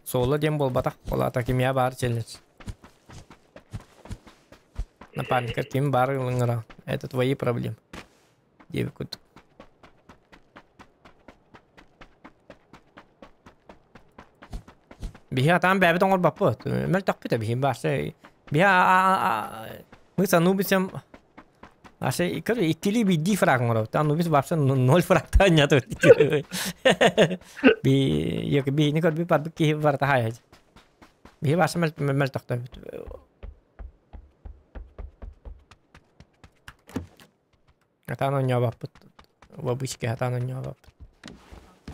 Соло диэн буолбатах. Ол аата кимиэхэ баар челлендж. Напарникар ким баар ылыҥыра. Это твои проблемы. Диэбит курдук. Биһи атаан бэйэбит оҥорбоппут. Мөлтөхпүт биһи барса биһи мы с Анубисом Аше иккили биирдии фраг оҥоробут. Анубис вообще ноль фрагтаан ньатыбыт. Би биһини көрбүт барбыт киһи барыта хаайа. Биһи барса мөлтөхтөрбүт. Хатаан оонньообоппут. Вабычка хатаан оонньообоппут.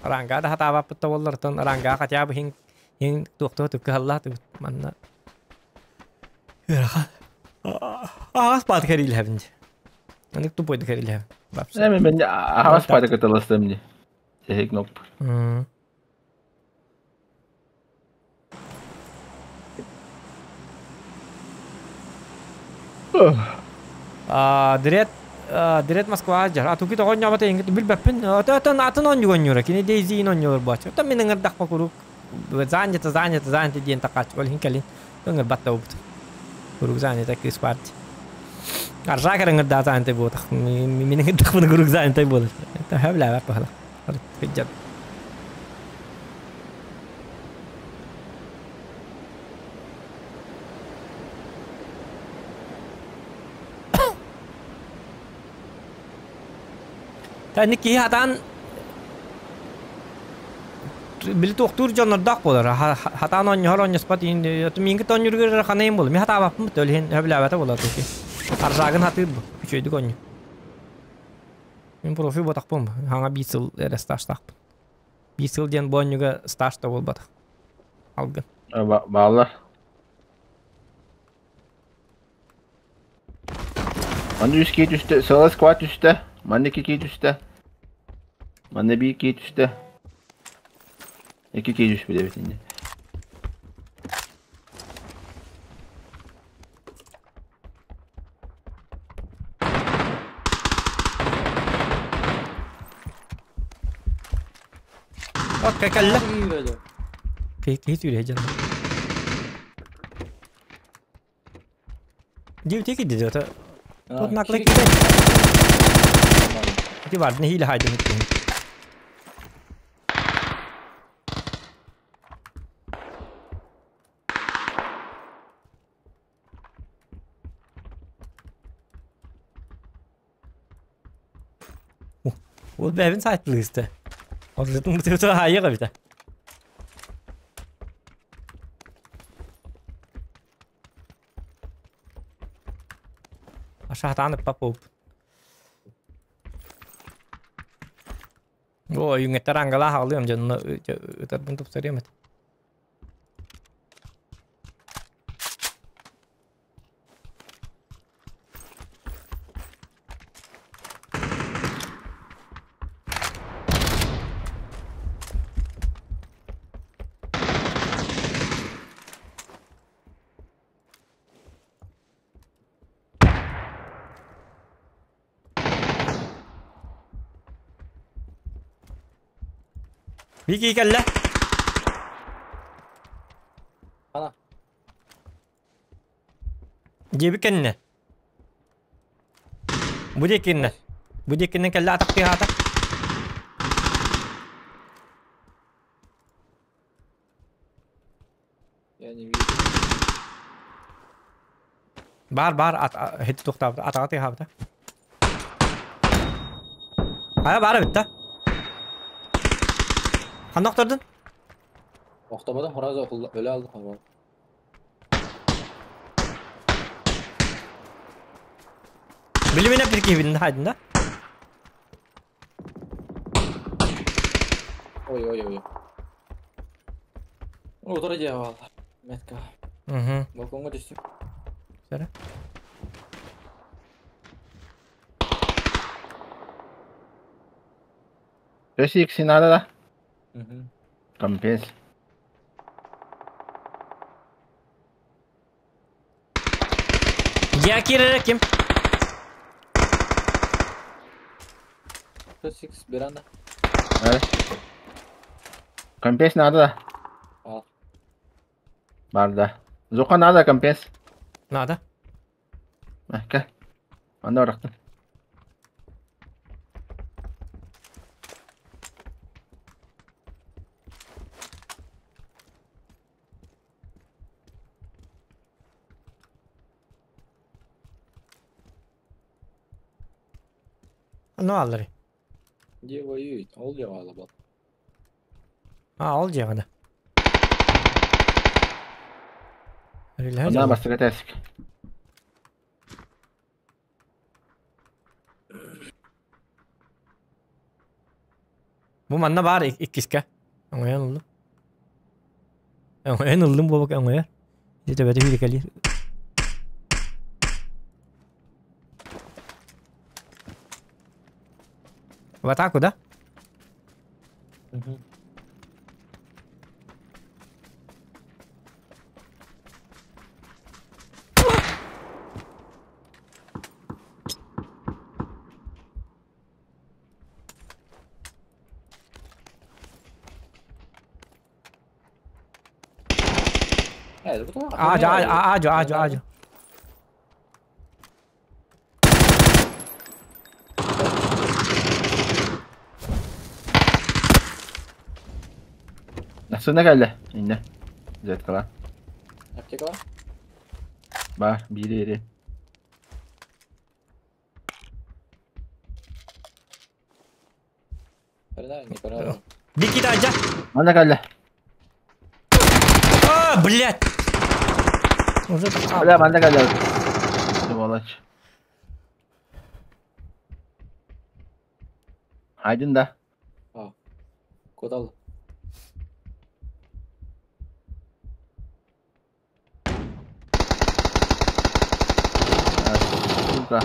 Ранга да хатаабаппыт да буоллартан ранга хотя бы иһин иһин туохтуга кыһаллаатыбыт манна. Ыарахан. Аҕас баат кэрилэһэбин дии. Анык тупойду кэрилэһэбин. Вообще. Эми мен аҕас баата кыталастым дии. Сehик ноп. Дред Дред Москва дьар. А туки тоҕо оонньообото иҥгит билбэппин. Атын атын оонньууга оонньуура. Кини Дейзиин оонньуулар буолааччы. Оттон мин ыҥырдахпа куруук занято, занято, занято диэн такааччы. Ол иһин кэлин ыҥырбат да буолбут. Куруук занято кыыс баар дии. Аржакер ыҥырдаа занято буолбатах. Мин ыҥырдахпына куруук занято буолар. Төһө баһылах. Кыдьар. Тани киһи хатаан били туохтуур дьоннордоох буолар. Хатаан оонньоһор оонньоспот миинги оонньуургар ханайым буолар. Мин хатаабаппын ол иһин сөбүлээбэтэ буолар туки. Аржаагын хатыыр бу. Үчүгэйдик оонньуу. Мин профи буотахпын. Хаҥа биир сыл эрэ стажтаахпын. Биир сыл диэн бу оонньууга стаж да буолбатах. Алгын. Бааллар. Манна үс киһи түстэ, сыала сквад түстэ, манна икки киһи түстэ. Манна биир киһи түстэ. Икки киһи түспүт эбит инде. Окей, кэллэ. Киһи сүүрэ дьон. Див тики дид это. Тут наклейки. Ити бар, нэһиилэ хайдын иттиһин. Ол бэйэбин сайтылыысты. Отлытын бутута хайыга бите. Аша хатаан ыппап О, юҥэттэр ангала хаалыам дьонно ытарбын тупсарыам этэ. Вики кэллэ. Ана. Дьиэбит кэннэ. Бу диэкиннэ. Бу диэкиннэн кэллэ атах тыаһаата. Я не вижу. Баар баар ат һити туохтаабыта атаҕа тыаһаабыта. Хайа баар эбит да. Ханна охтордун? Охтободон сразу өлө алдым. Билиминэ бир киһибин хайдын да. Ой ой ой. Утары дьиэ бааллар. Метка. Угу. Балконга түстүм. Söyle. Өс икси надо да? Угу. Компенс. Я кирere kim? Плюс икс bir anda. Evet. Компенс надо да? Al. Бар да. Зока надо компенс. Надо. Кел. Анда bıraktım. Ne alır? Где воюет? Ол дьаҕала бол. А, ол дьиэҕэ. Онна бастыга тәсик. Бу манна бар иккиске. Оҥойон ыллым. Оҥойон ыллым буолбак оҥойор. Дьэ төбөтө хүүрүкэлиир. В атаку, да? Угу. Evet, bu da Ajo, ajo, ajo, ajo. Nasıl geldi? İnne. Zet kalan. Аптека var. Бар, biri eri. Көрүнэ, не көрүнэ. Бики да. Анда geldi. А, блядь! Уже Бля, манда geldi. Сволочь. Айдын да. Кодал. Сука.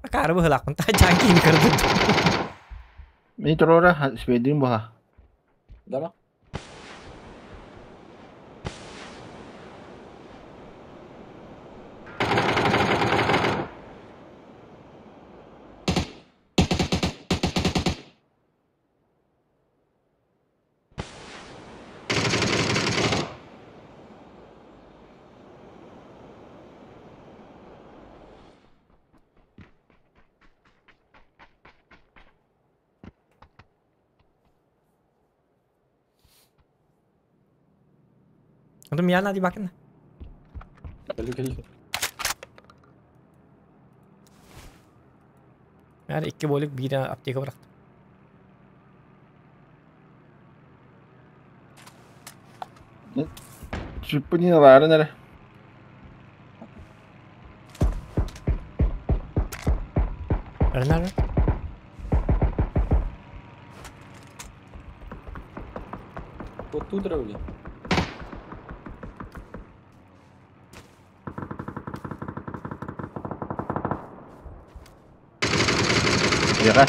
Акары быһылаахпын та жан киин кырдыт. Мин турора спедин була. Да ма? Онтон мияна ди бакын. Кэлли кэлли. Яр икки болик биир аптека бырахтым. Чүппүнин аларын эрэ. Эрнар. Вот тут равли. Яга.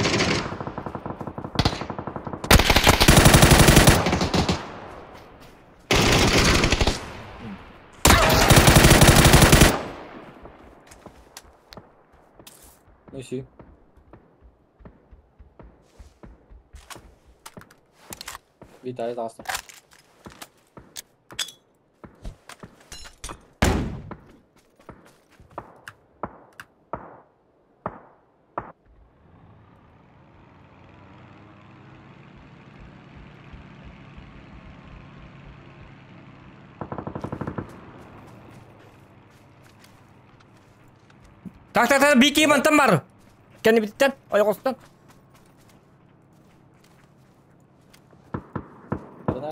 Ну си. Виталий таҕыста. Так, так, так, бики мантан бар. Кенни биттен, ойоҕостон. Көрүнэ.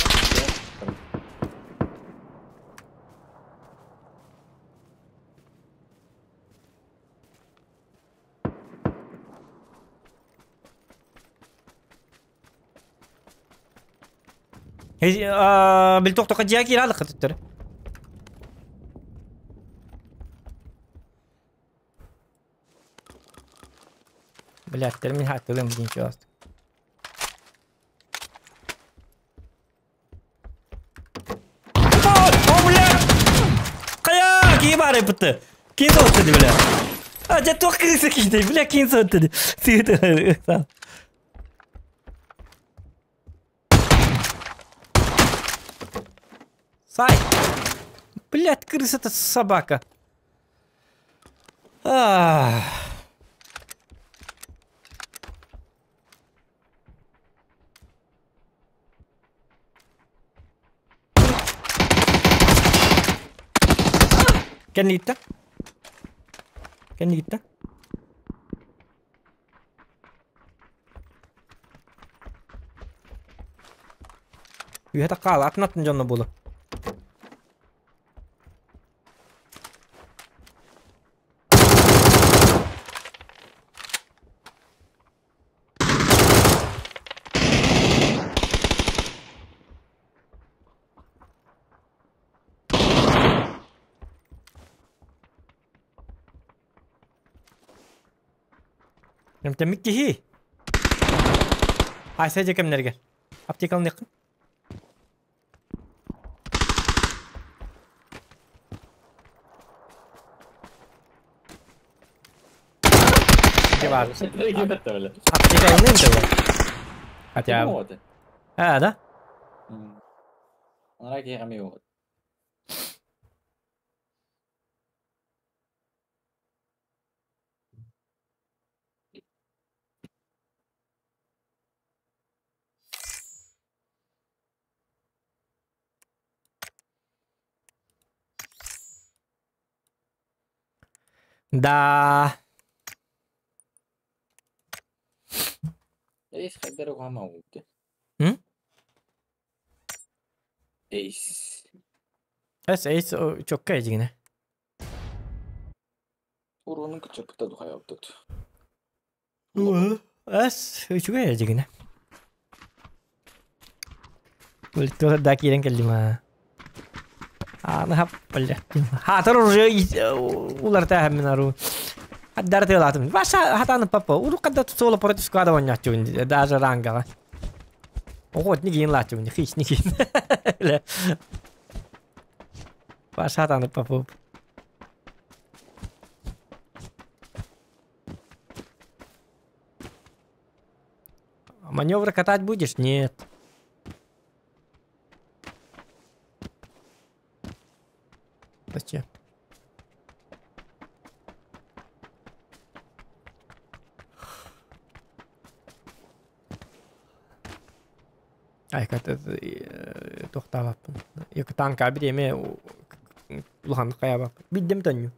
Бил тохтока дьиэ киирэ алыкка төттөрү. Блядь, мин хаттылым дин чуаст. О, блядь! Кая, кии бары бытты. Кин сотту бля. А, дьэ туох крыса киһи, бля, кин сотту. Сыты. Сай! Блядь, крыса это собака. Ах. Кэнниттэ. Кэнниттэ. Үһэ таккаала атын атын дьонно буолу. Эмтэммит киһи. Айса дьэ кэмнэргэ. Аптекалыныаххын. Бар. Аптекалыныам да Хотя бы. А, да? Да. Эйс хайдары уһама ууту. М? Эйс. Эс эйс чокка эдигине. Урунун кычапыта духаяптыт. Эс үчүгэй эдигине. Ультур да киирэн кэллим аа. Аны хап блядь. Хатыр уже уларта мин ару. Хаддар тылатым. Ваша хатаны папа. Уру кадда соло против склада оннячун даже рангала. Ого, нигин латюн, хич нигин. Ваша хатаны папа. Маневры катать будешь? Нет. Зачем? Ай, это тохтаабаппын. Екі танка биреме улаханнык каябаппын. Биддем тонню.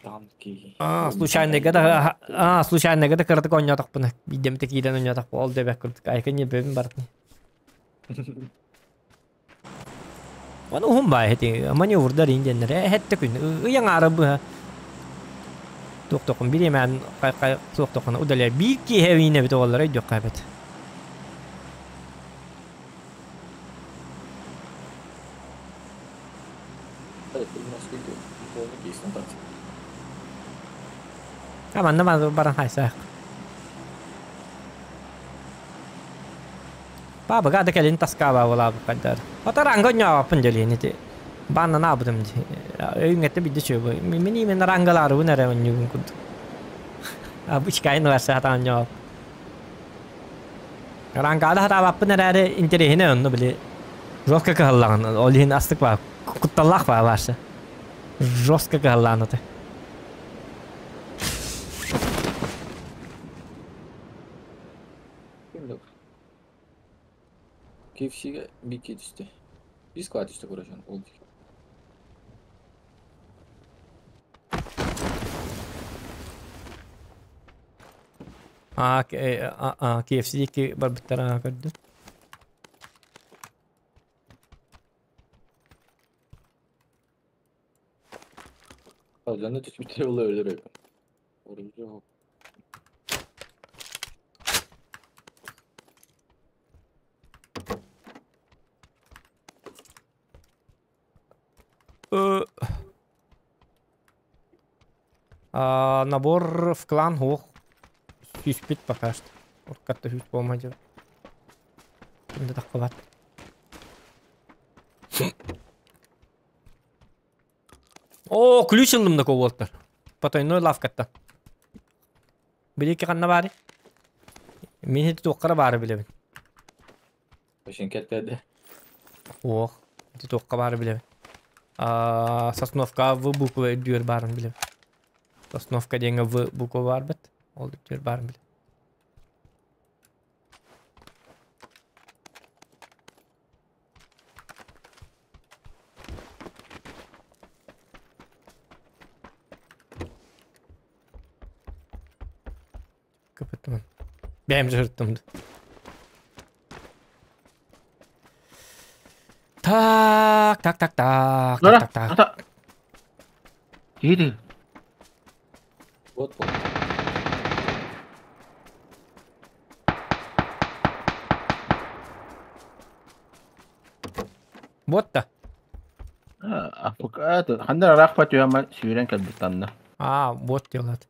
Танки. А, случайно гада, а, случайно гада кырдык ойнотокпун. Биддем текиден ойнотокпун. Ол дебек кырдык. Айка не бөбүн бартын. Оны ухум бай хети маневрдар инденнер. Хетте күн. Ыяң арабы. Тоқтоқын биремен кай кай тоқтоқын удаля бир ки хевине бит олар өйдө кайбет. Аманна баран хайсаах. Баба гада кэлин таскаба була букадар. Отар ранга ньяаппын дьэлиэн ити. Банна наабытым ди. Өйүҥэтте бидде чөбө. Мини мен рангалары бу нэрэ онньугун курдук. Обычкайын барса хатаан ньяап. Рангада хатаабаппын эрээри интересине онну били. Жестко кыһаллаҕын. Ол иһин астык ба. Кутталлаах ба барса. Жестко кыһаллаан аты. KFC'ге бики түсті. Бис кла түсті короче, ол. А, а, KFC ки барбыттара көрдүм. Жанна түспүттер ол өлөр. Оружие. Набор в клан ох. Сүүспүт пока что. Уркатта сүүс болма дьэ. Кимде таххыбат. О, ключ ыллым да кобуолтар. Потайной лавкаттан. Билики ханна баары? Мин ити туоххара баары билэбин. Өшін кетпеді. Ох, ити туохха баары билэбин. Сосновка В буква үрдүгэр баарын билэбин. Сосновка диэҥҥэ В буква баар бит. Ол үрдүгэр баарын билэбин. Кыпыттым. Бэйэм жырттым. Так, так, так, так, так, так, так. Киһи Вот вот. Вот да. Ханна ыраах түһэммэр сүүрэн кэлбит танна. А, вот делат.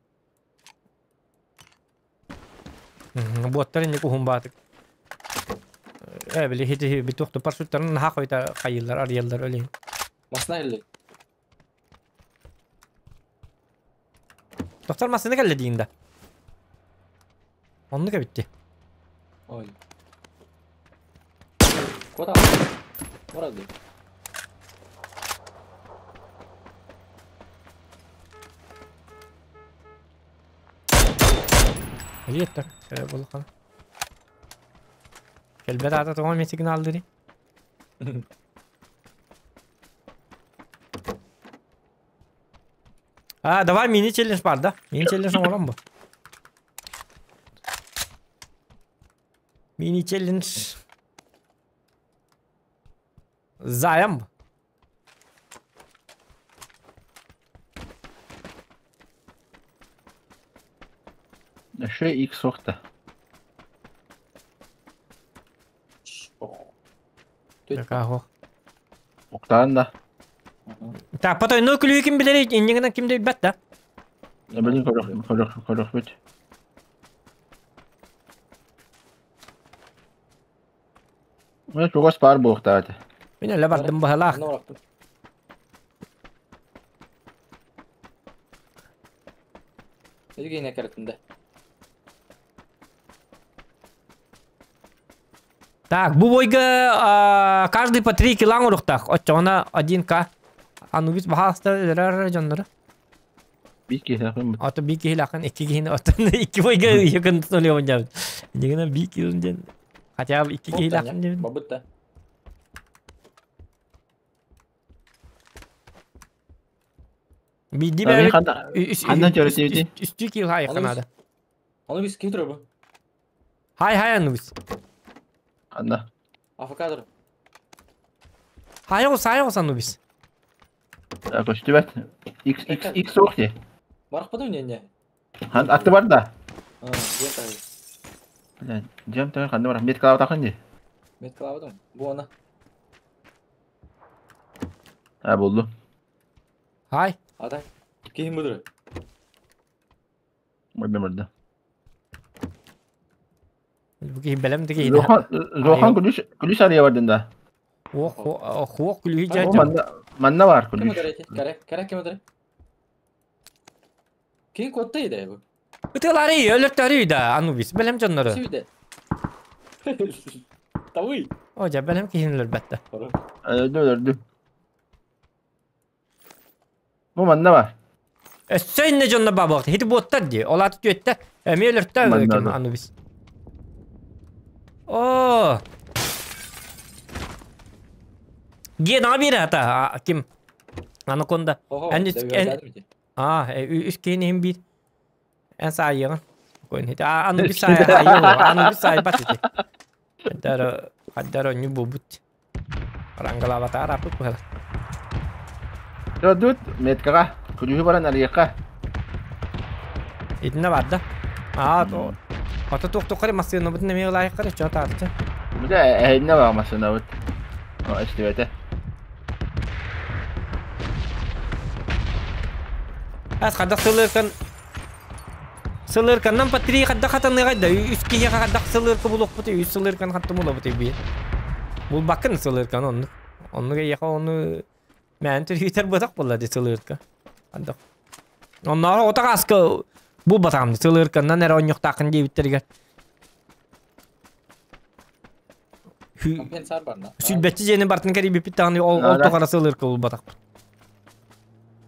Буоттар инник уһун баатык. Били хити битуохту парашюттарын наһаа хойта хайыыллар, арыйаллар өлейин. Масына келли. Доктор массыына кэллэ диин да. Оннук эбитти. Ой. Куда? Вроде. Илиэттэр, булхан. Кэлбэт аата тоҕо эмиэ сигналлыырый? А, давай мини-челлендж бар да? Мини-челлендж оҥорон бу. Мини-челлендж. Заем. Өссө X суох да. Какао. Уктаан да. Так, потойной күлүү ким билэрий, иннигинэн ким да билбэт да. Билин көрөх көрөх көрөхпүт. Мен чугас баар буолуохтаах этэ. Мин эле бардым баһалаах. Илгине кэрэтинде. Так, бу бойга каждый по 3 кило оҥоруохтаах. Оччоҕуна 1К. Анубис баһаалыста өлөрөр дьоннору. Биир киһилээхпин. Ото биир киһилээххин, икки киһини оттон икки бойга якын өлүөҕүн дьабыт. Дигина биир килон диэн хотя бы икки киһилээххин диэбит. Бабыт да. Биирдии бэйэбит Ханна төрөтүбүтүй? Үстүү кил хайыхха наада. Аны бис ким турар бу? Хай хай Анубис. Ханна? Афакадыр. Хай оҕус, хай оҕус Анубис. Көстүбэт. X X X суох дии. Барахпытым не не. Хан атты бар да. Дьиэм таһы. Дьиэм таһы ханна бар? Меткалаабатахын дии. Меткалаабатым. Бу ана. А булду. Хай. Атай. Киһим будур. Барда барда. Бу киһи бэлэм да киһи. Зохан Зохан күлүс күлүс арыйа бардын да. Ох ох күлүһү дьэ. Манна манна бар күлүс. Кэрэ кэрэ ким өтөрө? Ким куотта иде бу? Ытылары өлөртөрүй да Анубис бэлэм дьоннору. Сүүдэ. Тавый. О дьэ бэлэм киһини өлөрбөттө. Өлөрдү өлөрдү. Бу манна бар. Өссө инне дьонно баабыт. Хити буоттар дии. Ол ааты түөттэ. Эмиэ өлөртө ким Анубис. О! Гена биир ата ким? Анаконда. А, үс киһини иһин биир. Эн саайыаҕын. Анубис саайа, Анубис саайбат ити. Хаддара, хаддара онньу буолбут. Арангалаабатаар аппыт быһалар. Дут меткаҕа күлүүһү баран арыйыахха. Итиннэ барда. Аа, ото туох-туоххары массыынабытын эмиэ ылаайаххары чо таатыча. Бу да эһиннэ баа массыынабыт. О, истибэтэ. Ас хадах сылыркан Сылырканнан патри хадда хатаныга да үс киһи хадах сылырка булуохпут үс сылыркан хаттым булабыт би. Бул бакын сылыркан онну. Онну яха ону мен түрүтер бытак була ди сылырка. Хадах. Оннор отак аска бу батам сылырканнан эре онньуктакын диэбиттеригер. Компенсар бар на. Сүлбетчи жени бартын кери бипит тагын ол ол тоқара сылырка бул батак.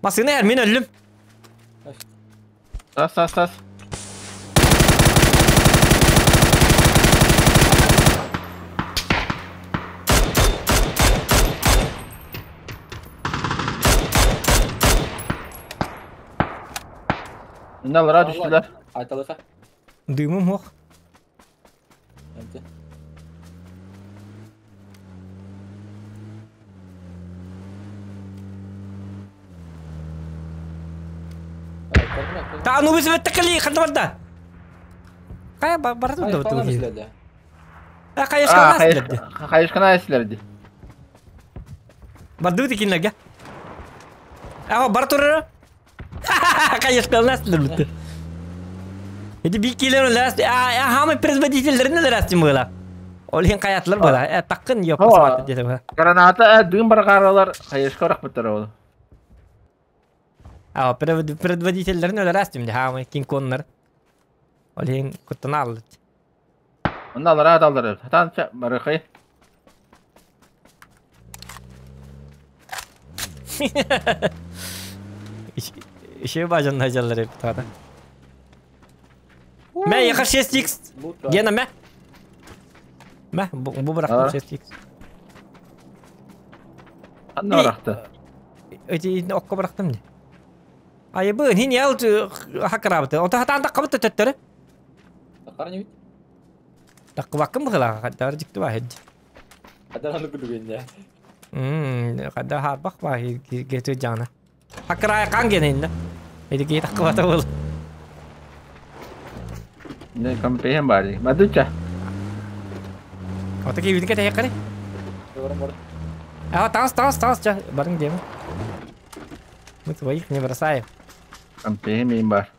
Масына эр мен өллүм. Тас, тас, тас. Мыналара түштүлэр. Айталыха. Дымым ох. Энте. Та ну биз беттекли ханды барда. Кая барды да бу. А кая шкана Хайышкана эсилерди. Барды бит кинлерге. А бар турыр. Кая шкана бит. Эти бикилер ласт, а хамы производительдерин ластым була. Ол хин каятлар була. Э таккын yok сабат десе. Граната дым баргаралар хайышка рахматтар ол. А предводительдерин ластым де хамы кинконнар. Ол хин куттанал. Мыналар адалдар. Хатан барыкай. Иши бажан хажалар hep тада. Мә яха 6x. Гена мә. Мә бу бырактым 6x. Анна баракты. Эти окко бырактым не. Ай бу хин ял хакарабыты. Ота хатан таккабыт төттөрү. Таккар не бит? Таккыбаккым быгыла кадар жикти ба хеджи. Кадар аны күлүгенде. Кадар харбак ба гетү жана. Хакарай кан генинде. Эти ки таккыбата бол. Не компehen бari. Мадуча. Ота ки битке теккари. Барым бар. А тас тас тас ча барың дем. Мы твоих не бросаем. Компehen мин бар.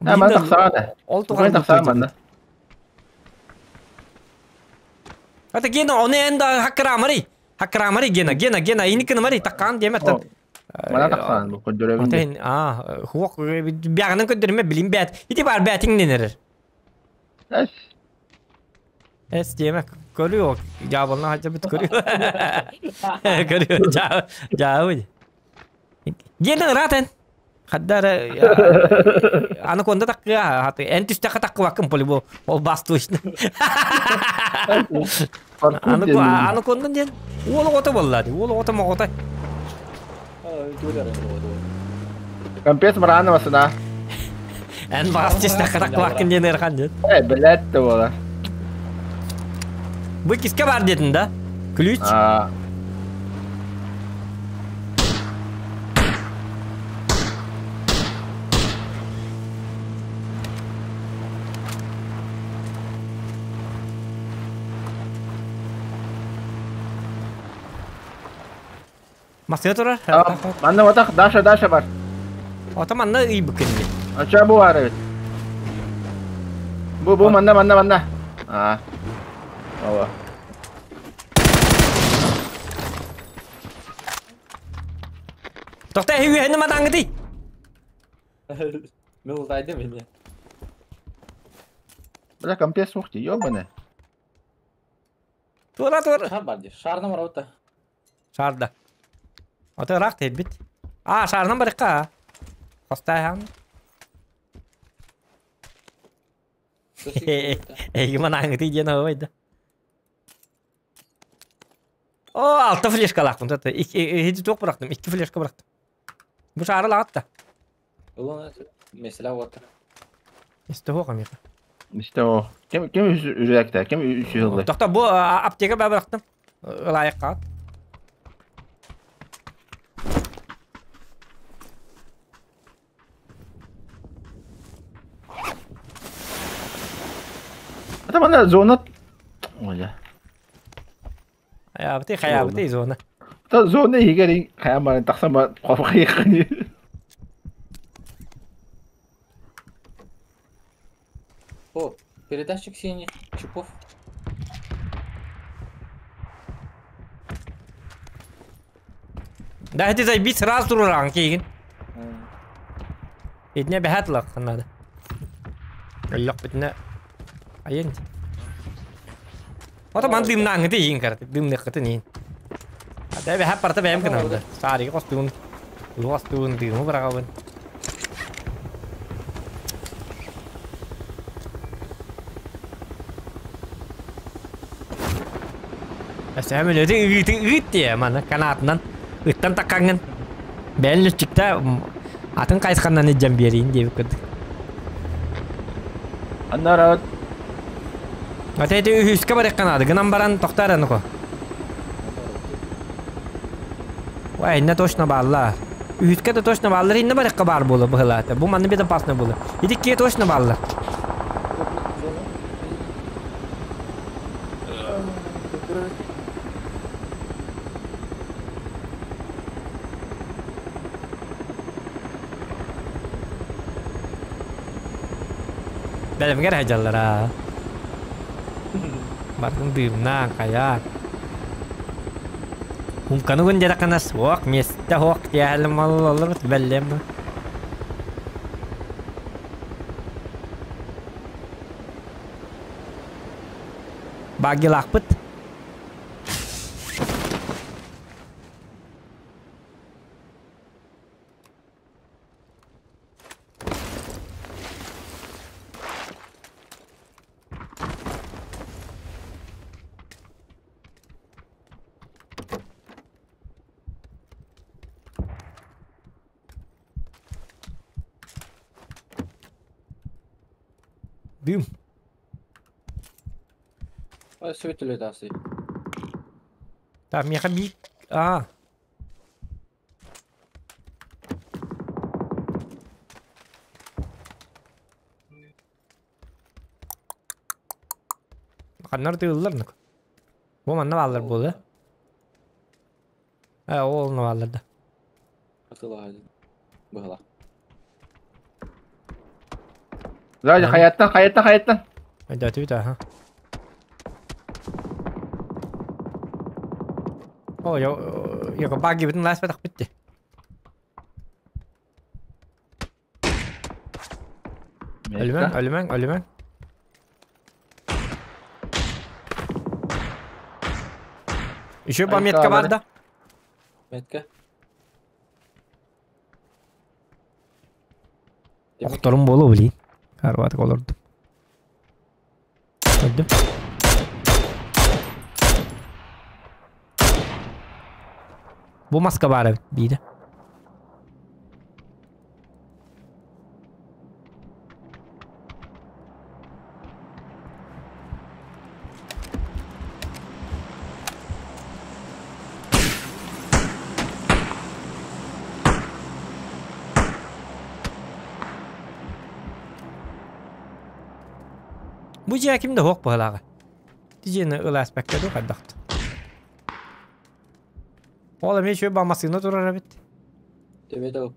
А ман таксаана. Ол туган таксаана. Ата гена оны энда хакрамари. Хакрамари гена гена гена иникин мари таккан деметтен. Мана таксаан бу көдөрөбүн. А хуок бягынан көдөрмө билим бәт. Ити бар бәтиң ненер. Эс. Эс демек көрүө. Жабылна хача бит көрүө. Көрүө. Жа жа. Гена ратен. Хаддар аны конда такка хаты эн түстә такка вакым поли бу ол басту ишне. Аны аны кондан ден. Ол ота боллады. Ол ота могота. Компес мараны басына. Эн бастис такка вакым ден эрхан ден. Э, билет бола. Бу киске бар дедин да? Ключ. А. Масына турар. Манна отак Даша Даша бар. Ата манна ый букенди. Ача бу бар бит. Бу бу манна манна манна. А. Ова. Токта хүйәне матаңгы Мен ултайды мени. Бля, компес ухти, ёбаный. Тура тура. Шар бар ди. Шарны бар ота. Шарда. Ата рак тет бит. А, шарнан барыкка. Хостай хан. Эй, манаңгы ти ден хойда. О, алты флешка лактым. Тата, хеди тоқ бырактым, 2 флешка бырактым. Бу шары лакты. Улан mesela вот. Исте хоқ амиха. Исте о. Кем кем үрәктә, кем үч елды. Токта бу аптека ба бырактым. Лайык кат. Ата мана зона. Оля. Хаябыты, хаябыты зона. Та зона егер хаямарын тақсама қорқайықны. Передатчик синих чипов. Да это зайби сразу туруран кейгин. Итне бәһәт лак надо. Лак битне. Айын. Ото ман дымна аңыты иин карты. Дымны кыты нин. Ата бәһәт парта бәм кынады. Сари костюм. Костюм дымы барагабын. Әсәм өлөтүн ыытын ыыт дие маны канатынан ыттан таккаңын бәлін үчүктә атын кайтканнан иджан берейин деп көрдүк. Аннара Ата эти үһүскэ барык канады гынан баран токтар аны. Вай, инне точно балла. Үһүскэ да точно баллар, инне барыкка бар болу быһылаата. Бу манны безопасно болу. Идикке точно баллар. Бәлемгер хаҗаллар а. Бардың дымна, кая. Хумканы күн деді қанас, оқ, месті оқ, диялым алыр, бәллем. Багилақпыт. Дым. Ай, сөйтіледі асы. Так, меха би... А. Ханнар тыыллар нык. Бу манна баллар болды. Ә, ол ну баллар да. Атыла Быһыла. Зайда хаяттан, хаяттан, хаяттан. Айда түбүт аха. О, я я баги битин лас бетак битти. Өлмәң, өлмәң, өлмәң. Еще пометка бар да? Метка. Охторум болу, блин. Карватык олорду. Öldüm. Бу маска бар бийdi. Бу жия кимде хоқ баһалаға. Тижені ыл аспектте ду кайдакты. Ола мен шөй бамасыны турар бит. Төбет ал.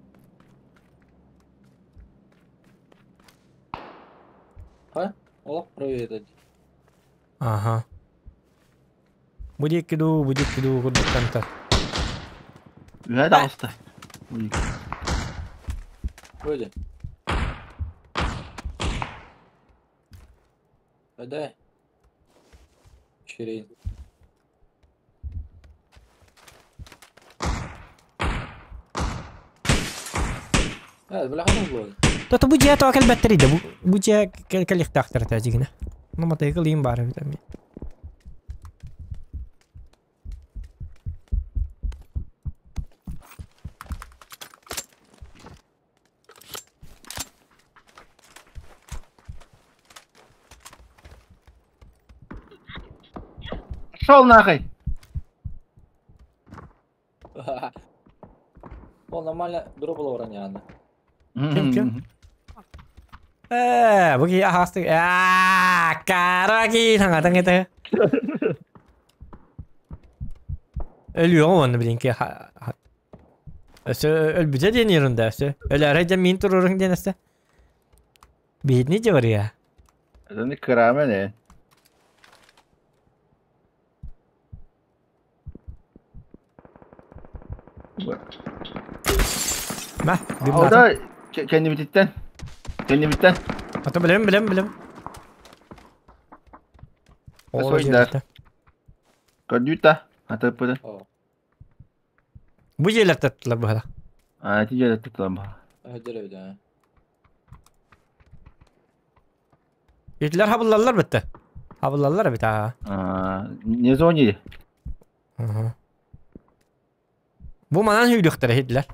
Ха? Олақ проверить. Ага. Будет киду, будет киду, курдуктанта. Үһә дагысты. Вроде. Дай. Черень. А, бля, ханын болды. Тото бу жия тоакел бэттериде. Бу жия кэлихтаахтар тажигина. Ну матайгы лим бар бит эми. Шел нахуй! Ол нормально дроп броняны. Ким ким? Э, бу ки ахасты. А, караки таңатан кете. Өлүөҥ уонна билин ки Өсө өлбүтэ диэн ерунда өсө. Өлөөрэ дьэ мин туруруҥ диэн өссө. Биһитини дьэ барыа. Это кырама не. Мә, O da kendi bititten. Kendi bitten. Ата билем, билем, билем. Сойдар. Көрдүүта. Атыппыды. Бу жерлер таттылар бу. А, ти жерлер таттылар бу. Өдөрө да. Итлер хабыллалар битте. Хабыллалар бит а. А, не зони. Бу манан хүйдүктер хидлер.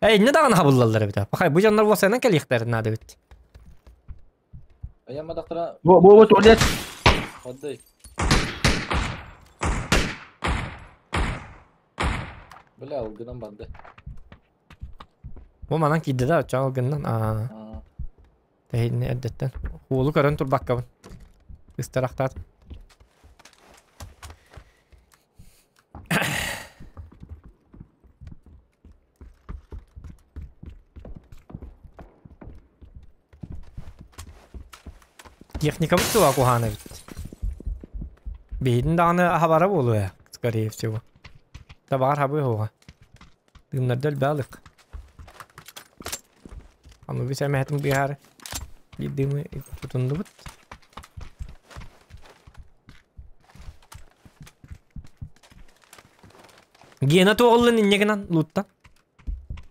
Эй, не даган хабыллалар бит. Бакай бу жаннар болса келихтер нады бит. Аяма дактара. Бу бу бу туалет. Отдай. Бля, алгынан банды. Бу манан кийди да, чалгындан. А. Тәһидне әддәттән. Хулу көрөн турбаккабын. Истарахтат. Техника туа кухана бит. Бейдин даганы хабара болу я, скорее всего. Да бар хабы хога. Дымнардел балык. Аны биз әмәтин бихар. Дымы тутунду бит. Гена тоғылын иннегенан лутта.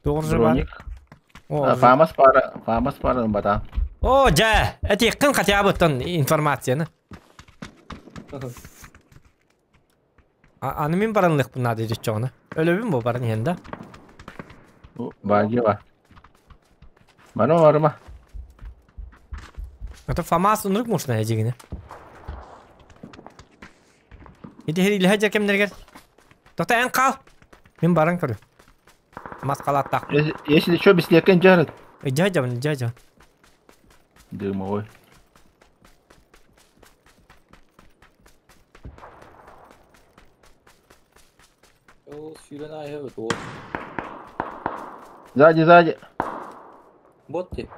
Тоғыр бар. Фамас пара, фамас пара бата. О, жа, эти кын хотя бы тон информацияны. Аны мен баранлык бу надо чоғына. Өлөбүм бу баран енді. Баги бар. Барма барма. Это ФАМАС унрук мушна эжигине. Иди хери лһә кемнергер. Тота эн кал. Мен баран көрү. Мас калаттак. Если что, беслекен жарыт. Жа жа жа жа. Дымовой. Сзади, сзади. Бот ти.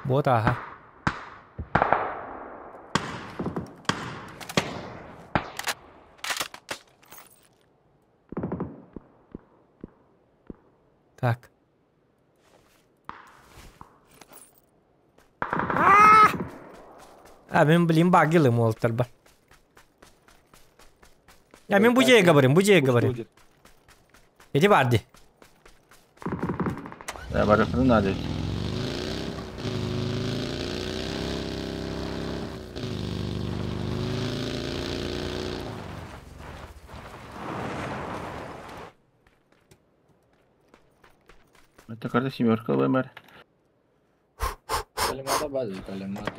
Бот, ага. Так. А, мен блин багилы молотар бар. Я мен бужее говорим, бужее говорим. Иди барды. Да, барыпны надо. Это карта семерка ВМР. Коллиматор базы, коллиматор.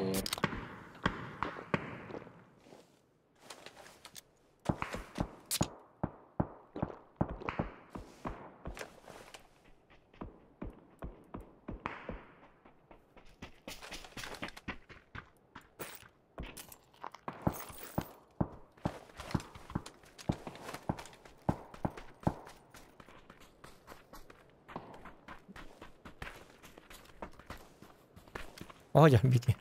О, я бити.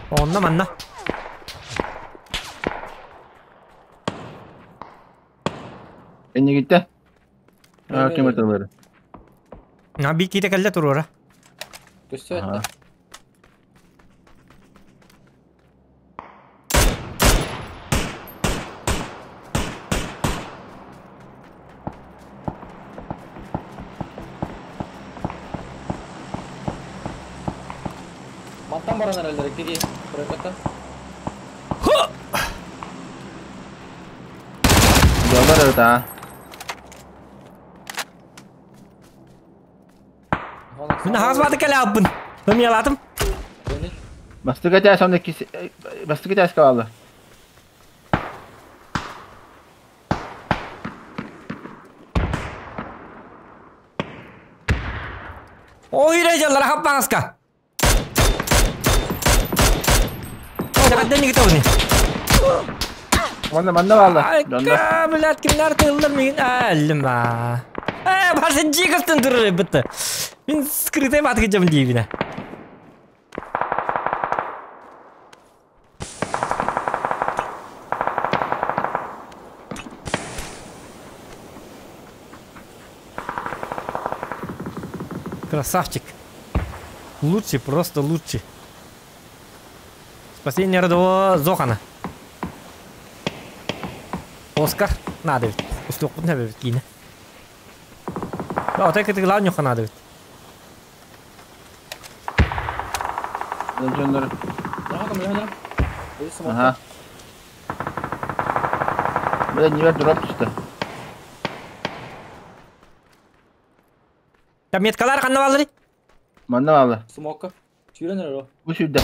Онна манна. Энне гитте. А, кем это было? На бики те калла турура. Көстө это. Маттан баран әлдер кеги. Проката. Жалар это. Мин хас баты калла абын. Мен яладым. Бастыга тәс онда кис бастыга тәс калды. Ой, жалар хаппаңаска. Ой, қаддан неге табыны? Манна манна бааллар. Дьоннор. Айка, блядь, кимнэр тыллар миин әллим а. Э, барсы жигастан турар битте. Мин скрытай батык жам дейбине. Красавчик. Лучший, просто лучший. Спасение родового Зохана. Оскар надо ведь. Устуқпын нәбі кейіне. Да, отай кітігі лау надо ведь. Дьоннор. Ага. Бля, не дроп түсті. Та меткалар қанна балыр? Манна бааллар. Смока. Сүүрэн эрэр о. Бу сүүрдэ.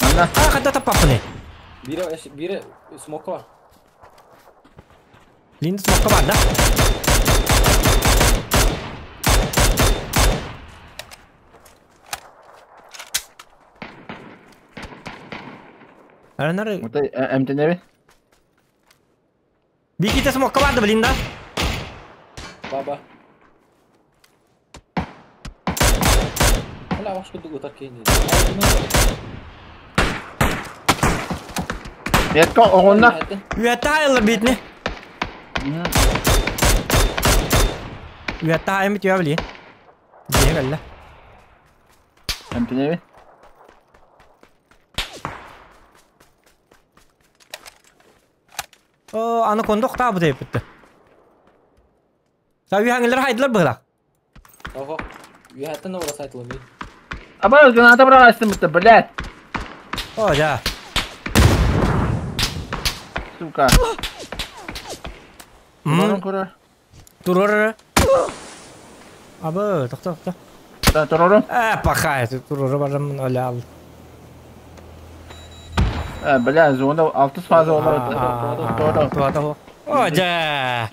Манна. А, қанда таппаппыны? Биирэ биирэ смока бар. Линді смокка бар, да? Аранары... Отой эмтенеби. Биките смокка барды, блин, да? Баба. Hala баш курдук ытар кейин. Метка оҕунна. Үөтті айылыр битini. Үөтті айым бит үө блин. Дие кэллэ. Эмтенеби. О, аны кондох табы деп битти. Са үйәңілер хайдылар бұғылақ. Ого. Үөһэттэн ора сайтылым. Аба граната бырастым битте, блядь. О, жа. Сука. Турорун көрөр. Турор. Абы, тохто, тохто. Да, турорун. Э, пахай, турор барым оля ал. Э, бля, зона 6 фаза олар. Туата. О, жа.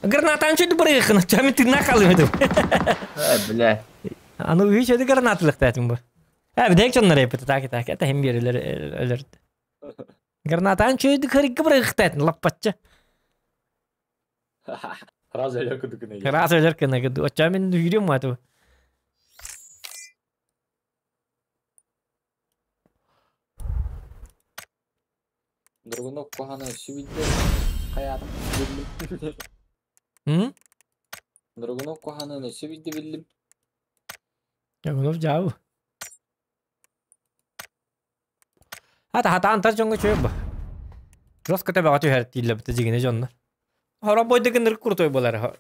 Гранатаны чөйді бұрайықын, чамин тыңна қалым едім. Э, бля. Аны үй чөйді гранатылық тәтім бұл. Ә, бидек жоннар епіті, так, так, это хем берілер өлерді. Гранатаны чөйді кырыкы бұрайық тәтін, лаппатчы. Раз өлөр курдук неге. Раз өлер кына кыды. Оча мен үйрем ату. Драгунок коханы сүбидде хаятым биллим. М? Драгунок коханы сүбидде биллим. Драгунов жабы. Хата хата антар жоңго чөй бу. Жостко тебе аты хер тиле бит жигине жоннор. Хора бойдыгын ырк крутой болар.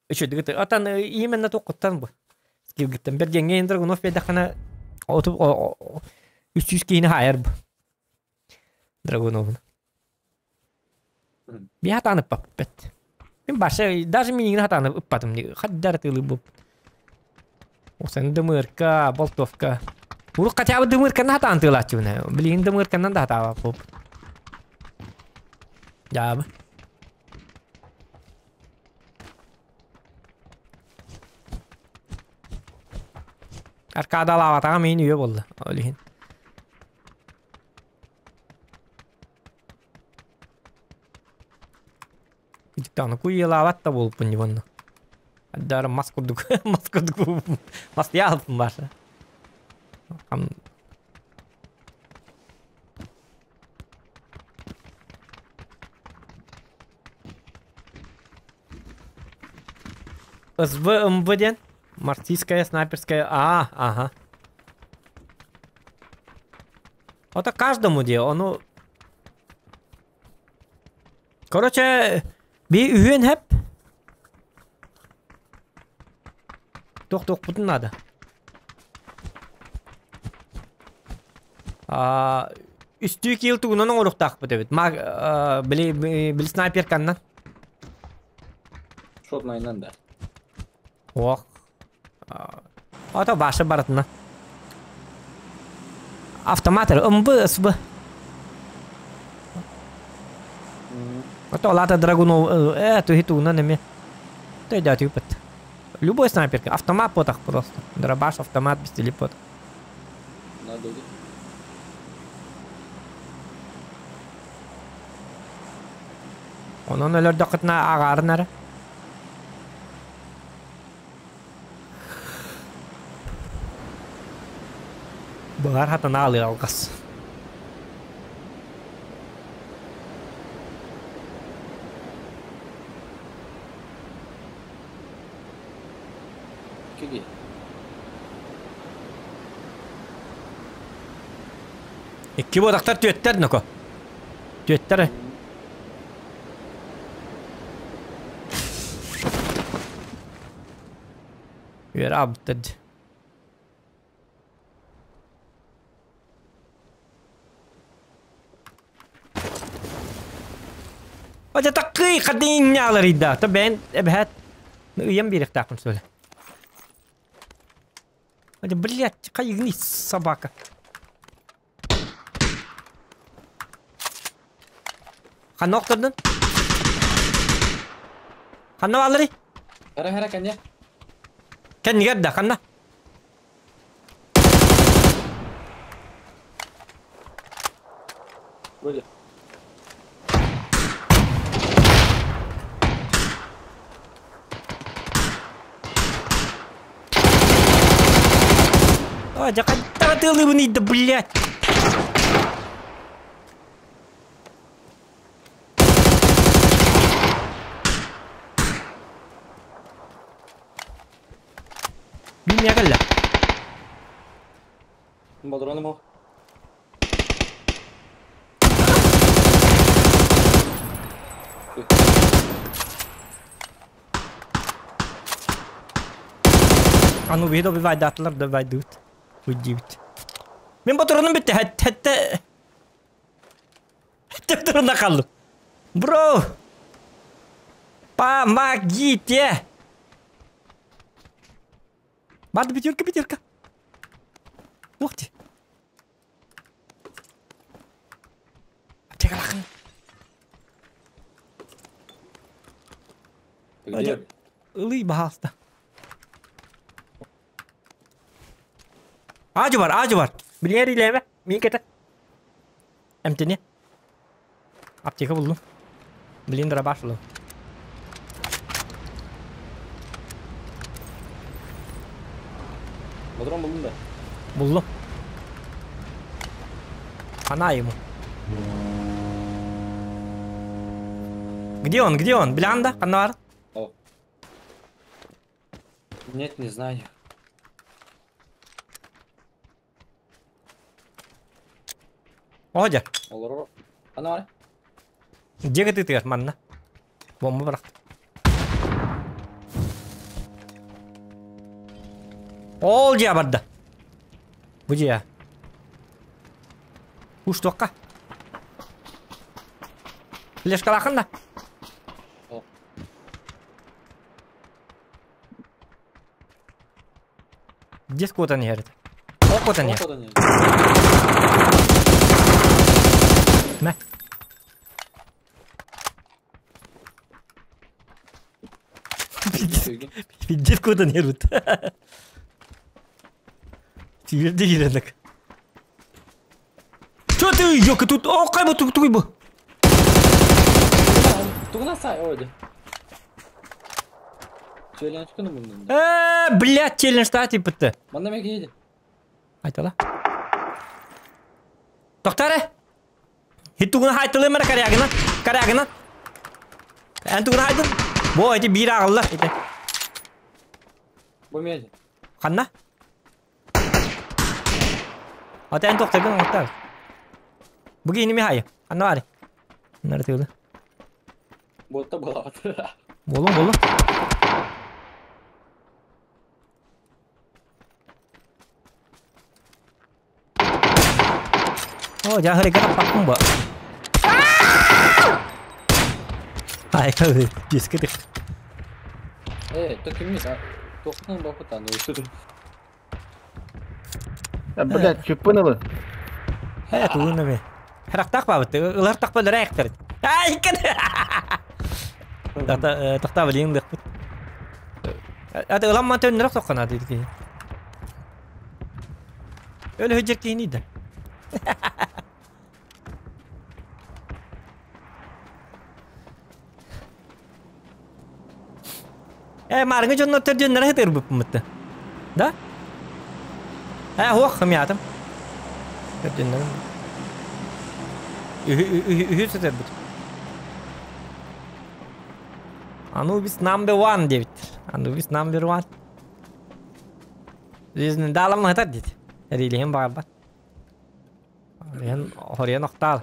Үчө дигит атан именно токуттан бу. Скилгиттен бергенге Драгунов бедахана отуп 300 кейини хайыр бу. Драгуновун. Би хатаны паппет. Мен баша даже минигин хатаны ыппатым. Хаддар тылы бу. Осен дымырка, болтовка. Урук хотя бы дымырканы хатан тылачы. Блин, дымырканан да хатаба поп. Жабы. Аркада лаватага мен үйе болды. Олихин. Күдіктаны куй лават та болып бұны бұны. Аддары мас курдук. Мас курдук. Мас ялыппын башы. СВ МВ Мартийская снайперская. А, ага. Это каждому дело. Ну. Короче, би үйен хеп. Тох-тох путын надо. А, үстүү кил тугунан оңоруктаах бу дебит. Маг били били снайперканнан. Шотнайнан да. Ох. Ата башы баратына. Автомат МБ СБ. Ата лата Драгунов ту хитугунан эме. Той да тюпет. Любой снайперка. Автомат потах просто. Дробаш, автомат, без телепорта. Ну Онон өлөрдөххүтүнэ аҕаарын эрэ. Быһар хатана алыы алгас. Киги. Икки буотахтар түөттэр ноко. Түөттэр. Үөрэ абыттар дьэ. Ата таккый хадыҥ няларыйда. Та бэйэн эбэһээт ыйан биэриэхтээхпин сөle. Ата блядь, хайыгны собака. Ханна охтордун? Ханна баалларый? Хара хара кэннэ. Кэннигэр да, ханна? Вроде. А, дьэ хайдах тыалыыбыный да, блядь! Мин кэллэ. Бодроным ол. Аны убиһи добивайдаатылар добивайдыбыт. Уйдиибит. Мин ботуруным бүттэ. Хэтте Хэтте ботуруна қалдым. Бро! Помогите! Барды пятерка, пятерка. Ух ты. Аптекалахын. Где? Ылый, пожалуйста. Аажы бар, аажы бар. Билер илеме. Мин кете. Эмтени. Аптека булдум. Блин, дробаш булдум. Бодрон булдум да. Булдум. Хана ему. Где он? Где он? Блянда? Ханна бар? О. Нет, не знаю. Одя. Олор. Ана бар. Где ты ты манна? Бомба бырах. Ол дьэ барда. Бу дьэ. Уш туохха. Флешкалаахын да. О. Где скотан иһэр? О котан иһэр. О, Мэ. Пиздец куда не рут. Тиерде киренек. Что ты, ёка, тут, о, кай бу, туй бу. Тугуна сай, оди. Челлендж күнү мундан. Блядь, челлендж та типа-то. Манна меки еди. Айтала. Тоқтары. Хитугуна хайтылы мара карягына. Карягына. Эн тугуна хайтыл. Бо, эти бир ағылла. Эти. Бу меди. Ханна? Ата эн тоқтыргын оқтар. Буги иними хайы. Ханна бары. Нары тыылы. Ботта болабат. Болун болун. О, жахыры гара паккун ба. Ай, диск дих. Э, то кимми да. Тоқтан бакытан өтүр. Блядь, чуппын Э, тугун Характак бабыт. Ылар такпалар аяктар. Ай, кен. Тахта тахта билин дых. Ата ыламма төннөрөк токкана дейди. Өлө сылдьар киһини да. Э, маарыҥы дьоннор төрдүөннэрэ сытыарбыппыммытты. Да? Э, хуох, хымыйаатым. Төрдүөннэрим. Үһү, үһү, үһү сытыарбыт. Anubis number one диэбиттэр. Anubis number one. Жизнь даламмыһытар диит. Эриилиһин баҕарбат. Хоруйан, хоруйан охтаал.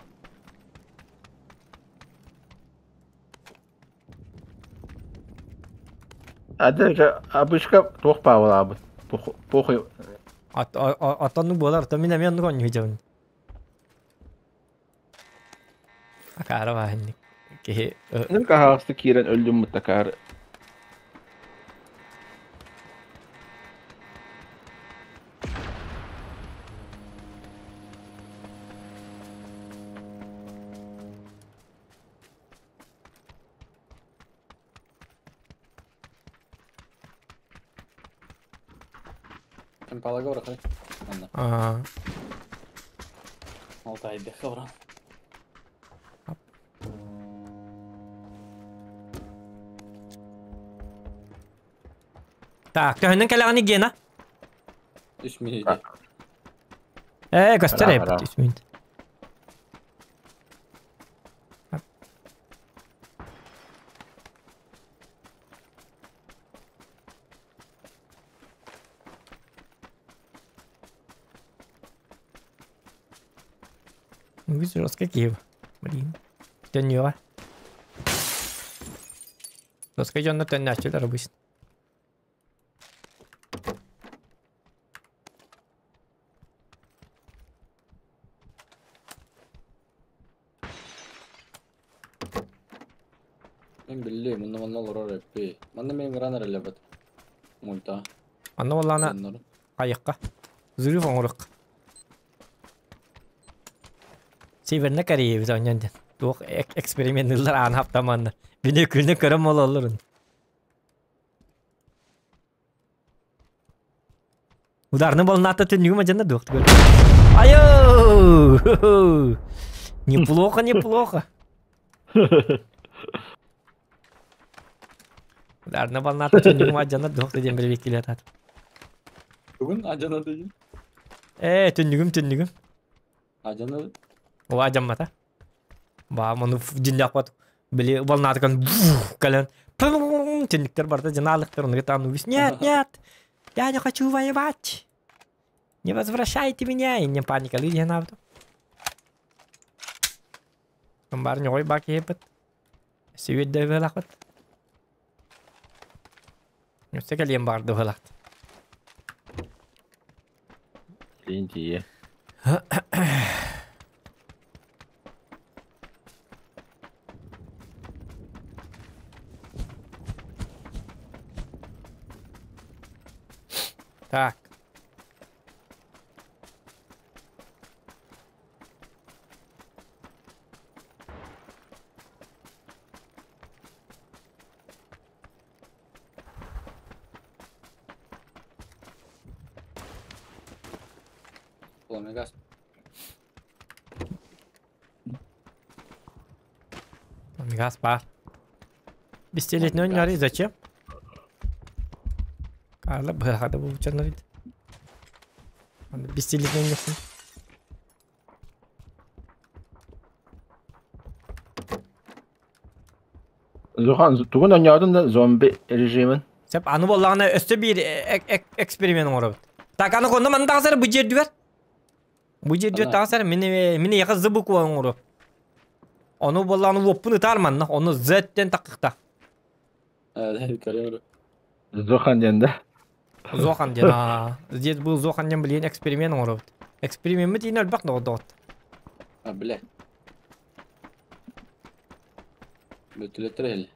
Ады обычка туох паавалаабыт. Похуй. Оттоннук буолар, то мин эмиэ оннук оонньуу сылдьабын. Акаары бааһынньык. Киһи Нын хаһаҕаста киирэн өллүм муттакаар. Импалага урахай. Анна. Аа. Алтайды хабран. Так, төһөннөн кэлэҕини Гена? 3 минут. Э, көстөр эбит 3 минут. Үгүс жестко киһи. Блин. Төннүөҕэ. Жестко дьоннор төннөөччүлэр обычно. Мен билли, мунна манна олорор эппи. Манна мен гран эрэлэбит. Мульта. Анна боллаана хайыкка. Взрыв оҥорук. Северная Корея бит онньон ден. Туох экспериментлар аан хаптаманна. Бини күнү көрөм ололлорун. Ударны болнаата түннүгүм ажана дуох түгөр. Айо! Неплохо, неплохо. Ударны болнаата түннүгүм ажана дуох диэн бирбиккилер атат. Бүгүн ажана деген. Э, түннүгүм, түннүгүм. Ажана. О, ажаммата. Ба, муну дьиннээх били волнатыкан кэлэн түннүктэр барда жынаалыктар ону там нет, нет, я не хочу воевать. Не возвращайте меня, и не паника лидия навду. Бар ньой бак епет. Сүйет дөбөлакыт. Өссө кэлиэн бар дыһылат. Линтие. Так. Пламегаз. Газ бар. Бестелетный он зачем? Карла быһада бу чанарит. Бестелетный ойносун. Зохан тугун оñоодун да зомби режимин. Сеп аны боллаҕына өссө биир эксперимент оҥоробут. Так аны конно манна тахсар бу жердүгэр. Бу жердүгэр тахсар мини мини яха з буква оҥоро. Ону боллаҕына уоппун ытаар манна. Ону Z-тен такыкта. Көрөм. Зохан диэн да. Зохан диэн. Аа. Здесь был Зохан диэн билигин эксперимент оҥоробут. Эксперимеммит иин элбэх доҕордоҕот. А, бля. Бөтүлөттөр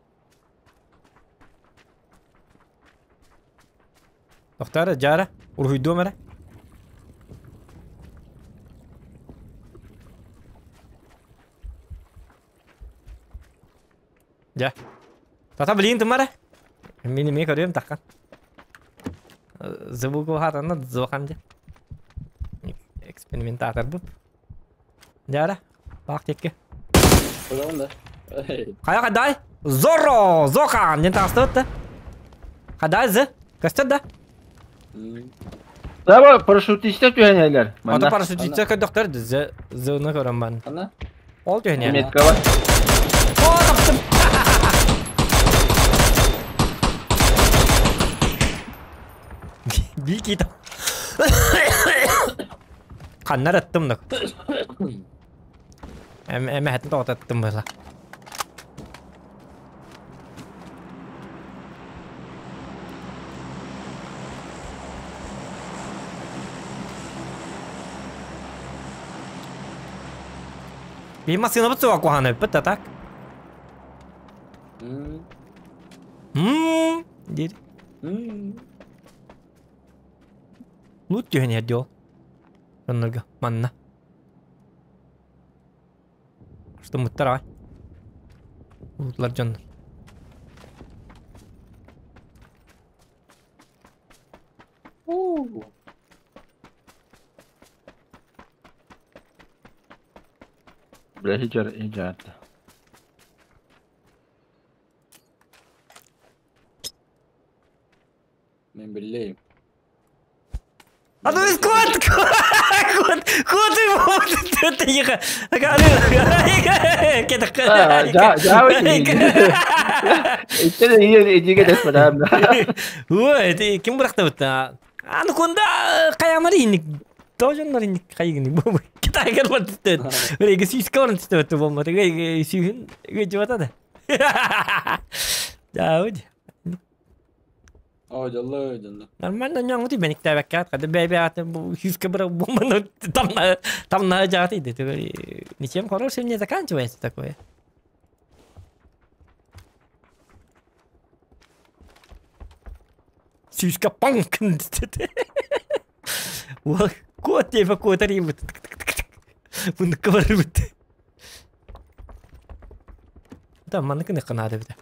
Тохтоо жаара. Уруһуйдуом эрэ. Дьэ. Тата билигин тымара. Мин эмиэ көрүөм таххан. Звугу хатанна Зохан диэн. Экспериментатор бу. Дяра, бак текке. Куда Кая кадай? Зорро, Зохан, не тастыт. Кадай з? Көстөр да? Давай, парашютистер түһэнэлэр. Ата парашютистер көдөктөр з зыны көрөм бан. Ана? Ол түһэнэ. Метка бар. О, таптым. Бики там. Каннар аттым да. Эм эм хэтин тоғытаттым была. Би машина бит суа куханы бит так. Дир. Лут түһэн дьол. Оннорга манна. Что муттар ай. Лутлар дьон. Бля, хиджар, хиджар. Мен билейм. А ну из кот! Кот! Кот его! Ты ехай! Ja, ja, Иттен иге дес бадам. Ой, ким быракты бит? Аны кунда каямар иник. Тоже нар иник кайгыны. Бу Китай бар түстөт. Бир сүйүс корн түстөт болмады. Сүйүн гыжып атады. Да, уд. О, жалла, жалла. Нормально няңы ти беник табакка кады бәбә аты бу хюска бир бомбаны там на там на жаты иди. Ничем хорошим не заканчивается такое. Сюська панк. Кот тебе кот рибут. Bunu кварбут. Да, маныкы канады бит.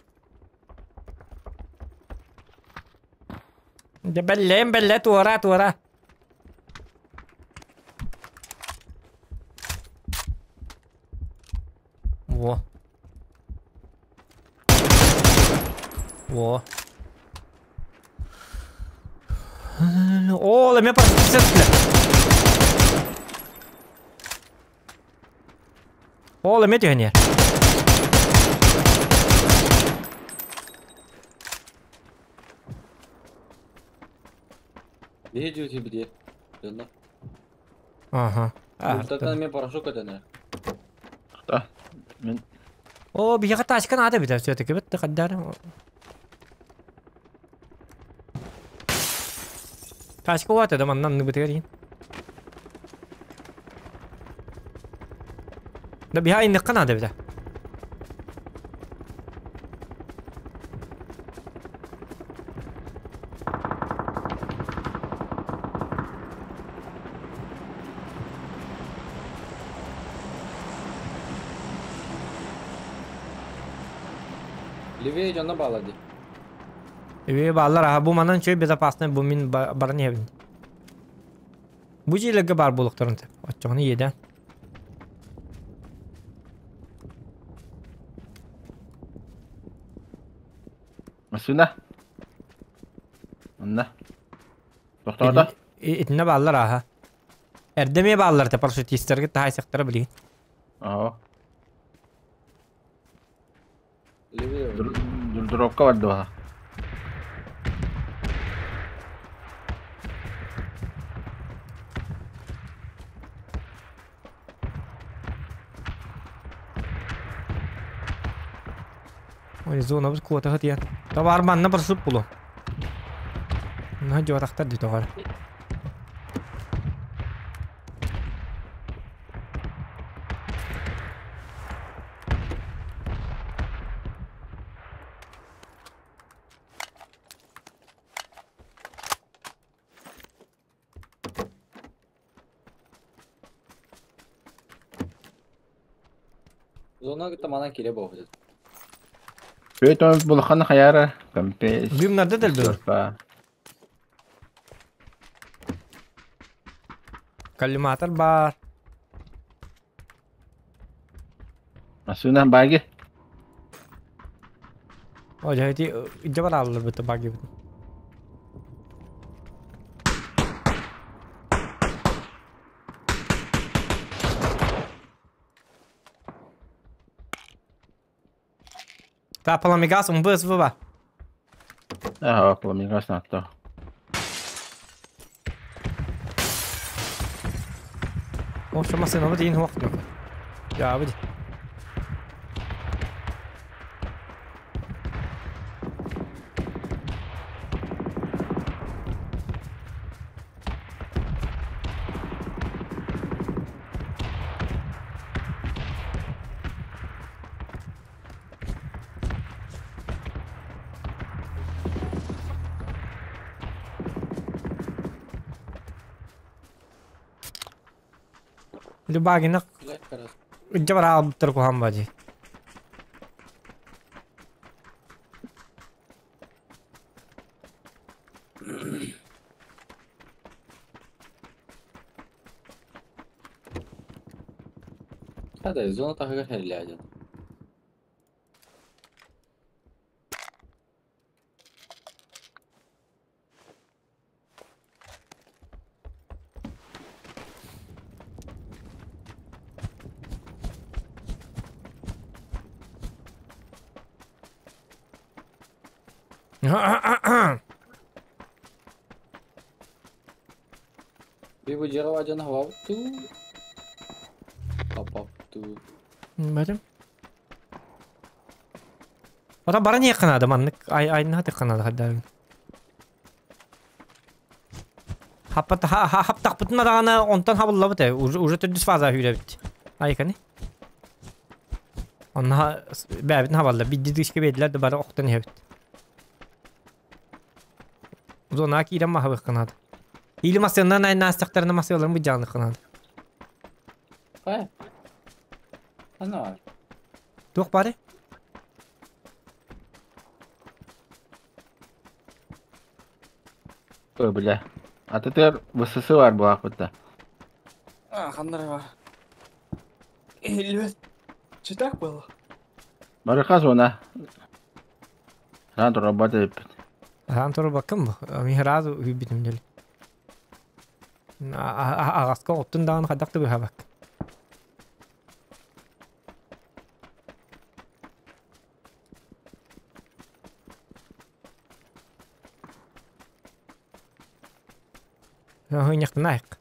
Да бәллем бәлле туара туара. Во. Во. О, меня просто О, леме түһэнер. Не жути бide. Жалла. Ага. Муртатан мен порошок өтөнө. Да. Мен О, бияга тачка надо бит все-таки бит каддар. Тачка вот это маннан не битер. Да бия инде канада бит. Левее жана балады. Левее баллар, а бу манан чөй безопасный бу мин барны ебин. Бу жилеге бар булуктарын. Отчоны еде. Машина. Онна. Тоқтода. Итне баллар аха. Эрдеме баллар те парашютистерге тайсактара били. Аа. Левее. Дропка бар да. Ой, зона бит куота хатия. Товар манна парашют булу. На жотактар ди товар. Зона гыта манан келе болду. Бөтөн булхан хаяра компес. Гимнарда дел бер. Коллиматор бар. Масына баги. О, эти жабар алылар бітті баги бітті. Та паламигас умбыз выба. Ага, паламигас натто. О, что машина вот ин хуак. Я выйди. Любагина жабар алып тұр кухан бажи. Hadi зона тахыгар хәлләден. Bir bu cevap canı hava tu. Pop tu. Бәрім. Ата бара не қанады, маннык ай айна хаты қанады хаддар. Хаппат ха хаптак бутна даганы онтан хабылла бите. Уже уже түрдүс фаза хүрө бит. Ай кани. Онна бәбитин хабалла бидди дишке бедлер де бара октан хебит. Зона кирем махабы қанады. Или масыынан ай настактарына масыяларын бу жаны қанады. Кай? Ана бар. Туох бары? Ой, бля. А ты ВСС бар буак бутта. А, хандар бар. Элбет. Что так было? Барыка зона. Ран работает. Ран тур бакым. Мин сразу үбитим дел. Агаска оттун дагын хадакты бу хабак. Хойняктын айык.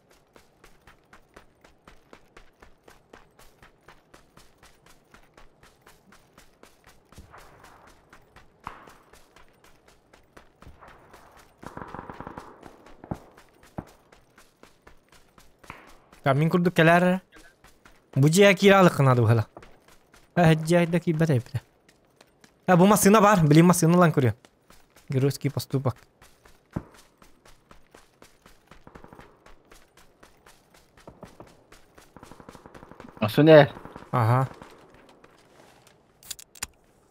Мин курдук келер. Бу жия киралык кынады бу ха. Жия ки бәтәй бит. А бу машина бар, билим машина лан көрү. Геройский поступок. Машина. Ага.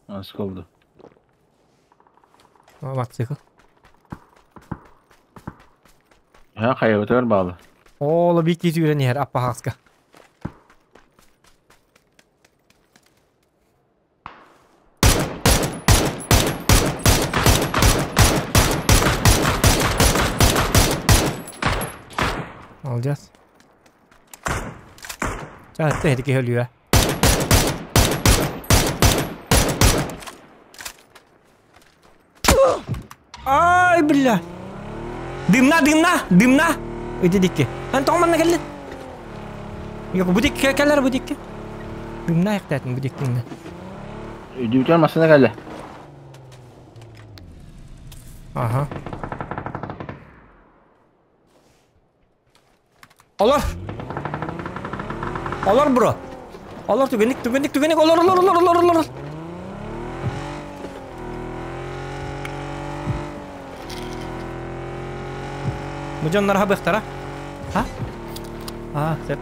Асколду. Мотоцикл. Ha, кайгы bağlı. Ола бик тез үйренер аппа хаска. Alacağız. Ча tehlike ölüyor. Ай, бля. Дымна, дымна, дымна. Иди дикки. Ан тоңманна келди. Yok bu dikki keller bu dikki. Дымна яктатын bu dikkinне. Үдүтөр машина келди. Ага. Олар. Олар бро. Олар түгенник, түгенник, түгенник. Олар, олар, олар, олар, олар. Бу жоннор хабыктара. Ха? А, сеп.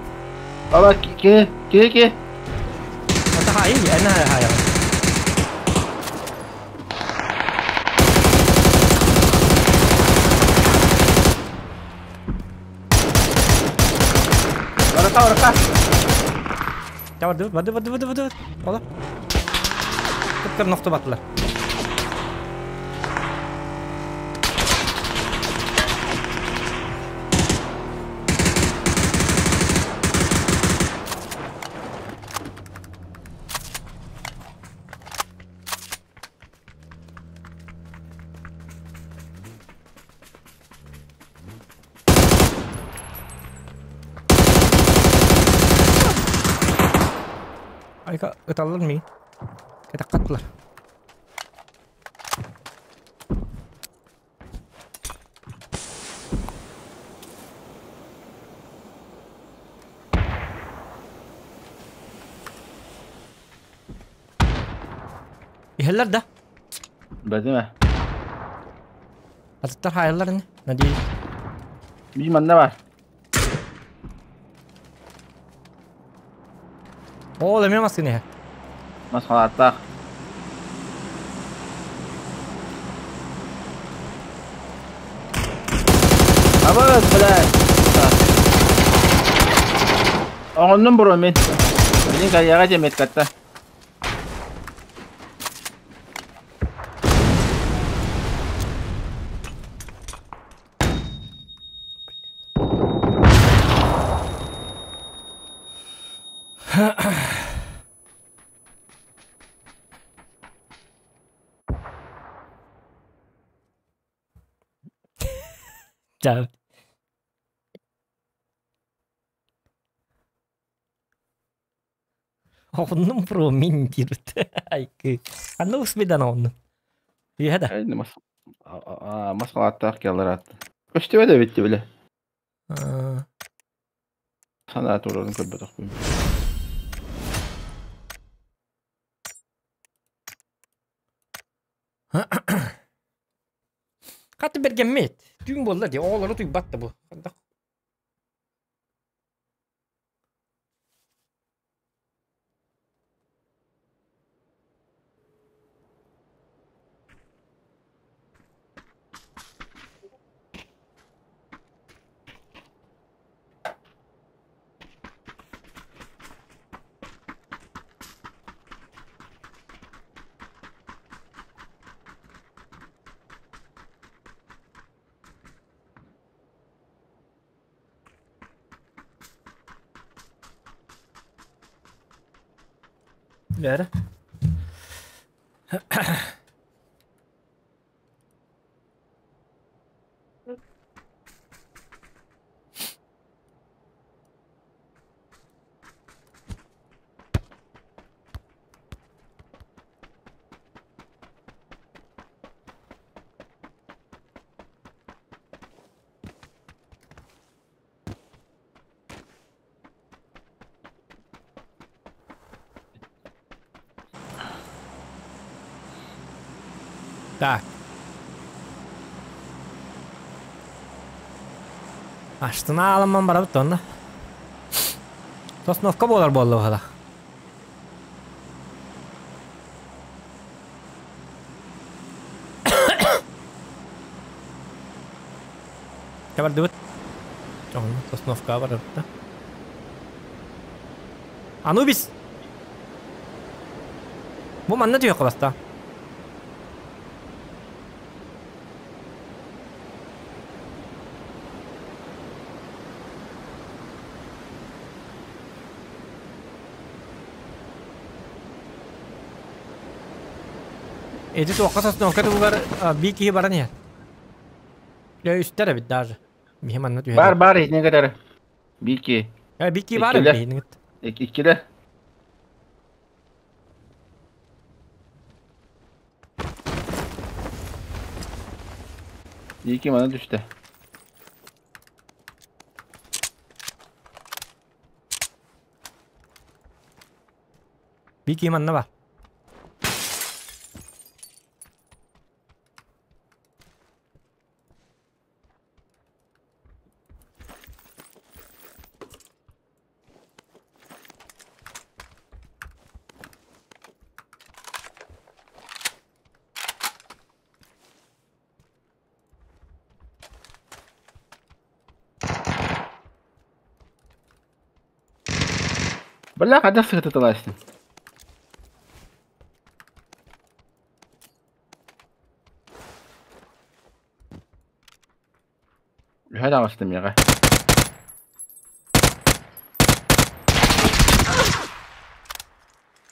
Ала ки ки ки. Ата хай, ана хай. Орака, орака. Барды, барды, барды, барды, барды. Ола. Кыптар нохто баттылар. Айка ыталлар ми. Кетаккаттылар. Иһэллэр да? Бәдиме. Атыттар хайаллар не? Надеюсь. Bir manna var. О, леме маскыны. Масхалаттах. Абыз, блядь. Оғынным бұрын мен. Менің карьяға жемет катта. Ciao. Оннум про мин дирт. Айкы. Анна усмедан оннун. Иһэ да. Масхалаттах келлер атты. Көстүбэ да битти биле. Санаа турарын көрбөтөх бу. Хаты бергеммет. Түүн болла ди. Оолору туйбатты бу. Бәрі. Так. Аштына аламан барабыт онна. Сосновка болар болду бала. Кабар дыбыт. Онна Сосновка барабыт да. Анубис. Бу манна түйө кыласта. Эти туаққа сосновка тугар би киһи баран иһэр. Лө үстер эбит даже. Биһи манна түһэр. Бар бар не kadar. Бики. Би киһи бар эбит. Иккиле. Ики мана түштү. Би киһи манна бар. Бля, хайдах сыһытыталаастын? Үһэ таҕыстым миэхэ.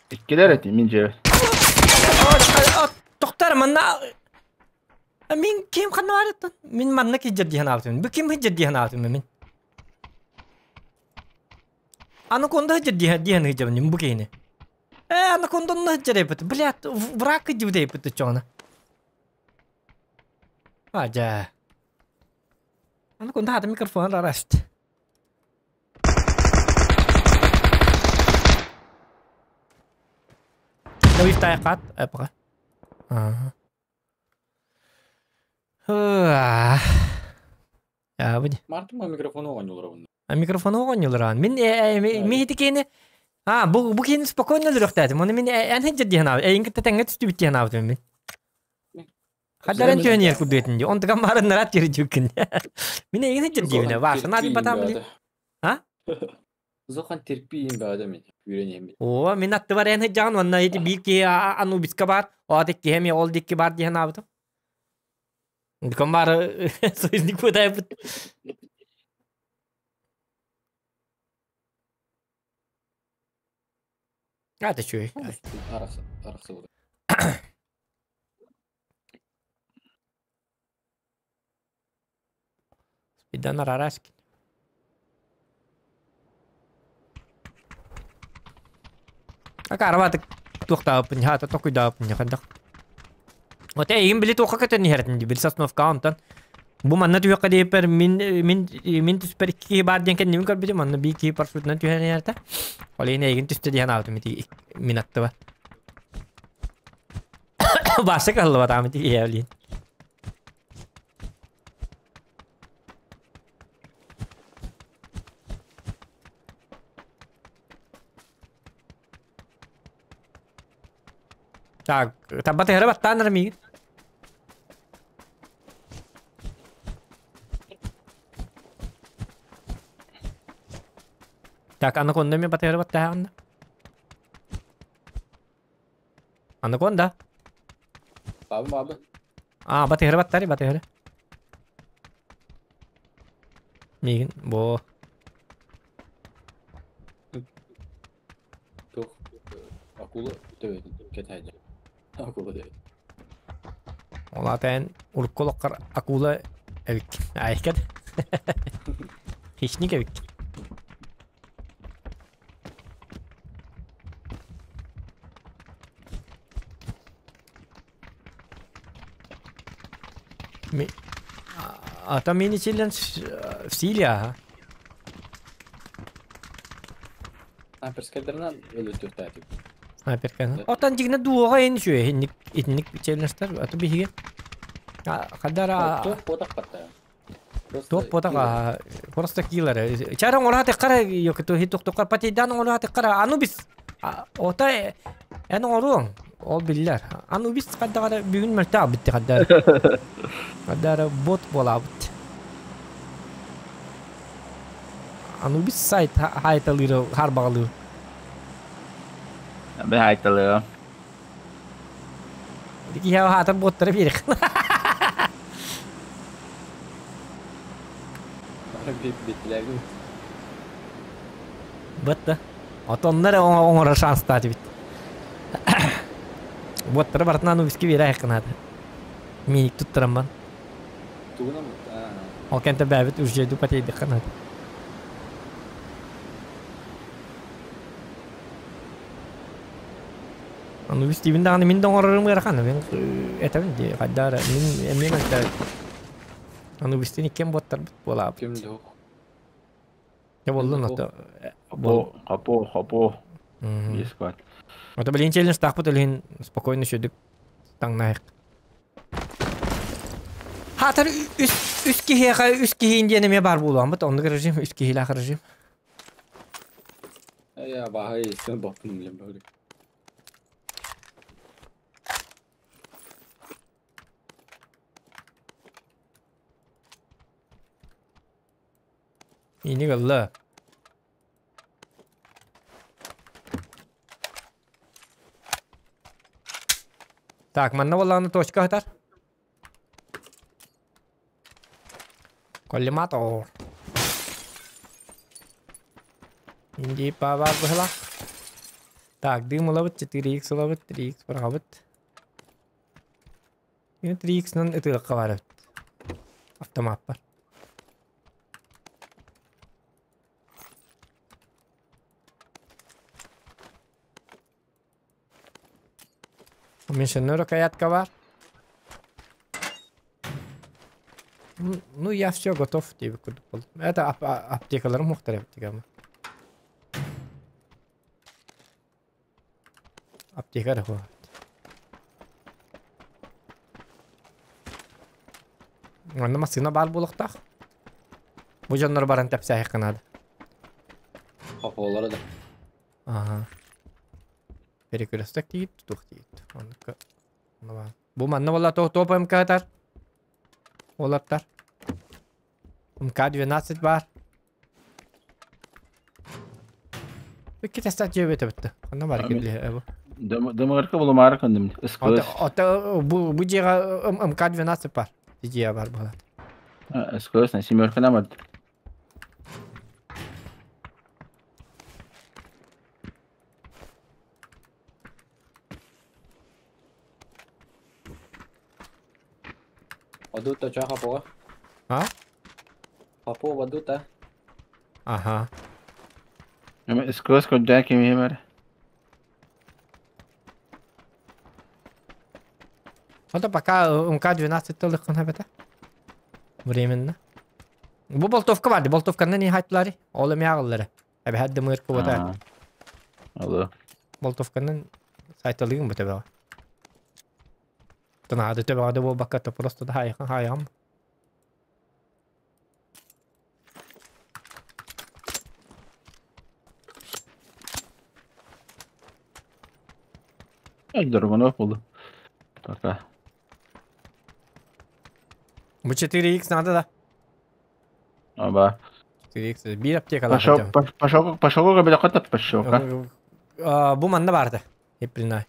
Иккилэр эти мин дьиэбэр. Тоқтар манна мин ким ханна барыттан? Мин манна киджер диэн аабытым. Бу ким хиджер диэн аабытым мин. Анаконда хиджер диэн диэн хиджер бу киһини. Э, анаконда хиджер эпит. Блядь, враг хиджер эпит чоҕына. Ажа. Анаконда хата микрофон араст. Ловифтай кат, пока. Ага. Я Мартыма микрофону оонньуулар. А микрофону оонньуулар. Мин ми хитикени А, бу бу кини спокойно өлөрөхтәтим. Оны мин эн хеджер диэн аабыт. Эйин кытта тэҥҥэ түстүбүт диэн аабытым мин. Хаддаран түһэн курдуэтин ди. Онтуган барын нарат жери жүккүн. Мин эйин хеджер диэбине. Баашын адым батам били. А? Зохан терпиин баада мен. Үйренем. О, мин атты бар эн хеджаган онна ити бир ки анубиска бар. О, дикки хеми ол дикки бар диэн аабытым. Дикон бар союзник бу. Это чуй. Арахсы, арахсы болды. Спидан арараски. Акарабаты туохтааппын хаата токуйдааппын хандак. Оте эйин били туохка көтөн иһэртин бил сосновка онтон. Бу манна түһэккэ диэппэр мин мин мин түспэр икки бар диэн кэннибин көрбүтүм манна бии киһи парашютунан түһэн иһэртэ. Ол иһин эйигин түстэ диэн аабытым ити мин аттыба. Баасы каллыбатаам ити иһэбилин. Так, табаты хара баттаанар миигин. Так, анаконда ми батыгары баттаһаҕын. Анаконда. Бабы бабы. А, батыгары баттари, батыгары. Миигин, бо. Тух акула төбөтүн кэтэһэдэ. Акула дөбөт. Олатен урукколоккар акула эбик. Айкет. Хищник эбик. Ми... А там мини челлендж в силе, ага. Снайперскайдарынан өлөтүөхтээти. Снайперка. Отан дигне дуоға ен шуе, хинник итник челленджтар, аты биһиге. Кадара Топ потақ батта. Топ потақ просто киллер. Чаран ораты кара yok то хит токтокар патидан ораты кара Анубис. Ота эн оруң ол биллер. Анубис кадара бүгүн мөлтә битти кадара. Кадара бот болабыт. Анубис сайт хайталыры харбагалыр. Бе хайталыа. Дики я хатар боттары бирик. Биттилер. Бытты. Отоннар оңора шанс тати бит. Боттары бартынан Анубиске бере айкынады. Миник туттырам бан. Тугунан Ол кенте бәбит уже дупатейди канады. Анубис тибин даганы мин доңорорум ыарахана мен этебин ди каддара мин эммен ата Анубистин иккен боттар бит болаап. Ким дох. Я болдун ата. Хапо, хапо, хапо. Есть кват. Ата билин челлендж тахпыт элин спокойно шөдүк таңнайык. Хатар үс үс киһиэхэ үс киһиин диэн эмиэ бар буолуон бут оннук режим үс киһилээх режим. Я баһай истен баппын билем бөлүк. Ини галла. Так, манна боллааны точка хатар. Коллиматор. Инди павар быһылах. Так, дым ылабыт, 4x ылабыт, 3x бырахабыт. 3x-нан ытыахха бар эбит. Автомат бар. Уменьшенная рукоятка бар. Ну, я все готов тебе. Это аптекаларым мухтар аптекамы. Аптека да хуа. Манна массыына баар буолуохтаах. Бу дьоннор баран тэпсээһиэххэ наада. Хапуолара да. Ага. Перекресток тиийип, туох тиийип. Оннукка. Бу манна буолла то топ МК-тар. Уолаттар. МК-12 баар. Икки тестат жебете бітті. Ханна бар екен біле бу. Дымырка булумары кындым. СКС. Ота бу бу жега МК-12 бар. Жеге бар болады. СКС на семерка намад. Вадута чо хапуга? А? Хапу вадута. Ага. СКС көрдөө ким эмер. Это пока МК-12 тылык бete. Временно. Бу болтовка бар, болтовканы не хайтлары? Ол эме агыллары. Эбе хадды мыркы бота. Алло. Болтовканын сайталыгын бу тебе. Тынады тебе ады бу баката просто да хайхан хайам. Дорогонов болду. Пока. Бу 4x надо да. Аба. 4x бир аптека Пошел, пошел, пошел, бля, пошел, Бу манна барды. Эпилнай.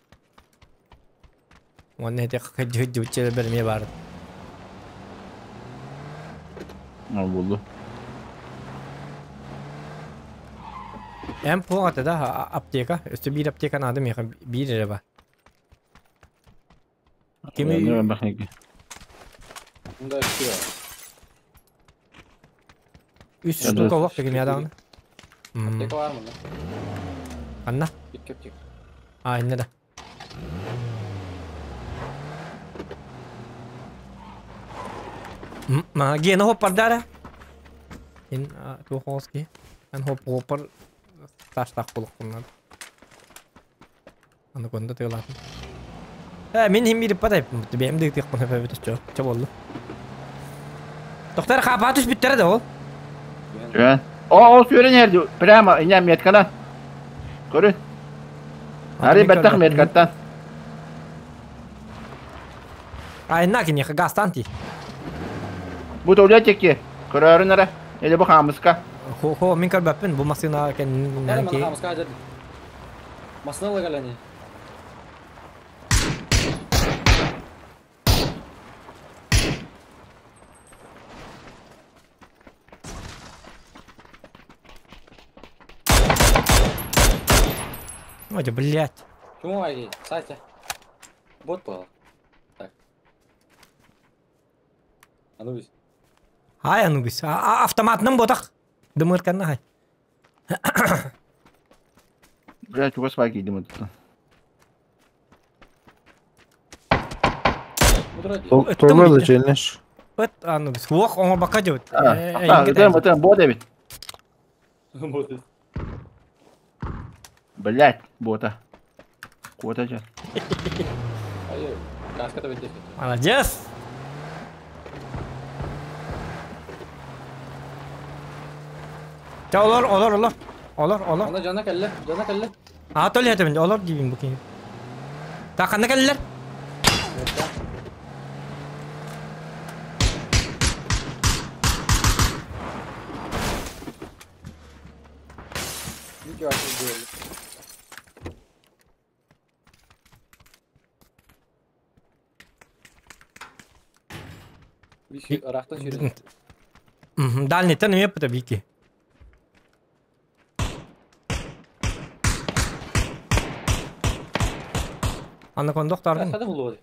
Онны эти хыджы берме барды. Болду. Эм пугаты да аптека. Өстө бир аптека надо меха бир эре бар. Кими? Мында все. Үч штука лох деген ядагын. Аптека бар мында. Анна? Икки аптека. А, инне да. Ма гена хоппардара. Ин тухоски. Ан хоп хоппар таштак болуп куннан. Аны конда тыылатын. Мен хим бирип бадай. Бем дик тик куна бебет чо. Чо болду. Доктор хапа түш бүттер да ол. Жөн. О, о, сүйрен ерди. Прямо иня меткадан. Көрүн. Ари баттах меткаттан. Ай, на кине гастанти. Бу толя теке. Көрөрүн ара. Эле бу хамыска. Хо, хо, мен көрбөппүн. Бу машина экен. Мен хамыска жер. Машина лагалани. Ой, блядь. Чему ай, Сатя? Бот был. Так. Анубис. Ай, Анубис. Автоматным ботах. Дымырканна хай. Блядь, у вас ваги идем тут. Толмады челнеш. Ыт, Анубис. Ох, оңа бака жебит. А, это, бот эбит. Бот. Блядь, бота. Куда же? Ай, каска то бит. Молодец. Та олор, олор, олор. Олор, олор. Анда жана келле, жана келле. А, толи этебин, олор дибин бу кин. Та канда келлер? Видео ачып. Ыраахтан сүүрэн. Дальныйтан эмиэ ыппыта биики. Анаконда охтардын. Хада булуо.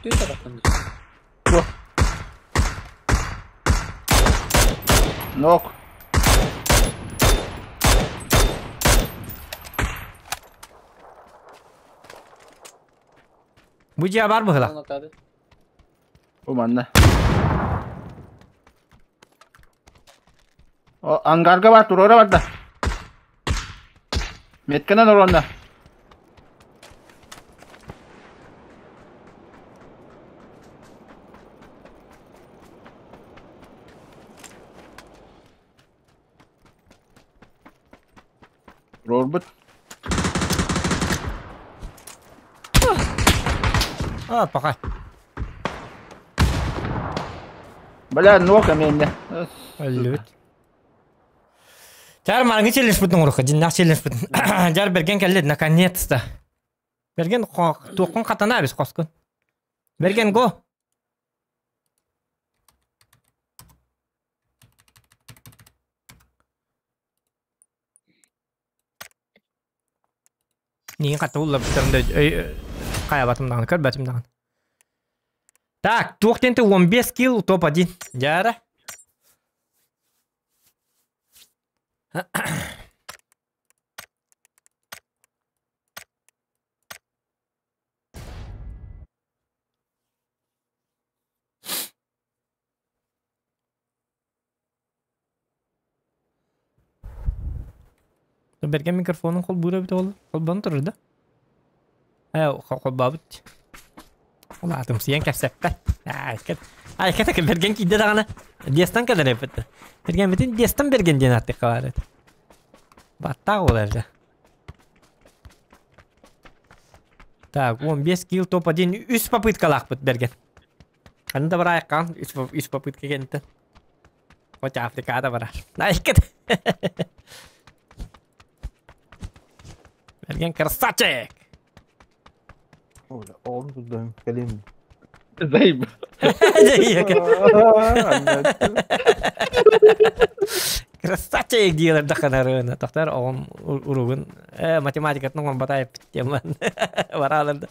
Түн тараттан. Нок. Бу дьиэ бар быһыла. Бу манна. О, ангарга бар, туруора барда. Метканан оронна. Туруорбут. А, пока. Бля, ног эмиэннэ. Өллүбүт. Жар марыңы челлендж оҥоруохха, дьиннээх челлендж Жар Берген кэллэ, наконец-то. Берген туоххун хатана эбис хоскун. Берген, го! Миигин хатта улларбыттарын да хайабатым даҕаны, көрбөтүм даҕаны. Так, туох диэн 15 килл топ-1. Дьаара. Бэргэн микрофонун холбуура эбит ол холбоон турар да? Ээ холбообут. Улаатымсыйан кэпсэппэт. Айка бэргэн киирдэ даҕаны Дестан кэлэр эбит. Бэргэммитин Дестан Бэргэн диэн ааттыахха баар этэ. Баттаах буолар да. Так, 15 килл топ-1 үс попыткалаахпыт Бэргэн. Ханна да бараайыккаҕын үс попытка кэнниттэн. Хоть Африкаҕа да барар. Айкыт. Бэргэн красавчик! Оҕом турдам кэлим. Зайб. Красавчик диэлэр даханарына. Тохтор оҕом уругун математикатын оҥорбата эппит бараалар да.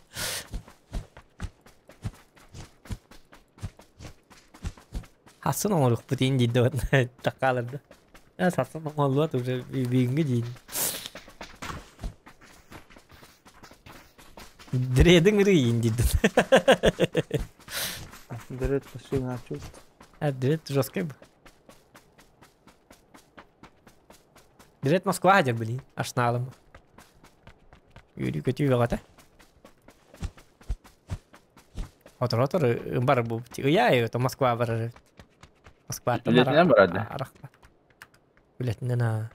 Хасын оҥоруохпут иин диир такааларда. Сарсын оҥоһуллубат уже бүгүҥҥү диин. Дредиң ырыйын диирдин. Дред машина чувств. А дред жесткий был. Дред Москва дер блин, ашналым. Үөрүү көтүү бөҕөтө. Отор-отор бар бу ыйа это Москва барар. Москваттан Үлэтинэн барар да? Арахпа. Үлэтинэн а.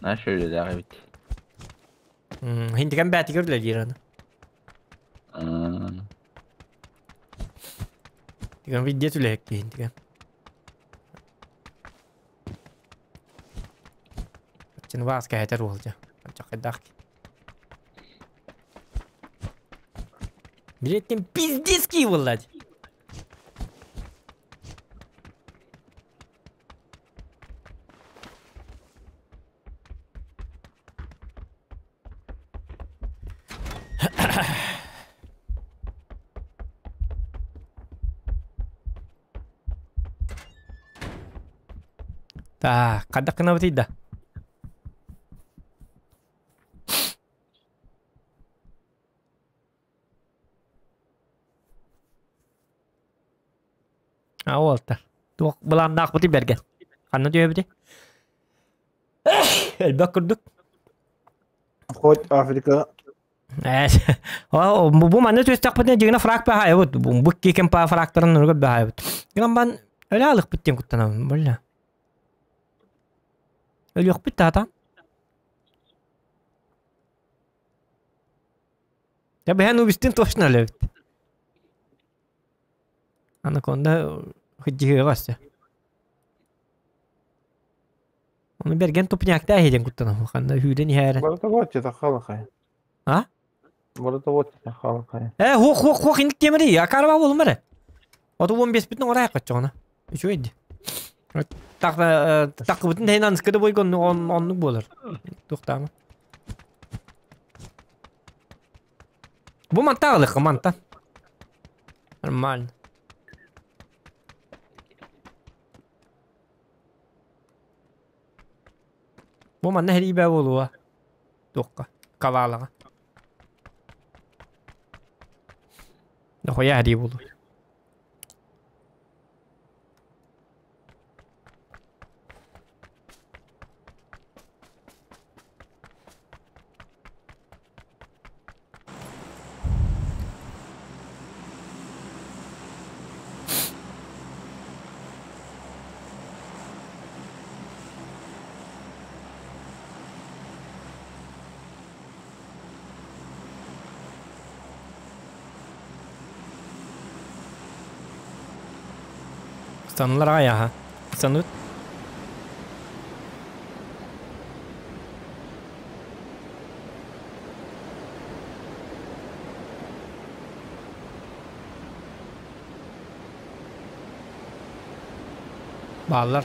Наша үлэлээх эбит. Хинтигэн бээтигэр үлэлиир аны. Тигэн виддиэт үлэһик хинтигэн. Чин ваас кэһэтэр уол дьэ. Чахайдаах. Билеттин пиздецкий буолла дии. Так, хайдах гынабытый да? А уолтар. Туох былааннаахпытый бэргэн. Ханна түһэбитий? Элбэх курдук. Хоть Африка. Бу манна түстэхпитинэ дьигинэ фраг баһаайабыт. Бу кикен па фрагтарын нурга баһаайабыт. Гынан бан өлө алыкпыт диэн куттанабын. Болла. Өлүөхпүт таата. Я бэһэн убистин точно өлөбүт. Анаконда хыдьыһыаҕа өссө. Ону бэргэн тупняктаа иһиден куттанам. Ханна үүрэн иһээрэн. Барыта буоччу таххалахай. А? Burada вот халкай. Хух хух хух инник темири, акарба болум эре. Оту 15 бүтүн орай каччоҕуна. Үчүгэй ди. Так такыбытын тейин анскыда бойгон оннук буолар. Туохтаама. Бу манта алыхха манта. Нормально. Бу манна хэрийбэ буолуо. Туохха? Калаалаҕа. Дохуя хэрий буолуо. Станылар аяха. Станут. Бааллар.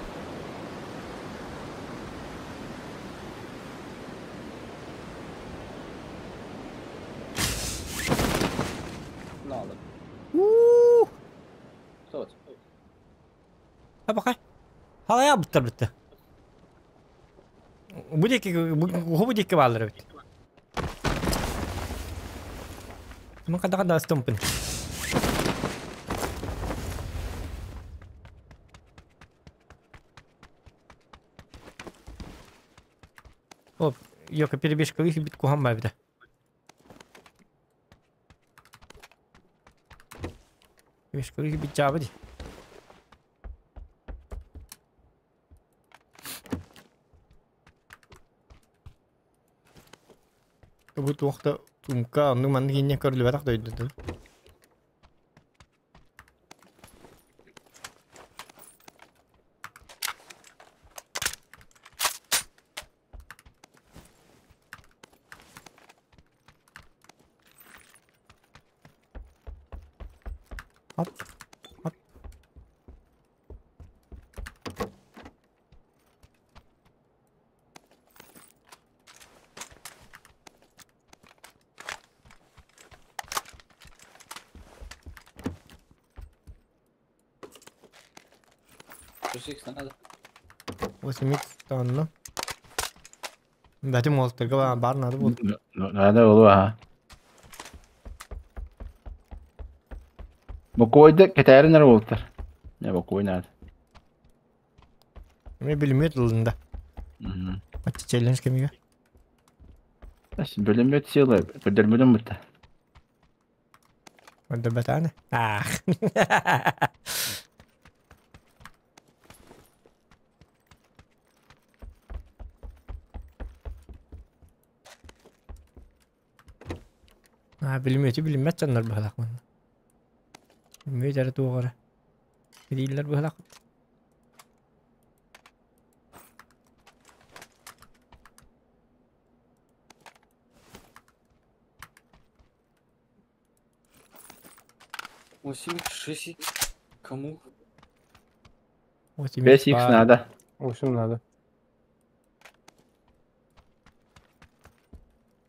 Надо. Уу! Что? Абакай. Халая буттар битте. Бу диэки бу диэки бааллар эбит. Мын хада хада астымпын. Оп, йока перебежка их бит кухам бабида. Перебежка их бит жабыди. Бу туохта тумка, ну манны кинне көрүлүбэтэх дойдуду. Оп, оп. Плюс икс надо. 8 тонна. Бәтим уолтарга бар надо буолла. Надо было, ага. Бокойда кетәрин уолтар. Не бокой надо. Мен билмет ылында. Ачы челлендж кемиге. Әс бөлемет сила, көдөрмөдөн бутта. Онда бәтәне. Ах. А, билмети билмет жаннар бахалак манна. Билмет әрі туғара. Билилер бахалак. 8 6 Кому? 8 5 х надо. 8 надо.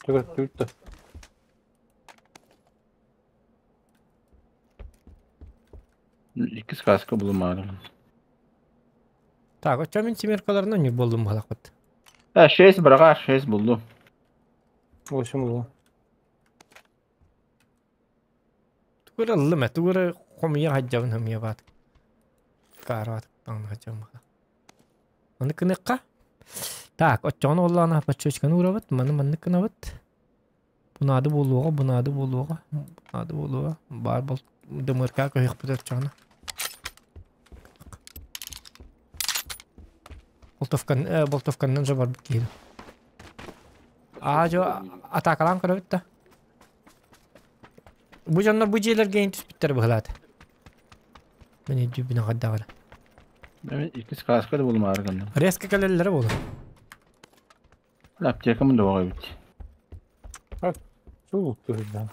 Чего тут-то? Икки сказка булмадым. Так, очо мен семеркаларына не болдум бахалак бат. А 6 брага 6 булду. 8 булду. Тугура лыма, тугура хомия хаджабын хомия бат. Карат таң хаджабын бахалак. Аны кыныкка. Так, очону оллана пачочканы урабыт, маны манны кынабыт. Бунады болуға, бунады болуға, бунады болуға. Бар бол дымырка көйік бітер чағына. Болтовкан, болтовканнан жабар бит кейді. А, жо, атакалан көрөбүт да. Бу жоннор бу жерлерге ин түспүттер быһылаат. Мен дүбүнө каддагара. Мен икки сказка да булмадым гана. Резко келелери болду. Аптека мында бар бит. Тугу туһунан?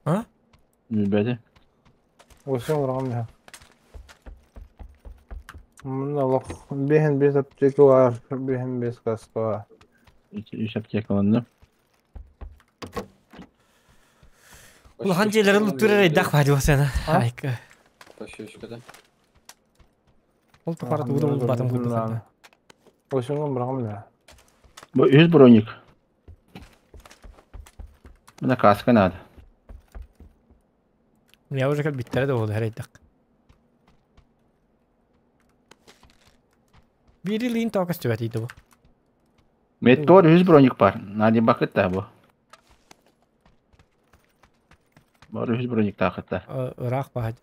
А? Билбэтим. Осы оҥороҕун да. Мунна олох биэһин биэс аптека баар, биэһин биэс каска баар. Үс аптекаланным. Улахан дьиэлэрин луттуур эрэйдээх баар диэн сена. Айка. Пощечка. Ол тухары тугу да булбатым курдук ата. Осуҥун быраҕым да. Бу үс броник. Мына каска надо. Я уже кэлбиттэрэ да буолуо эрэйдэх. Биири лиин тоҕо көстүбэтий да бу? Медтор үс броник бар. Надя бакытта бу. Бар үс брониктаахыта. Ыраах баһа.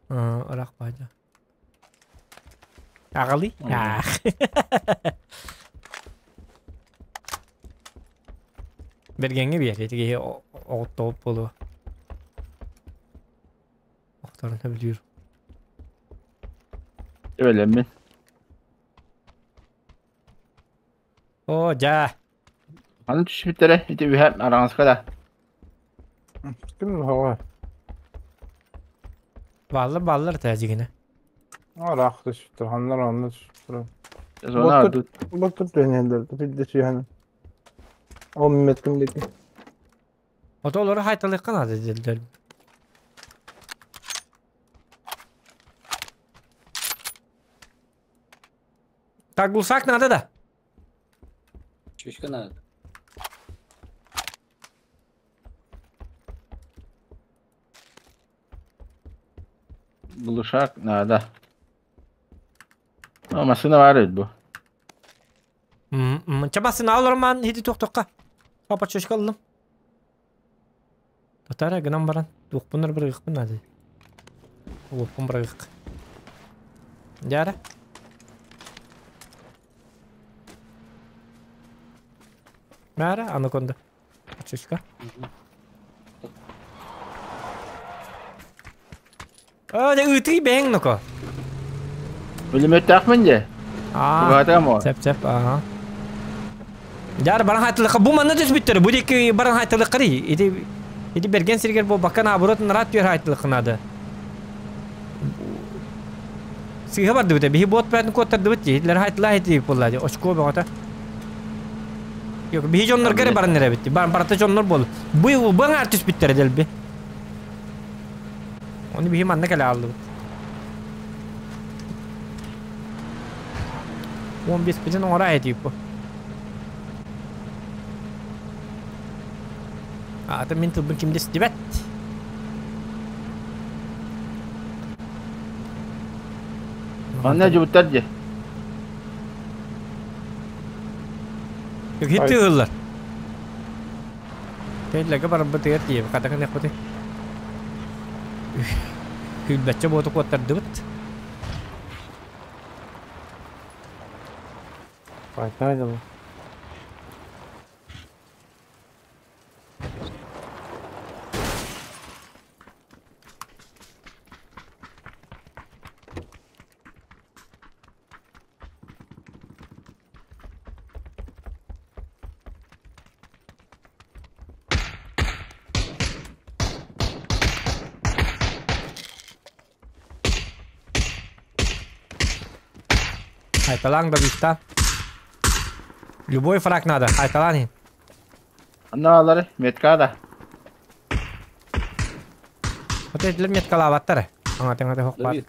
Ыраах баһа. Аҕалый? Аах. Бэргэҥҥэ биэр, ити киһи оҕуттоҕут буолуо. Охторун сөбүлүүр. Өлөммүн. О, дьаа. Аны түспүттэрэ ити үһэ араҥаска да. Ким оҕо? Бааллар бааллар тээдьигинэ. Араах түспүттэр, ханнар онно түспүттэр. Зона Боттур боттур түһэнэллэр, бидде сүйэн. Ол метким дети. Ото олору хайталыахха наада диэллэр. Так булсак надо да? Чучка надо. Глушак надо. О, массыына баар эбит бу. Ча массыына олормаан хити туохтохха. Папа чучка ыллым. Татара гынан баран туохпун бырыгыхпын наада. Уоппун бырыгых. Дьара. Мара, анаконда. Чучка. Оо, дэ ыытыы бэйэҥ ноко. Пулеметтаахмын дьэ. Аа. Тугаатаам ол. Сеп сеп, ага. Дьар баран хайтылыкка бу манна түспүттэр. Бу диэки баран хайтылыкка дии. Ити ити берген сиригэр бу бакка наоборот нараат түөр хайтылыкка наада. Сыыһа бардыбыт. Биһи бот бээтин куоттардыбыт дии. Итилэр хайтылаа хайтыы буолла дии. Очко бөҕөтө. Yok, биһи дьоннорго эрэ баран эрэбит. Бар барыта дьоннор буолла. Бу бу аҥаар түспүттэрэ дэлби. Оны биһи манна кэлэ ааллыбыт. 15 битин оҥоро этиик бу. Аата мин тылбын ким да истибэт. Манна дьубуттар дьэ. Хит тыыллар. Тэйлэгэ барбытыгар тиийэбит, хата гыныахпытый. Күлбэччэ буоту куоттардыбыт. Пайтаа дьылы. Айталаң да биста. Любой фраг надо. Айталаң. Анна метка да. Вот эти меткалаабаттар. Аңа хоқ бар. Давид.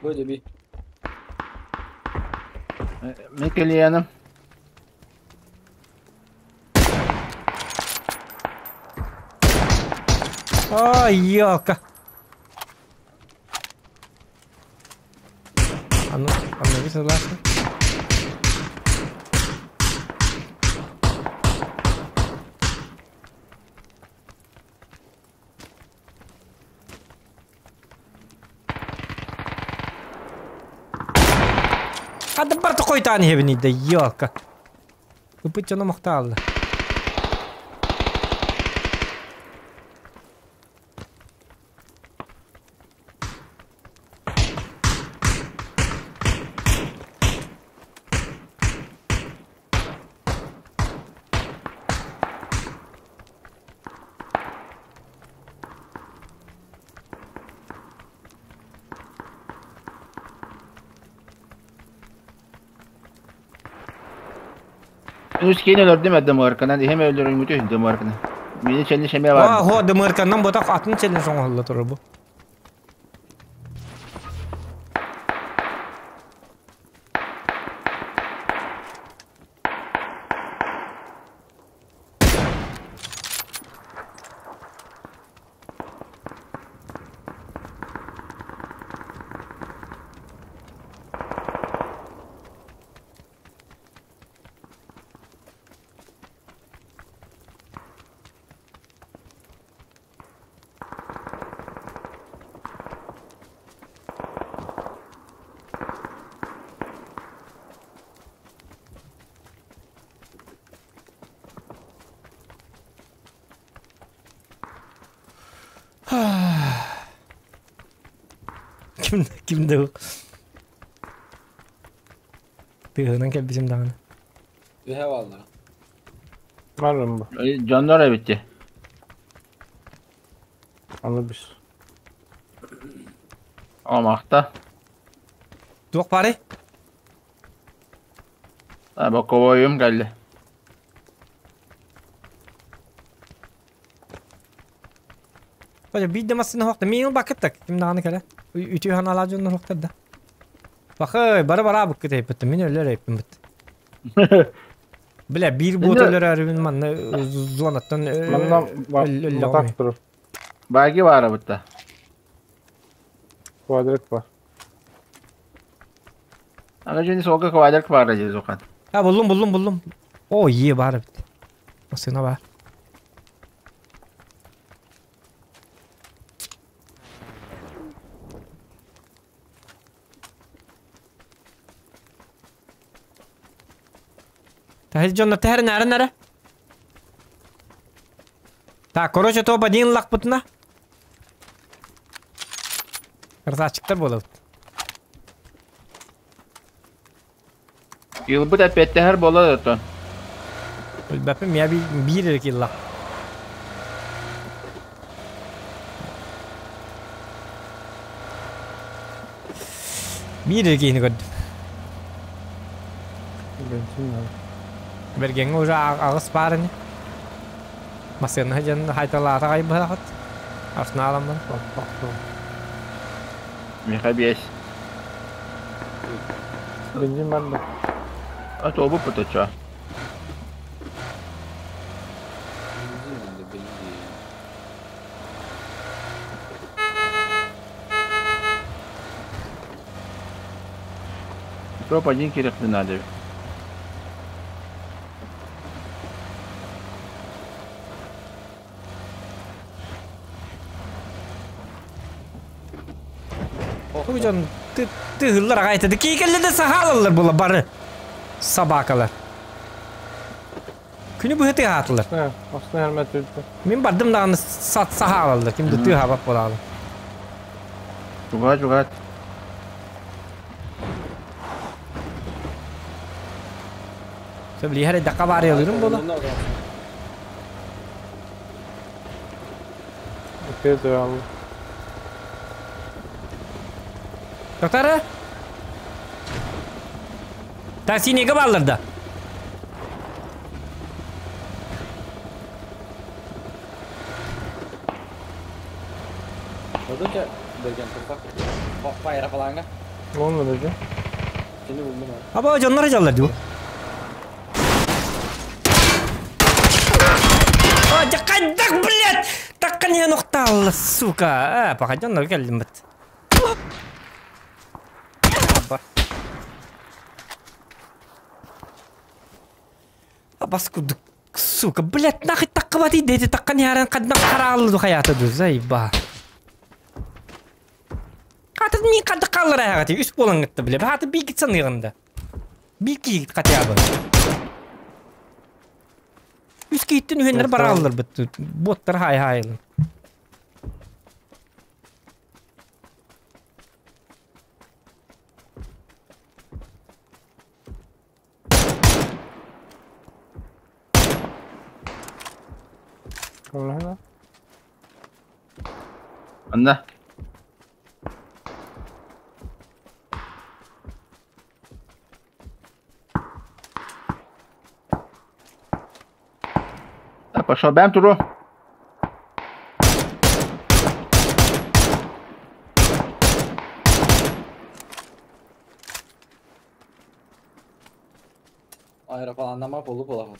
Бой, би. Мен келиянım. Ай, елка. А ну, обнови согласна. Хадда барты койтаан хебини да елка. Ыпыт дьоно мохтаалла. Үс киин өлөрдүм ДМР-канан, иһим өлөрүммүтү ДМР-каны. Мини челлендж эмиэ бар. Аа, хо ДМР-канан ботах атын челлендж оҥоһулла турар бу. Ким кимде bu? Тыһынан кэлбитим даҕаны. Үһэ баллара. Барым бу. Дьоннор эбитти. Аны бис. Омахта. Туох баарый? Боковойум кэллэ. Бача биир да массыына суох да миин бакыттак ким даҕаны кэлэ. Үтүө санаалаах дьоннор суохтар да. Бахы бары бараа быккыт эйппит мин өлөр эйппин быт. Бля биир буот өлөрөөрүбүн манна зонаттан Манна өллөҕүм. турар. Баги баара бытта. Квадрик бар. Ага жени солга квадрик баара дии зохан. Ha буллум буллум буллум. О е бар эбит. Массыына бар. Тахил дьонно тэһэр нары нары. Так, короче, топ один лакпытына. Красавчиктар болот. Yılbıt эппеттэһэр буола да Билбэппин я биир эрэ киллах. Биир эрэ киһини көрдүм. Бензин надо. Бергеҥҥэ уже аҕыс баар ини. Массыына дьон хайталаата хайбыһахыт. Арсеналаммын. Миха биэс. Бензин бар да. А то бу путача. Бензин надо, бензин. Топ один керек не надо. Бу дьон тыһыллар аҕай Киикэллэ да сахаалаллар була бары. Собакалар. Күнү быһы тыаһаатылар. Астына хермет үрдү. Мин бардым даҕаны сат сахаалаллар. Ким да тыаһаабат буолаалы. Чуга чуга. Сөбүлиһэр эдакка баарыялыырым буола. Окей, алды. Доктора? Таксинеге баллар да. Одунча берген турсак. Байра фаланга. Olmadı hocam. Seni buldum ha. Аба дьоннор жаллар дуу. А, дьаккайдак, блядь! Таккан я нохталла, сука. А, пока дьоннор келдим бит. Аба. Абаскудук, сука, блядь, нахуй таккабат иди, таккан яран кадна карааллы хаята ду, заеба. Хаты мин кады қаллар аяғаты, үс болан гытты, бля. Хаты бир гитсан ыгында. Бир кийит хотя бы. Үс кийиттин үһеннер бараллар бит. Боттар хай хайлы. Olmadı. Анна. Пошел, бэм туру. Аэропланнама полу буолаҕын.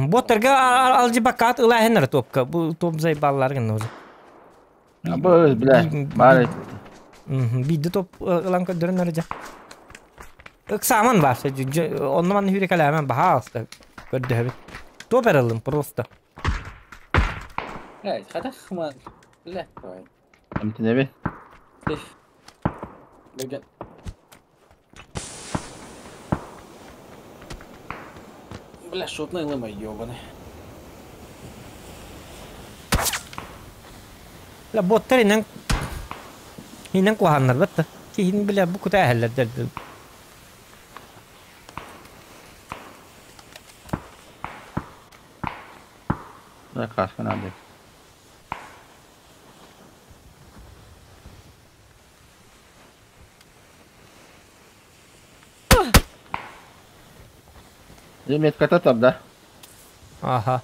Боттарга алжибаккаат ылааһыннара топка. Бу топ зайбаллар гынна уже. Бу, бля, баар. Биирдэ топ ылан көрдөрөн арыдьа. Ыксааман баар. Онно манна хүрэ кэлээмэн баһаалыста көрдөһөбүт. Топ эрэллим просто. Эй, хатах ман. Бля, давай. Эмтинэбин. Бэгэ. Бля, шотный лыма ёбаный. Бля, боттар инен инен куһаннар батта. Киһин бля бу кута эһэллэр дэрди. Да, каска надо. Метката там, да? Ага.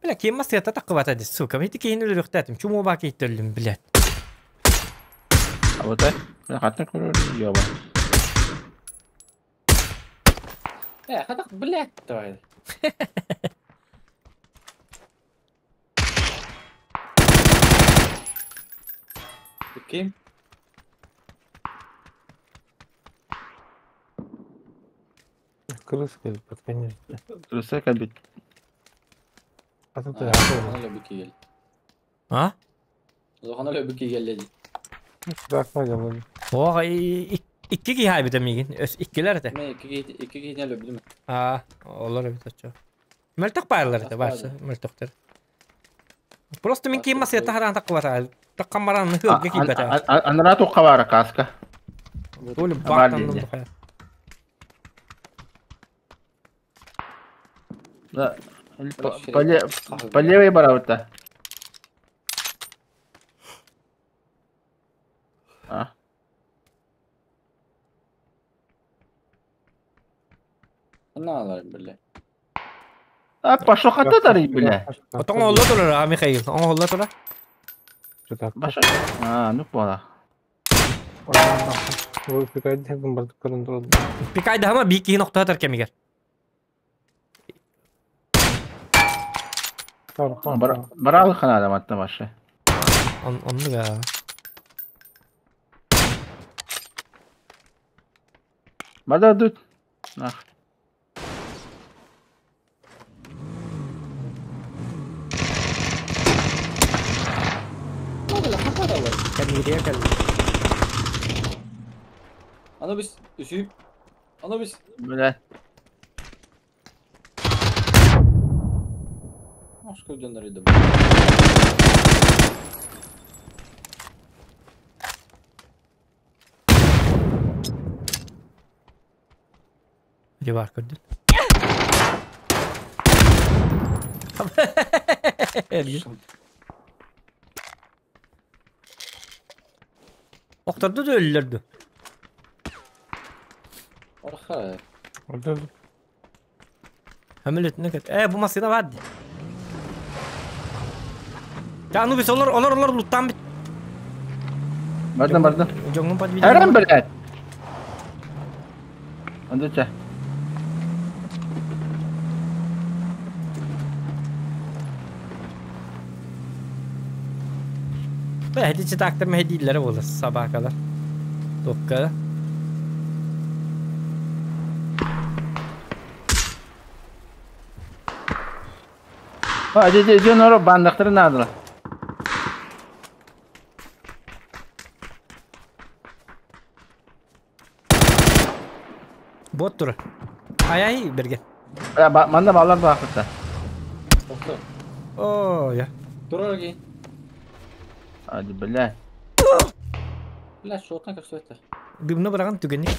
Бля, ким масета такыбата ди, сука. Мен кийин өлөрөхтәтим. Чумо ба кейттөллүм, блядь. А вот это? Хатна көрөр, ёба. Хатах, блядь, давай. Ким? Крыса кэлбит, конечно. Крыса кэлбит. Атын ты аты. А? Зохана лөбү кигелле ди. О, икки киһи хайбыта мигин. Өс иккилер эте. Мен икки киһи лөбүдүм. А, олар эбит очо. Мөлтөх баарлар эте барсы, мөлтөхтөр. Просто мен кийин масета харан таккыбата. Таккан баран хылга кийбете. Анара тоққа бара каска. Толы бактан духая. Да. По левой барабыта. А. Аналар, бля. А, пошел хата бля. Отоң олла турар, а Михаил, оң олла турар. Баша. А, ну пола. Пикайды хама бик киһин охтоотор кемигер. Баралы ханада матта башы. Оннуга. Бада дут. Нах. Кемигер кел. Ана біз үсүп. Ана біз. Бля. Ашка дьоннор иди. Где бар көрдүн? Охторду да өллөрдү. Орха. Хамилет не кет. Бу машина бар. Я ну бис олар олар олар луттан бит. Бардым бардым. Жоңун подвид. Әрем блядь. Андыча. Бе, хедичи тактыр мехедилleri болur sabaha kadar. Dokka. Ha, же жонору бандактыры надыла. Бот тур. Ай ай берген. Манда балар бакытта. О, я. Турар ки. Hadi бля. Бля, шотна как все это. Дымна быраган түгэнник.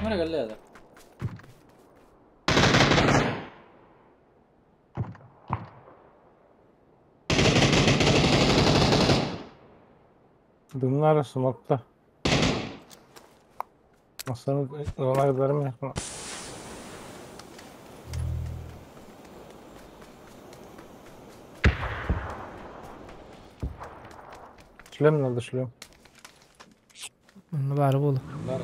Мара кэллэ да. Дымнары смокта. Aslanı ona giderim ya. Шлем надо, шлем. Онно баары буолу. Баар.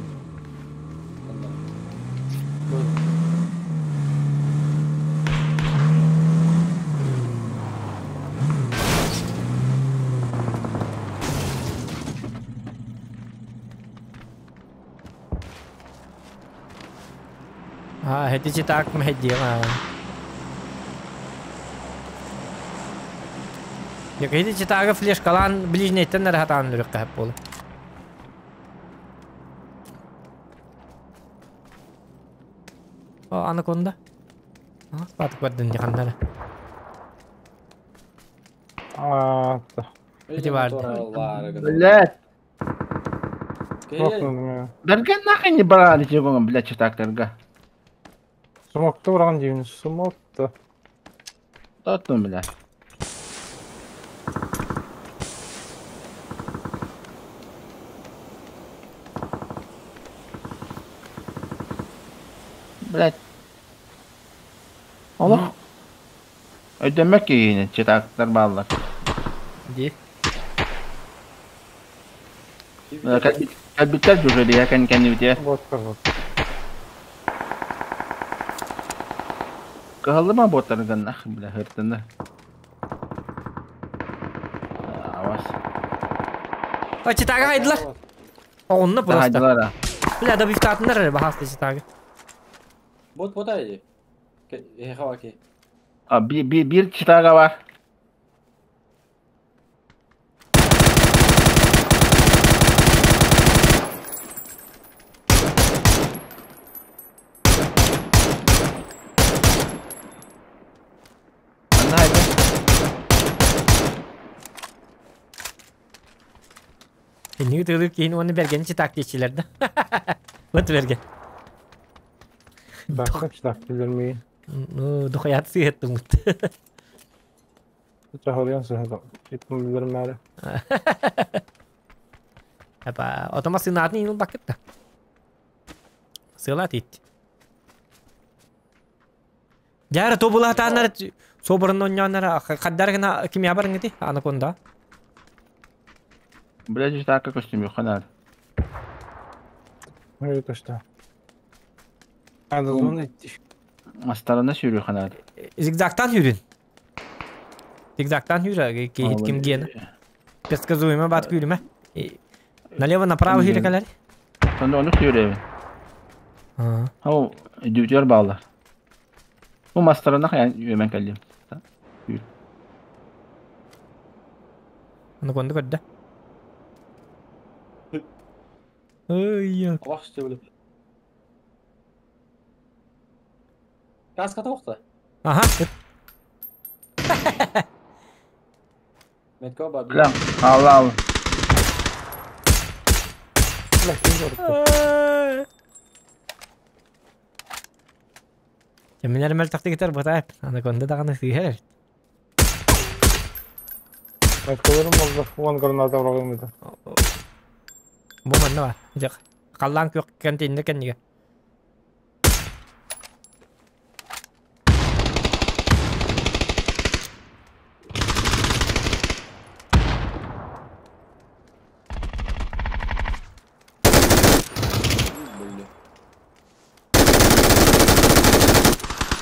А, это так мы делаем. Я эти читага флешкалан ближнейтен рахатан үрүккэ буолу. О, анаконда. А, патык бардын диханнара. А, та. Эти барды. Блядь. Смок Берген нахуй не брали чего, блядь, читактарга. Смокта быраган деймин, смокта. Тотну, блядь. Блядь. Олох. Өйдөммөк киһини читактар бааллар. Ди. Кэлбиттэр дьужелия кэн кэннибитиэ. Вот вот. Кыһаллыма боттарыган нах, бля, хыртына. Авас. А читага хайдылар. Онно просто. Хайдылар. Бля, да бифтатыннар бахасты читага. Бот бот ай. Э хаваки. А би би бир читага бар. Анна хайда. Энни тылыр кейин оны берген читак дечилер да. Вот берген. Бакка читак билермей. Ну, дохаят сыйыттым мут. Чахалыян сыһа. Итм билермәре. Апа, отома сынатын инул бакытта. Сылат ит. Жара тобула таанар соборун оннонара каддар гына ким ябар ngiti анаконда. Блядь, читака костюм юханар. Это что? Надо зона идти. Астарына сүүрүү ханар. Зигзагтан хүрүн. Зигзагтан хүрэ ки ким ген. Предсказуемо бат күрүмэ. Налево направо хүрэ калар. Сонда оны сүүрөбүн. А. Хау, дүтөр баалар. Бу мастарына хаян үөмэн кэллим. Анаконда көрдө. Ой, Алах что ли. Каска тоқта. Ага. Метко ба. Бля, алла алла. Бля, ким көрдү? Кеминер мел такты кетер бутайып. Анаконда даганы сыйхер. Метколорум болду. Уан граната бырагым edi. Бу манна бар. Жак. Каллан көк контейнер кенниге.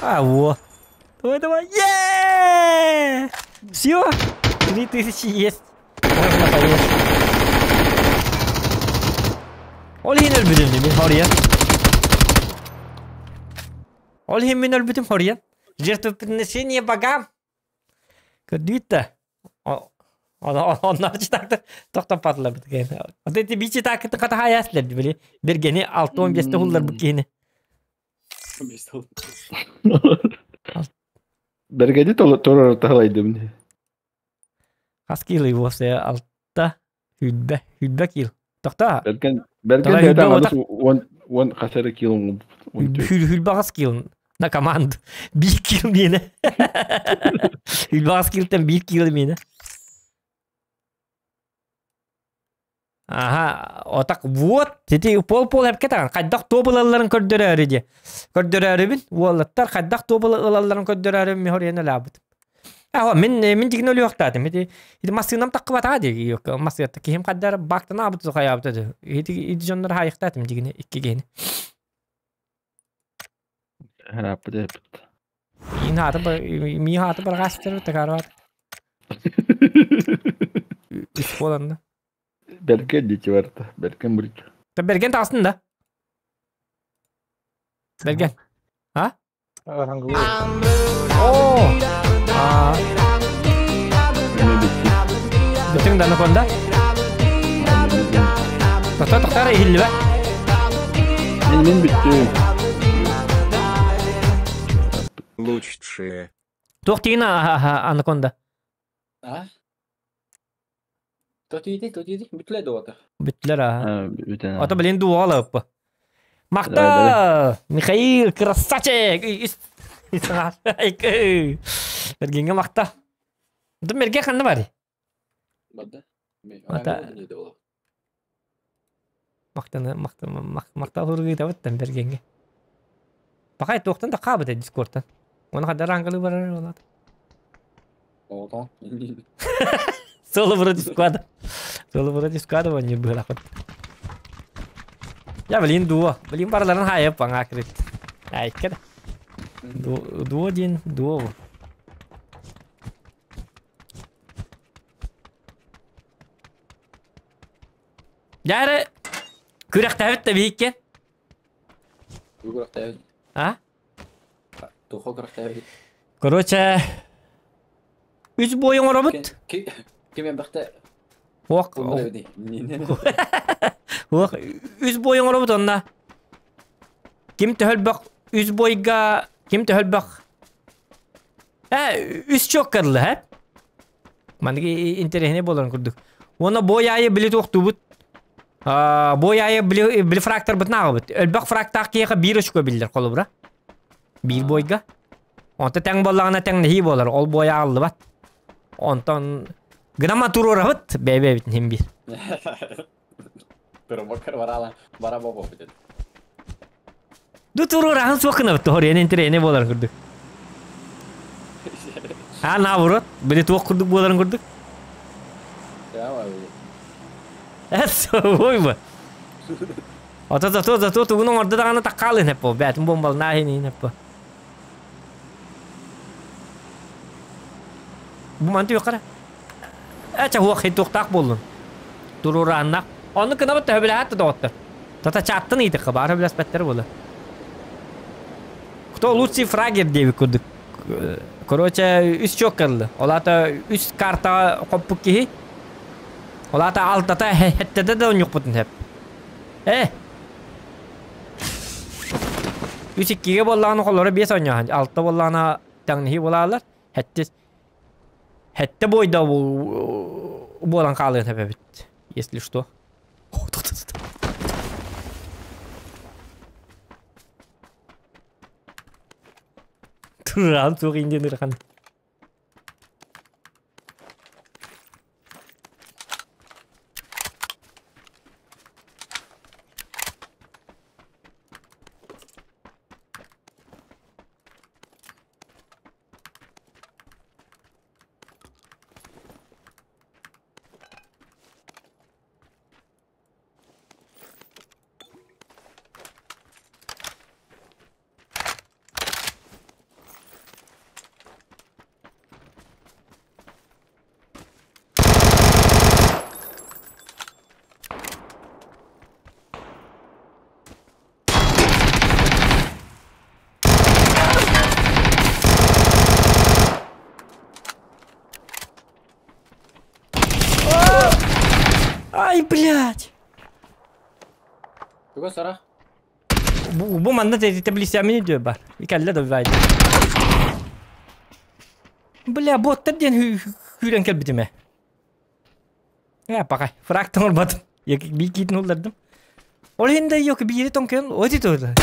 А, во. Давай, давай. Е! Все. 3000 есть. Можно поесть. Ол иһин өлбүтүм мин хорья. Ол иһин мин өлбүтүм хорья. Жертвоприношение богам. Көрдүт Оннар читакты тоқтап патылар біткен. Вот эти би читакты қата хаяслер били. Бергени 6-15 хуллар бу киһини. Бергеди торор тахалайдым. Хас килы восе алта Хүлбэ, хүлбэ кил. Тохтоо. Бэргэн бэргэн Давай бэйэтэ хүлбэ аҥардас отак. уон уон хас эрэ кило оҥорбут. Уон түөрт. Хүлбэ аҕыс кил на команду. Биир кил миэнэ. Хүлбэ аҕыс килтэн биир кило миэнэ. Аха, отак вот, ити пол-пол эпке таҕан хайдах туоп ылалларын көрдөрөөрү диye. Көрдөрөөрүбүн, уолаттар хайдах туоп ылалларын көрдөрөөрү мехорьен өлаабыт. Аха, мин мин дигин өлүөхтаатым. Ити ити массыынам таххыбатаҕа дии. Массыата киһим хайдар баактан аабыт хайаабыт этэ. Ити ити дьоннор хаайыктаатым дигини икки киһини. Харааппыт эппит. Миин хааты миин хааты барҕаастар такаарбат. Үс буоланна. Бэргэн дичи барда. Бэргэн бурич. Та Берген таҕыстын да. Берген. А? О! А. Бүтүн да анаконда. Тоқта тоқтар иһиллибэ. Мин мин бүттүм. Лучшие. Туох тигин анаконда? А? Тотиити, тотиити, бүтлэ дуота. Бүттүлэр аа. Бүтэн. Ото блин дуоҕа лаппа. Махта! Михаил, красавчик! Бергенге махта. Мерге ханна бари? Бада. Ата. Мактаны макта мактал хургуйтабыттан бергенге. Пакай туохтан да хаабыт дискордтан. Оны хадар ангалы барар олат. Отон. Соло вроде склада. Соло вроде склада не было. Я блин дуо. Блин барларын хайып аңа кирет. Айкер. Дуо дин дуо. Дәрі күрәхтәбит та бииккен. Күрәхтәбит. А? Тухо күрәхтәбит. Короче, үс бойың оробут. Ким бахта Ох, ох, үс бойың оробут онна. Ким төһөлбөх үс бойга, ким төһөлбөх. Ә, үс чок кырлы, ә? Мандыги интересне боларын курдук. Оны бой айы били тоқтубут. Бой айы били, били фрактор бут нағыбыт. Өлбөх фрактақ кеха бир очко биллер қолыбыра. Бир бойга. Онта тең боллағына тең нехи болар. Ол бой ағылды бат. Онтон гынама турурабыт. Бәбе бит хим бир. Pero бакар барала, бара бобо бит. Ду турурахын суақына бит. Хор интересне боларын курдук. А наоборот, били туох курдук боларын курдук. Эс, ой ба. Ото зато зато тугунун орда даганы таккаалын хеппо. Бәтин бомбал нахин хеппо. Бу манты юқара. Эче хуак хит туохтаах боллун. Турурааннах. Онну кынабыт төһөбүлэһэт доҕоттор. Тата чаттын ыйтыкка баар өбүлэспэттэр буола. Кто лучший фрагер диэбит курдук. Короче, үс чок кыллы. Олата үс карта хоппук киһи. Олата алтата хеттеде да онньукпутун хеп. Э! Үс иккиге боллаҕына холлоро биэс онньоһан. Алта боллаҕына таҥниһи буолаалар. Хетте хетте бойда буолан хаалыан хэпэбит. Если что. О, тут, тут, тут. Туран суох индиэн ырахан. Ай, блядь! Туга сара? Бу, бу манна таблицамini diyor бар. Икалла да байды. Бля, боттар диэн хүрен кэлбитиме. Э, пока. Фраг оҥорботум. Биир киитин уллардым. Ол иһин да yok биири тоҥкуйан оти тула.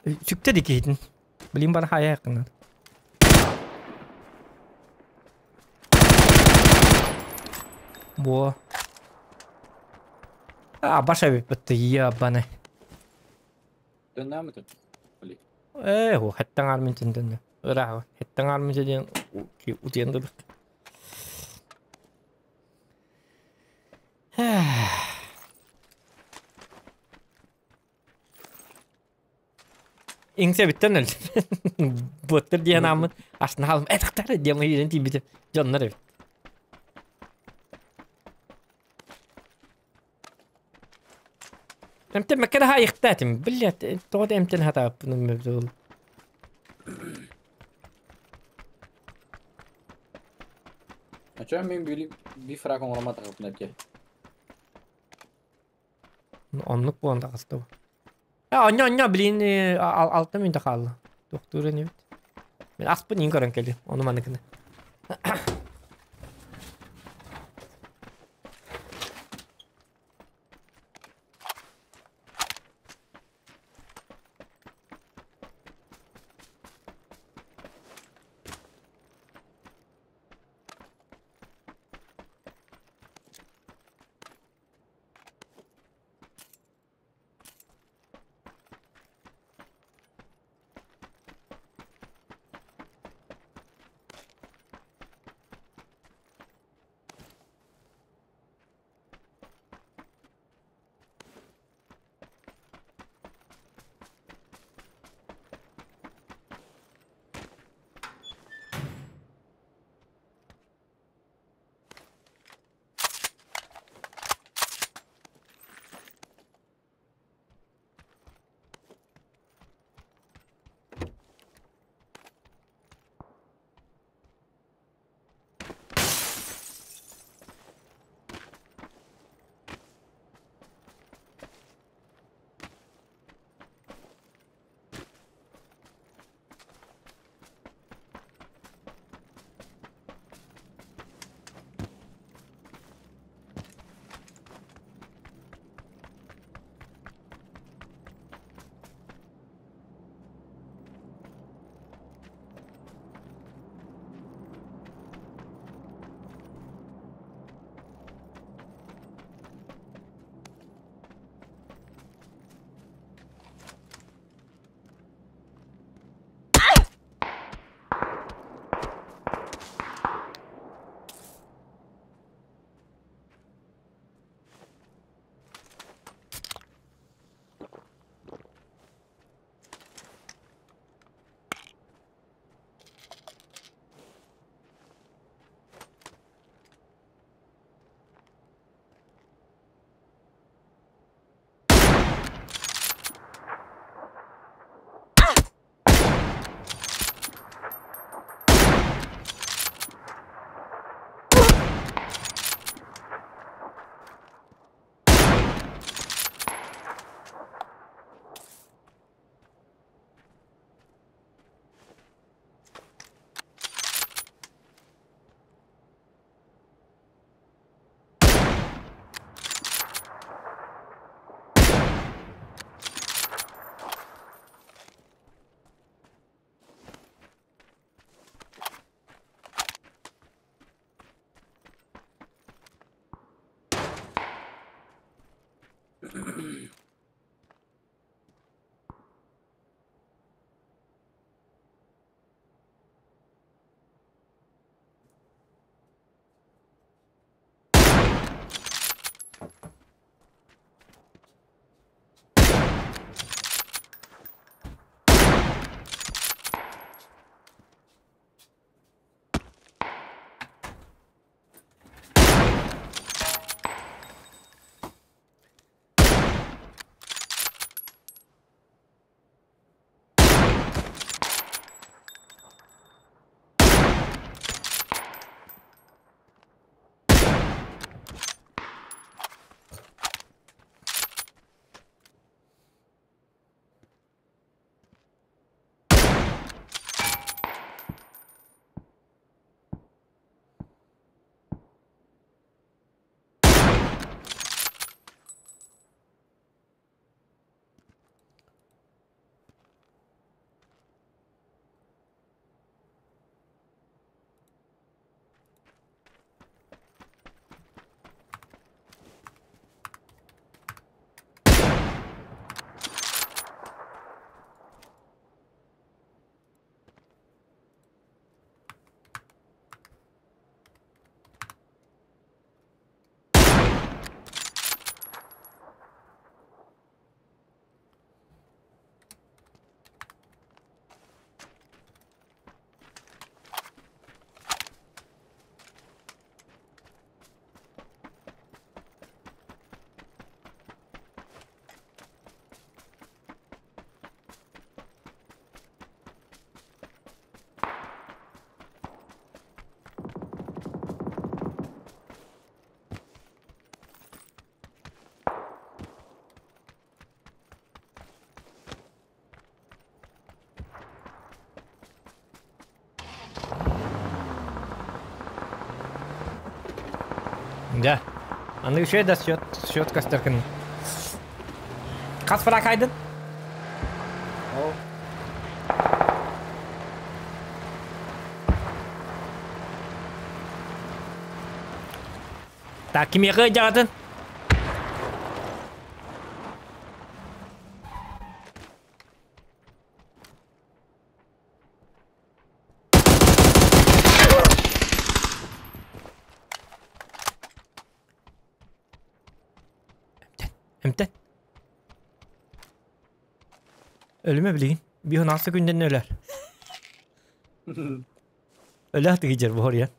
Сүктэ ди киһитин. Билин бара хайа якыннар. Бо. А, баша биппетти, ебаный. Төннәмитин. Блин. Э, ху, хеттен армин төннө. Ыраах, хеттен армин диэн утуйан дылык. Иҥсэ бүттэн өлдүм. Буоттар диэн ааммыт астына хаалым. Этахтар диэн иирэн тиийбитим. Дьоннор эбит. Эмтэммэккэ да хаайыахтаатым. Блядь, тоҕо да эмтэн хатааппын мөбүл. А чё мин били би фраг оҥороматахпын эргэ. Оннук буолан таҕыста. А, онньо, онньо, блин, алта мүнтэ хаалла. Тохтуур инибит. Мин аспын иин көрөн кэлим. Ону маныкыны. Да. Аны үчүгэй да счет, счет көстөр күн. Хас фраг айдын? О. Так, кимиэхэ ыдьаҕатын? Эмтэн. Өлүмэ билигин. Биһун алса күнден өлөр. Өлө тыгыжыр бу хорьян.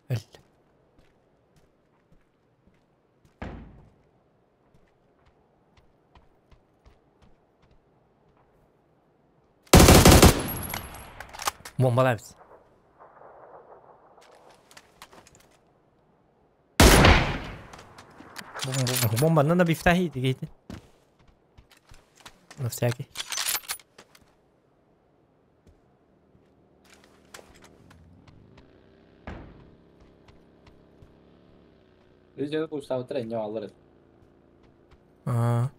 Өл. Бомбалайбыз. Бомбанан да бифтахи дигейти. На всякий. Видеоны пуштабыттар энньэ бааллар этэ. Аа.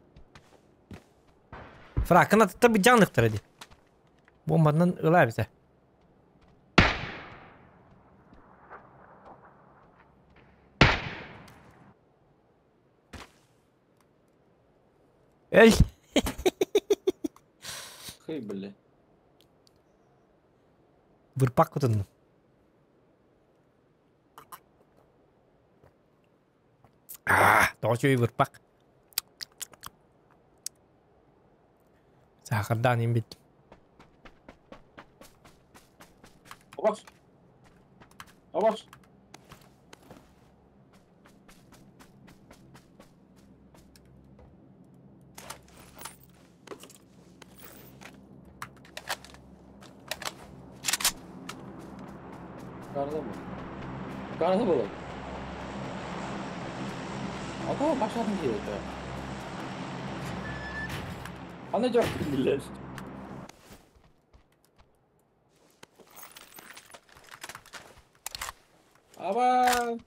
Фракын атыттар быдьаанныктара дии. Бомбанан ылаа эбитэ. Өл. Хый бля. Бырпак кутуннум. Тоҕо үчүгэй бырпак. Саахардаан иһин бүттүм. Обос. Обос. Карла было. А то башатын киһи Аны дьор билэр. Аба!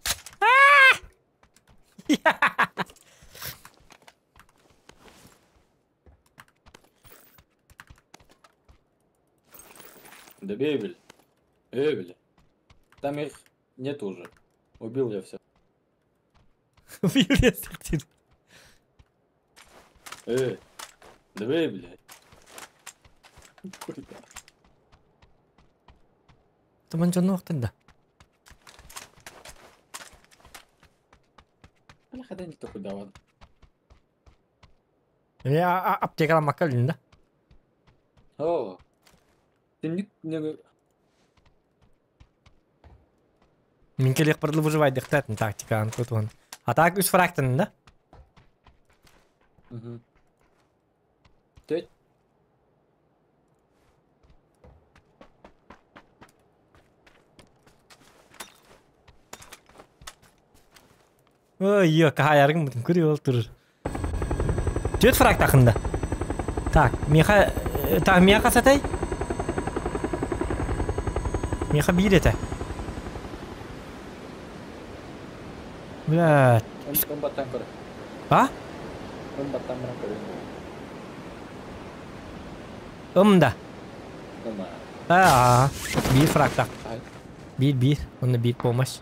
Да бей, бля. Эй, бля. Там их нет уже. Убил я все. Убил я всех. Эй, да бей, блядь. Куда? Туман дьонно да. Бля, хотя никто куда вон. Я аптекала макалин, да? О. Ты не... Мин келек барлы выживай дехтатын тактиканы тутуан. А так үс фрактан, да? Угу. Ты... Ой, ё, кахаяргын бүтін көрі ол тұрыр. Төт фраг тақында. Так, меха... Так, меха сатай? Меха бир это. Бля. А? Ымда. А, бир фраг так. Бир, бир. Онда бир помощь.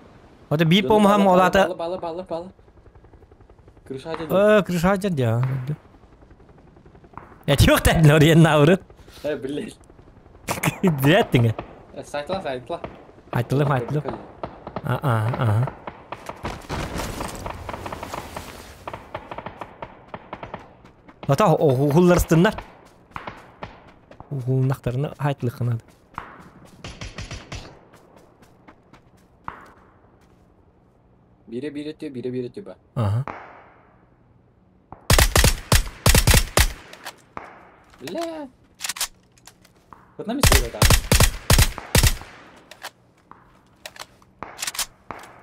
Ота бир помощь олата. Балы, балы, балы. Крыша деді. Крыша деді. Я чего ты норьен науры? Блядь. Блядь, Сайтла, сайтла. Айтылым, айтылым. А. Ата оғулларстыннар. Оғулнақтарына айтылық қынады. Бире-бире тө, бире-бире тө ба. Ага. Бля. Вот нами стоит это.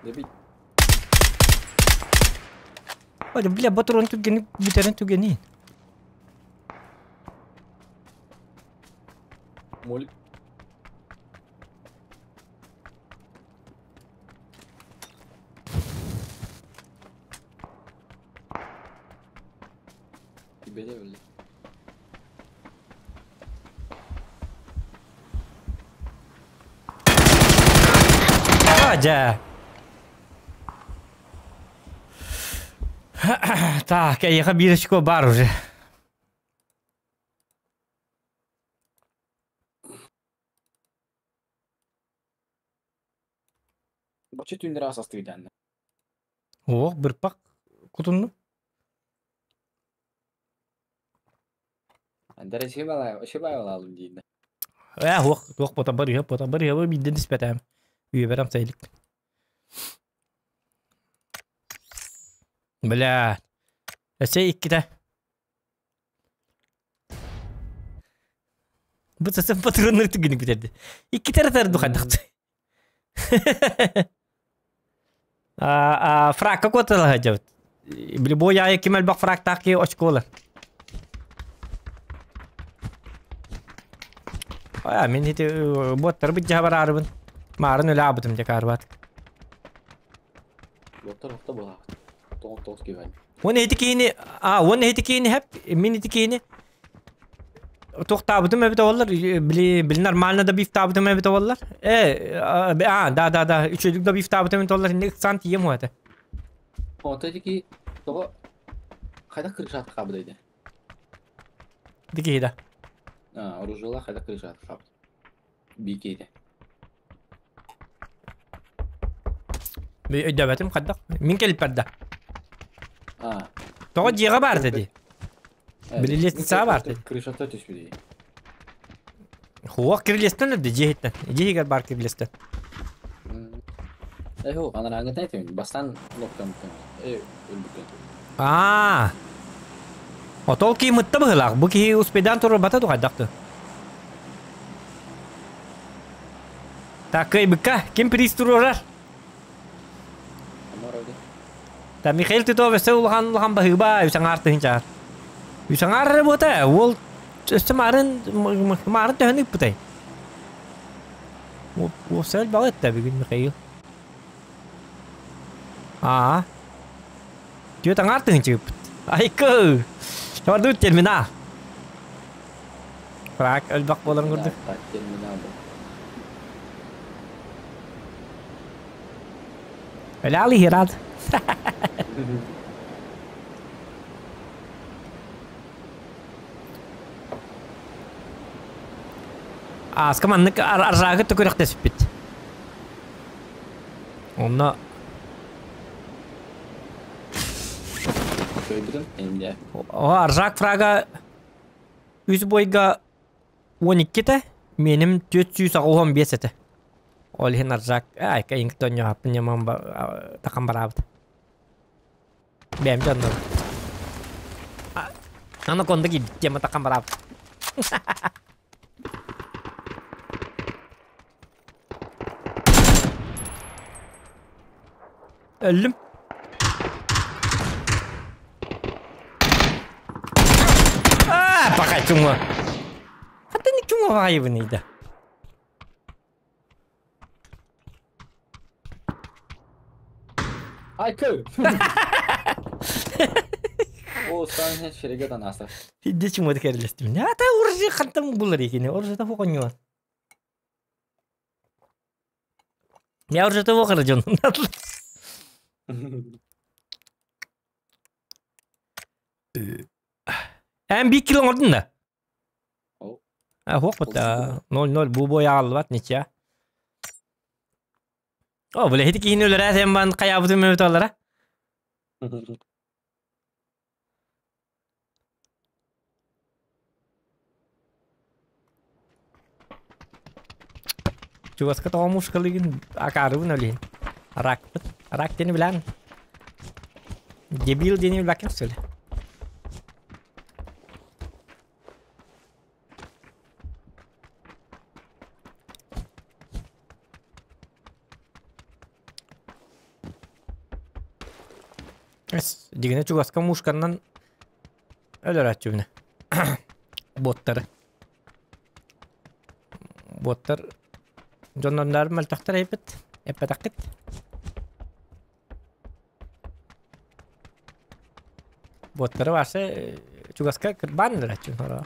Добить. Ой, бля, батурон түгені, бүтерін түгені. Молик. Бele öyle. Дьэ. Так, эйиэхэ биир очко бар уже. Бачча түүннэри ас астыйдаанна. Ох, бырпак кутунну. Андара шибалалым диинна. Ээ, хуох, туох бота барыһа, бота барыһа биирдэн түспэтээм. Үөбэрам сайылык. Бля. Өссө иккитэ. Бу сасым патроннар түгүнүк бүтэрди. Иккитэ эрэ тарду хайдахты. А фракка куоталаһа дьабыт. Били бу яайы ким элбэх фрактаах ки очколар. А мин ити буоттар быдьаһа бараарыбын. Маарын өлө аабытым дьэ каарбат. Буоттар охто буолаабыт. Тоҕус тоҕус киһи Уон ити киини а уон ити киини хэп мин ити киини туохтаабытым эбит оллар били били нормально да бифтаабытым эбит оллар э а да да да үчүгдүк да бифтаабытым эбит оллар инник ыксаан тиийэм уһата Ото ити тоҕо хайдах крышат хаабыт Дикиһи да А, оружиела хайдах крышат хаабыт. Бикейде. Өйдөөбөтүм хайдах мин кэлиппэр да тоҕо дьиэҕэ баар дии били лестницаҕа баар дии Крышата түспүт Хуох кирилиэстэн өлдө дьиэһиттэн дьиэһигэр баар кирилиэстэн Эхо, анарааҥҥытын этим, бастаан локтаммытын, э, өлбүккүн. Аа. Отол киһи мытта быһыылаах. Бу киһи успейдаан турбата ду хайдах ду? Так, кыайбыкка ким приз туруорар? Та Михаил Титов өссө улахан улахан баһыыба үс аҥаар тыһыынчаар. Үс аҥаар эрэ буота, уол өссө маарын маарын төһөнү ыппытай? Уопсай элбэҕи эттэ бүгүн Михаил. Аа. Түөрт аҥаар тыһыынча ыыппыт. Айкы! Чордуут терминал. Фраг элбэх буоларын курдук. Терминал. Өлөөл иһират. Ааска маннык аржаагы төкүрэхтэспит. Онно О, аржак фрага үс бойга 12-те, меним 485 этэ. Ол иһин аржак, айка иҥ тонньоһаппын ньаман тахан бараабыт. Бэйэм дьоннор. Анаконда киирбит тема тахан бараабыт. Өллүм. Аа, пока чуҥа. Хата не чуҥа баайыбын да. Айкы! О, сан шереге танаста. Хидде чуҥа керлестим. Ата уржи хантам булар екени. Уржи та фоконьо. Я уже того дьон. Эн биир кило оҥордун да? А, хуох бата 0-0 бу бой аҕаллыбат ничья. О, бля, ити киһини өлөрөө сен бан хайаабытын мөмөтө Чугаска тоҕо мушкалыгын акаарыбын олиһин. Ракпыт. Рак диэни билэн. Дебил диэни билбэккин сөйле. Эс, дигине чугаска мушканнан өлөрөөччүбүнэ. Боттары. Боттар дьоннордоор мөлтөхтөр эппит. Эппэтэххит. Боттары барса Чугаска кырбаан өлөрөччү хоро.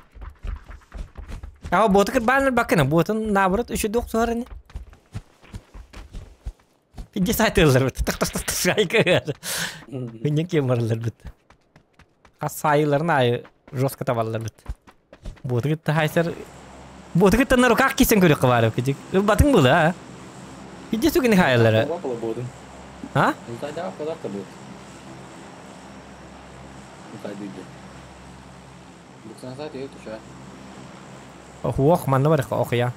Аха буоту кырбаан өлбаккына, буотун наоборот үчү дуох суһар ини. Пидде сайтылар бит. Тах тах тах шайка. Миннен кем баралар бит. Хас сайыларын айы жестко табаллар бит. Буоту кытта хайсар Буоту кытта на руках кисен көрүк бар кижик. Ылбатың була, а? Пидде сугини хайалары. А? Ох, манна бар ох я.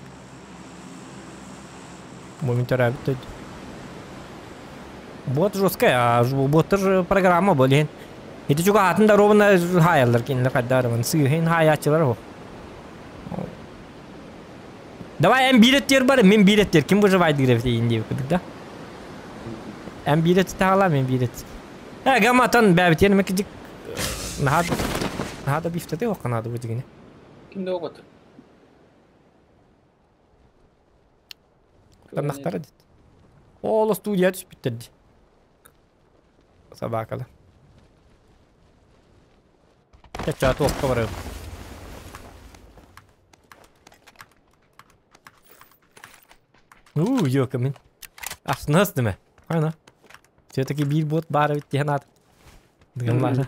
Момент төрөбүт. Бот жесткая, а боттар программа болен. Ити чуга атын да ровно хаялар кинилер кайдарымын. Сыйын хаячылар о. Давай эм билеттер бар, мен билеттер. Ким выживает дегреп дейін деп да? Эм билет тағала, мен билет. Э, гаматан бәбит ене мекежик. Нахад. Нахада бифтете оқанады бу дегене. Кимде оқыты? Тамақтары дед. Ол студия түсіп біттерді. Собакала. Чача тоққа барып. У, ёка мен. Ахсынас деме. Ана. Все-таки бир бот бары бит диэн ат. Дыгаммары.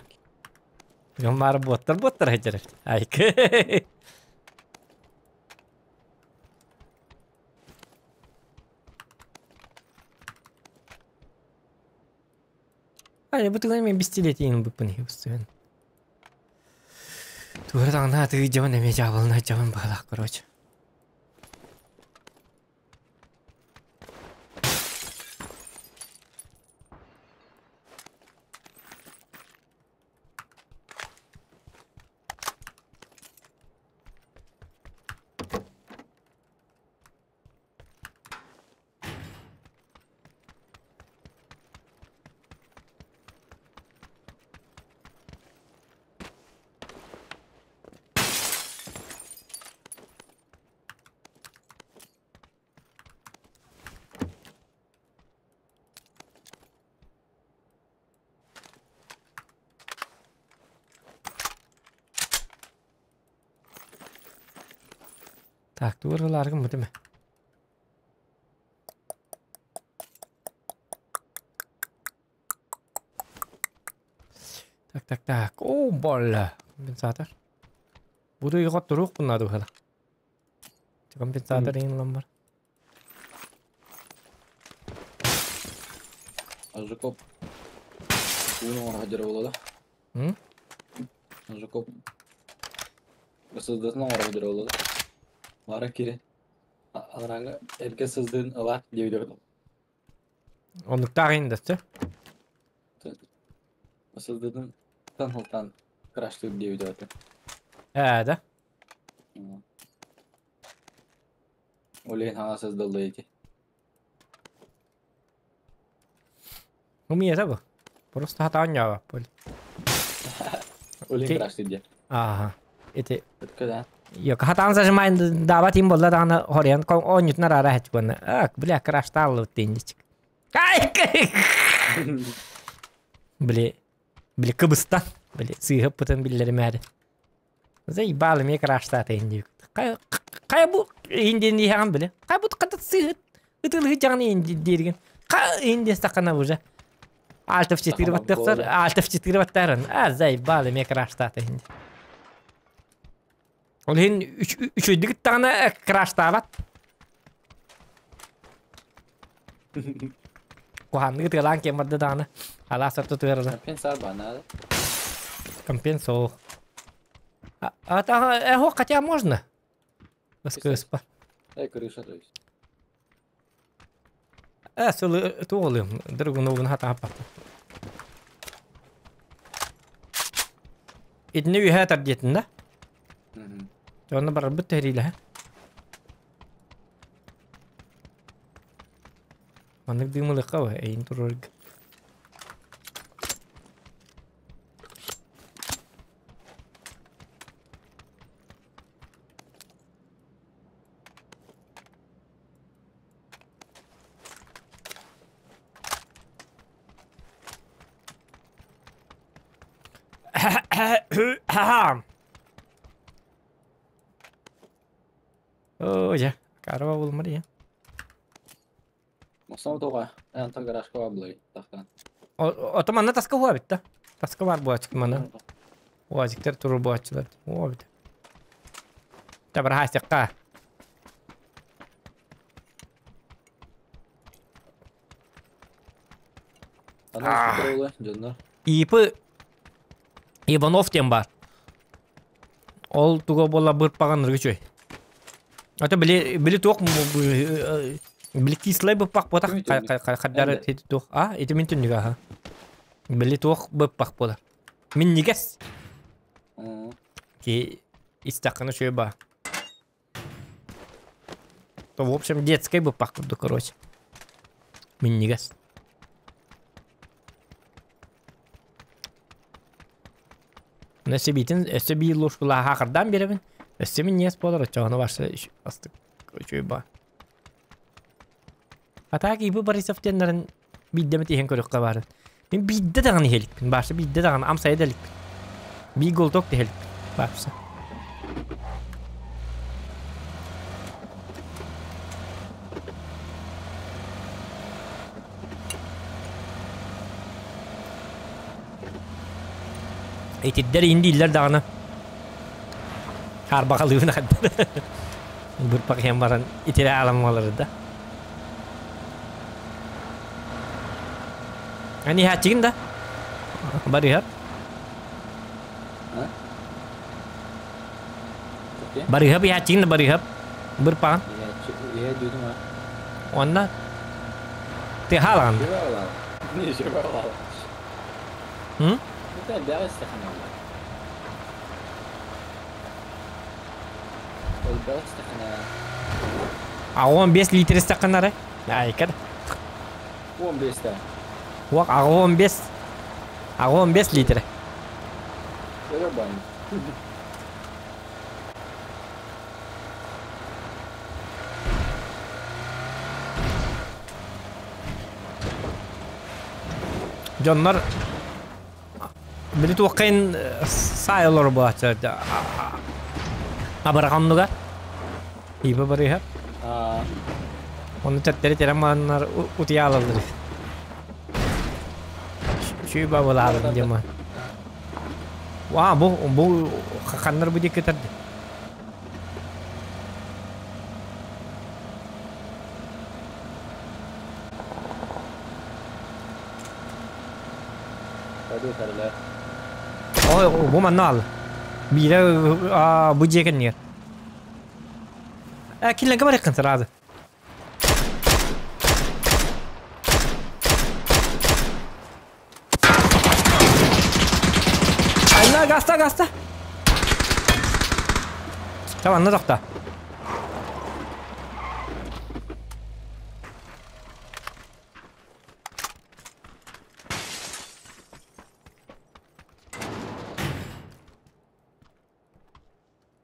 Дыгаммары боттар боттар айтар. Айкы. Ай, бу тыган мен бистилетейин буппын хибустуен. Тура таңна тыгы жабын эме жабылна жабын балак, короче. Так, туырыларгым бутыме. Так, так, так. О, болла. Компенсатор. Буду йогот турук буннады бухала. Компенсатор ең ламбар. Жукоп. Уну оңор болады. М? Жукоп. Сыздатын оңор болады. Бара кире. Аларага эрке сыздын ала деп деп. Онлуктар индесте. Сыздын тан халтан краштыр деп деп. Э, да. Олен хана сыздылды эти. Умеет абы. Просто хатаан пол. Олен краштыр деп. Ага. Эти Когда? Yok хатаан зажимайн дават им болла даганы хорьян кон онютнар ара хеч гона. Ак, бля, крашталлы тендичик. Ай! Бли. Бли кыбыстан. Бли сыйгып путын биллери мәри. Заебалы ме краштат инди. Кай кай бу инди ни хаган биле. Кай бу катат сыйгып. Ытылы жагны инди дерген. Кай инди стакана уже. Alt F4 баттар, Alt F4 баттарын. А заебалы ме краштат инди. Ол хин үчөйдүк тагына краштабат. Куханны тыгалан кеммарды дагына. Ала сырты тыгырды. Компенсар бана. Компенсо. А та эго хотя можно. СКСП. Эй, крыша, то есть. Э, сылы туолым, другу новын хата аппат. Итини үйе тардиетин да? Оны бар бит териле. Маннык дымылы кабы, эйин турург. Оо, дьэ, карва булмар я. Мосам тоға, эн гаражка бар тахтан. Ото манна таска хуа битта. Таска бар буачык мана. Уазиктер туру буачылар. О бит. Табар хастыққа. Ипы Иванов тем бар. Ол туга бола бырпаган рыгычой. Ата били били туох били кислай быппак ботах хаддары хити туох. А, ити мин түннүгө аха. Били туох быппак болар. Мин нигес. Ки истаканы шөй ба. То в общем детский быппак курдук, короче. Мин нигес. Өссө биитин, өссө биир ложкалаах хахардаан биэрэбин. Өссө минньигэс буолар, оччоҕуна барса астык үчүгэй баа. А так Ибы Борисов диэннэрин биирдэ эмит иһэн көрүөххэ баарын. Мин биирдэ даҕаны иһэ иликпин, баарса биирдэ даҕаны амсайа да иликпин. Биир голток да иһэ иликпин, баарса. Итирдэр иин дииллэр даҕаны хаарбаҕалыыбын аҕайдар. Бырпах иһэн баран итирэ аламмалары да. Эн иһээччигин да? Барыһап. Барыһап иһээччигин да барыһап. Бырпаҕын. Иһэ дүйдүм а. Онна тыаһаалаҕын да? М? Это элбэҕи истэххинэ буолар. Элбэҕи истэххинэ. 15 литр истэххинэ арай? Айка да. 15-те. Уох, 15. 15 литр. Өрө баайым. Дьоннор били туоххайын саай олору буолааччылар абырах оннугар иипэ барыһар ону төттөрү терен мааннар утуйаалаллар Чүй бабылаабын дима Ваа бу бу ханнар бу диэки тарды Ой, бу манна ал. Биирэ бу дьиэ кэннигэр. Э, киллэнгэ барыаххын сразу. Айна, гаста, гаста. Tamam, анна тохта.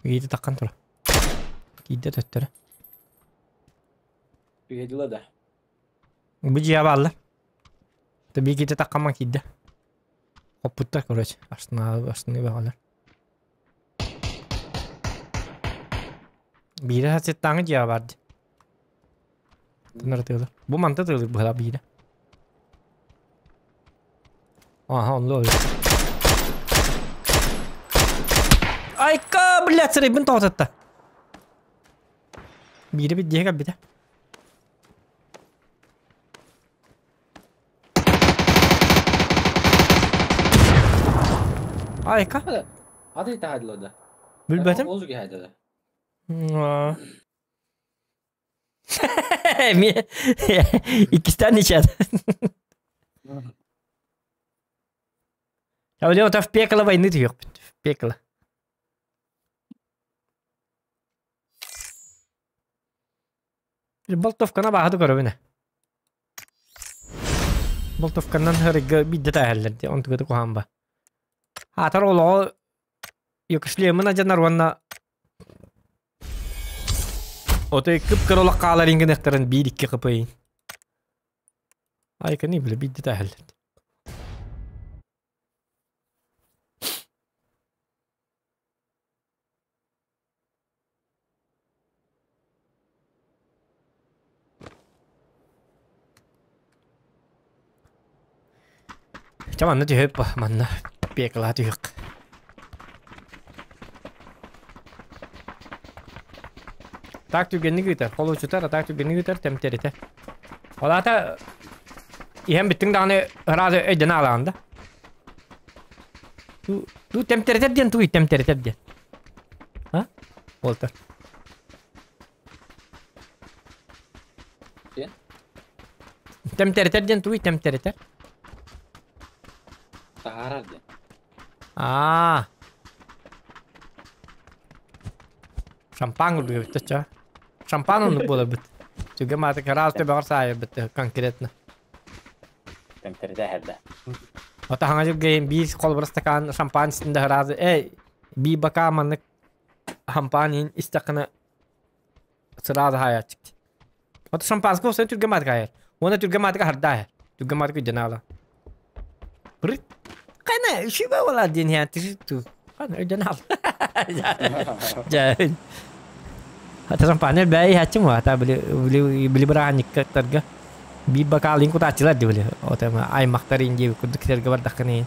Киирдэ таххан тура. Киирдэ төттөрө. Үйэдила да. Бу дьиэ бааллар. Тэби киирдэ таххаман киирдэ. Хоппуттар, короче. Астына астыны баҕалар. Биирэ хасыттааҥы дьиэҕэ баар дии. Тынар тыылар. Бу манта тыылыр быһыла биирэ. Ага, онно өлөр. Айка, блядь, сырайбын тоҕототто. Биирэ биддиэһэ кэлбитэ. Айка. Ады таһадылар да. Билбэтим. Олжуги хайдада. Эмиэ иккистээн ичэт. Ото в пекло войны түһүөхпүт. В пекло. Болтовканы бааһы көрөбүн. Болтовканан хырыгы бидде тааһаллар ди онтугу куһаан ба. Аатар олоҕу Йокшлемын адьанар уонна Отой кып-кыра олох хаалар иҥгинэхтэрин биир икки кыпыйын. Айканы биле бидде тааһаллар. Ча манна түһүп, манна пекла түһүк. Так түгэнник ыытар, холуочутар, а так түгэнник ыытар, тэмтэритэ. Ол аата иһэн бүттүҥ даҕаны ыраас өйдөнө аалаҕын да. Ту, ту тэмтэритэр диэн тугуй тэмтэритэр диэн? А? Уолтар. Диэн? Тэмтэритэр диэн тугуй тэмтэритэр? Таһаарар диэн. Аа. Шампан курдук эбит ча. Шампан оннук буоларбыт. Түгэ мааты караас төбөҕөр саайарбыт конкретно. Тэмтэритэ эһэрдэ. Ото хаҥа дьылгайын биир холобур стакан шампан истин сразу эй бии бака маннык шампан иһин истэххинэ сразу хаайааччык. Ото шампанского сэн түргэн маатык хаайар. Уонна түргэн маатык аһарда аһар. Түргэн маатык өйдөн аала. Брит. Кана үчүгэй буолар диэн иһэн ту. Кана өйдөн аал. Дьэ. Ата шампанер бэйи иһээччим ата били били били бырааһынньыктарга биир бакаалын кутааччылар дии били. Ото аймахтар индия курдук сиргэ бардаххына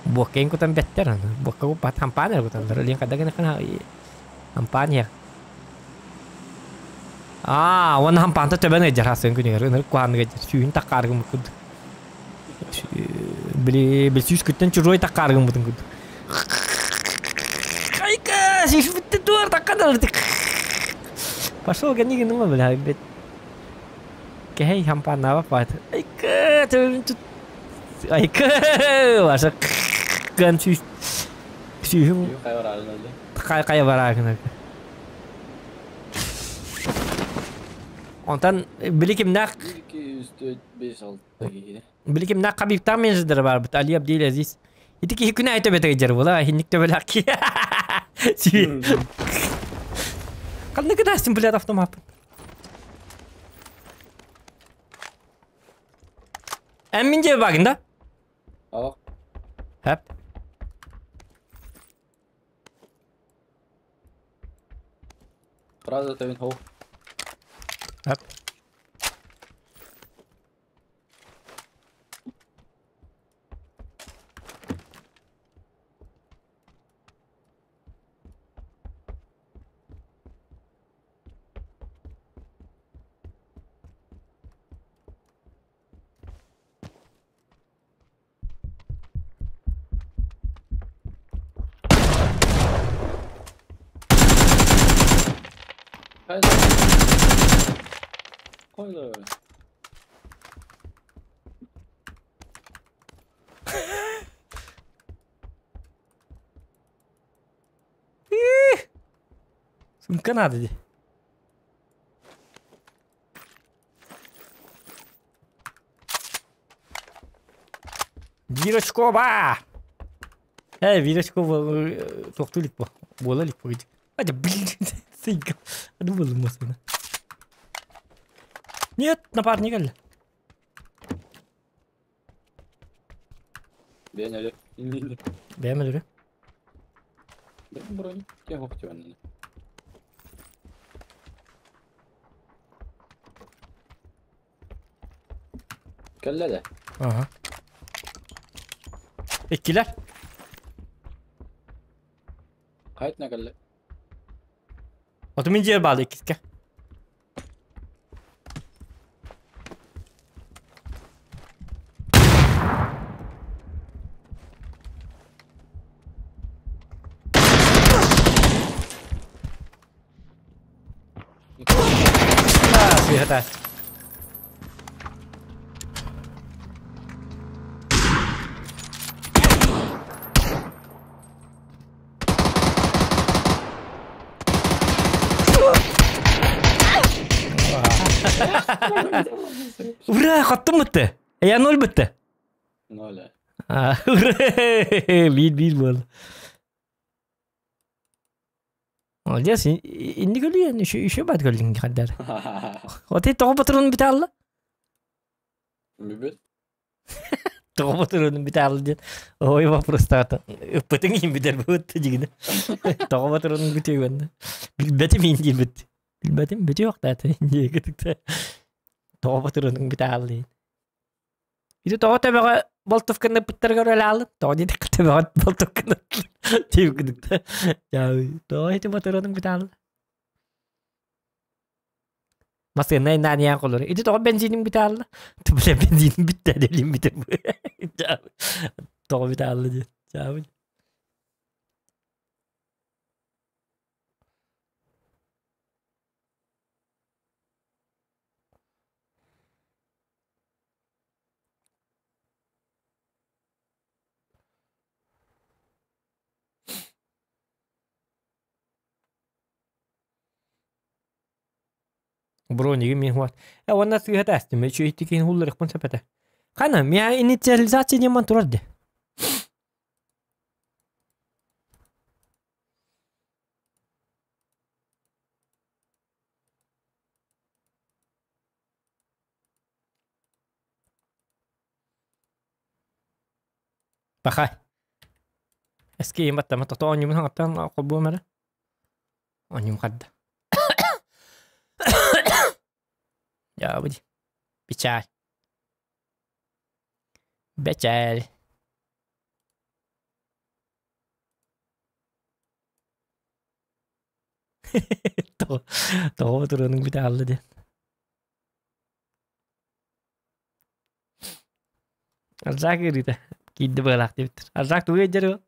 буоккайын кутан бэттэр аны. Буокка куппат хампаан куталлар. Илин хайда гына хампаан иһэр. Аа, уонна хампаанта төбөн ыйдьар хасын күнүгэр ынырык куһааннык ыйдьар. Сүүһүн таккааргын курдук. Били били сүүс күттэн чужой таккааргын бутун курдук. Айка, сүүс бүттэ туар таккан алды. Пошел гони гыныма бля, бет. Кэһэй хампааннаабат баат. Айка, төбөбүн тут. Айка, ваша кан сүүс сүүһүн хайа хайа бараагын. Онтон били кимнээх 1, 2, 3, 4, 5, 6 киһи. Били кимнээх Хабибтаах менеджердэрэ баарбыт Али Абдил-Азиз. Ити киһи күн аайы төбөтө дьэр була, иһинник төбөлөөх киһи. Ханна кытаастын блядь автомаппын. Эн мин дьиэ багын да? Ах. Хэп. Сразу төбүн хоу. Хэп. Хайда. Хайда. Сумка надо дии. Биир очко баа! Э, биир очко туохтуу илик бу. Буола илик бу. Адя, блин, сыйга. Ады буоллум масына. Нет, напарник кэллэ. Бэйэн өлөр. Бэйэм өлөрү. Бэйэм бронь. Кем хохтюанны. Кэллэ да. Ага. Иккилэр. Хайтна кэллэ. Оту мин дьиэр баалы иккискэ. Сыыһата. Ура, хоттум бытты. Я ноль бытты. Ноль. Ура, биир биир буолла. Молодец, инни көлүйен, еще еще бат көлдүң хаддар. Оти тоҕо батырын бүтэ алла? Бүбүт. Тоҕо батырын бүтэ алла диэн. Ой, вопрос таата. Ыппытыҥ иһин бүтэр бут дигинэ. Тоҕо батырын бүтүгөннө. Билбэтим иин диэбит. Билбэтим бүтүөх таата диэки Тоҕо батырын бүтэ алла диэн. Ити тоҕо төбөҕө болтовканы ыппыттарыгар өлөалын. Тоҕо диэтэххэ төбөҕө болтовканы тиэбиккин. Тоҕо ити батыранын битаалла. Масыына иннааниян холор. Ити тоҕо бензинин битаалла? Тубля бензинин бүттэ делим битэ. Тоҕо битаалла диэн. Чаабын. Брониги мин хуат. Э уонна сыыһа тастым. Үчүгэй киһин хулларыхпын сөп этэ. Хана, мия инициализация диэн турар де. Пахай. Эски баттама тото оонньуубун хаҥаттан холбуом эрэ. Оонньуум харда. Дьаабы дии. Печаль. Бэчээл. Тоҕо тоҕо туруонуҥ бүтэ диэн. Арзак ыарыыта киирдэ быалаах диэбиттэр. Арзак тугу ыйдьар ол?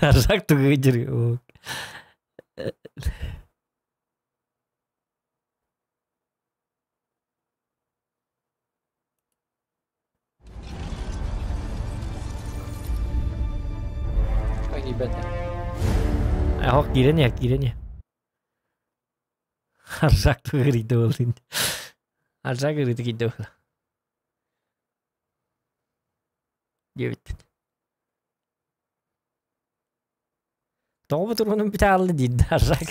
Арзак тугу ыйдьар ол? Оһох киирэн иһэр, киирэн иһэр. Арзак ыарыйда буоллун. Арзак ыарыыта киирдэ буолла. Диэбиттин. Тоҕо бу тургунум бүтэ диир да Арзак.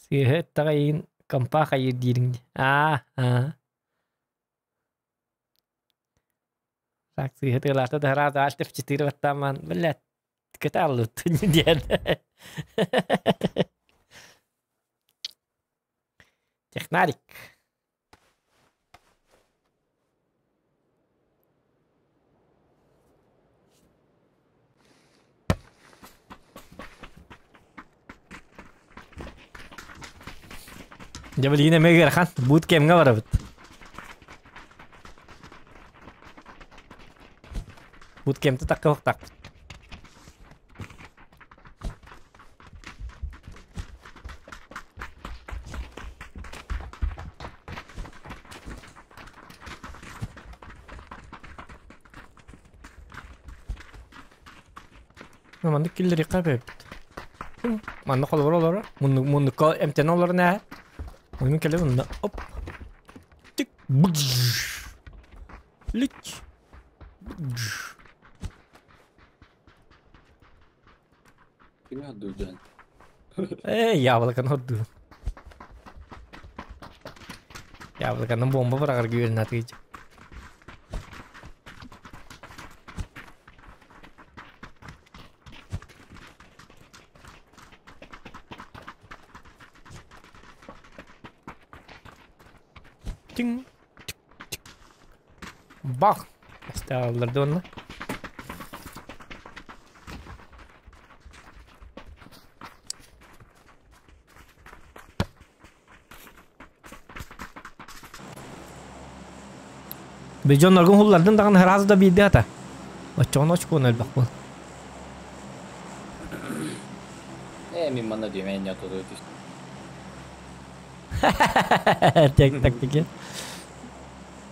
Сыыһа эттэҕэ компа хайыыр диириҥ дии. Аа, аа. Так сыыһа тыалаата да араас Alt F4 баттаамаан, блядь, кытааллыбыт диэн. Технарик. Дьэ билигин эмиэ ыарахан буут кэмҥэ барабыт. Буут кэмтэ таккылыктаахпыт. Маннык киллэриэххэ эбит. Манна холобур олоро. Муннукка эмтэнэ олорон ээһэр. Онун кэлэн онно оп. Тик. Лич. Кими ордуйдун? Э, яблоконы ордуйдун. Яблоконы бомба быраҕарга үөрэнэ Тиҥ. Бах! Астааллар да Дьонноргун хуллардын даҕаны ыраас да биирдэ ата. Оччоҕуна очкуон элбэх буол. Э, мин манна диэмэ не туту түс. Так так таки.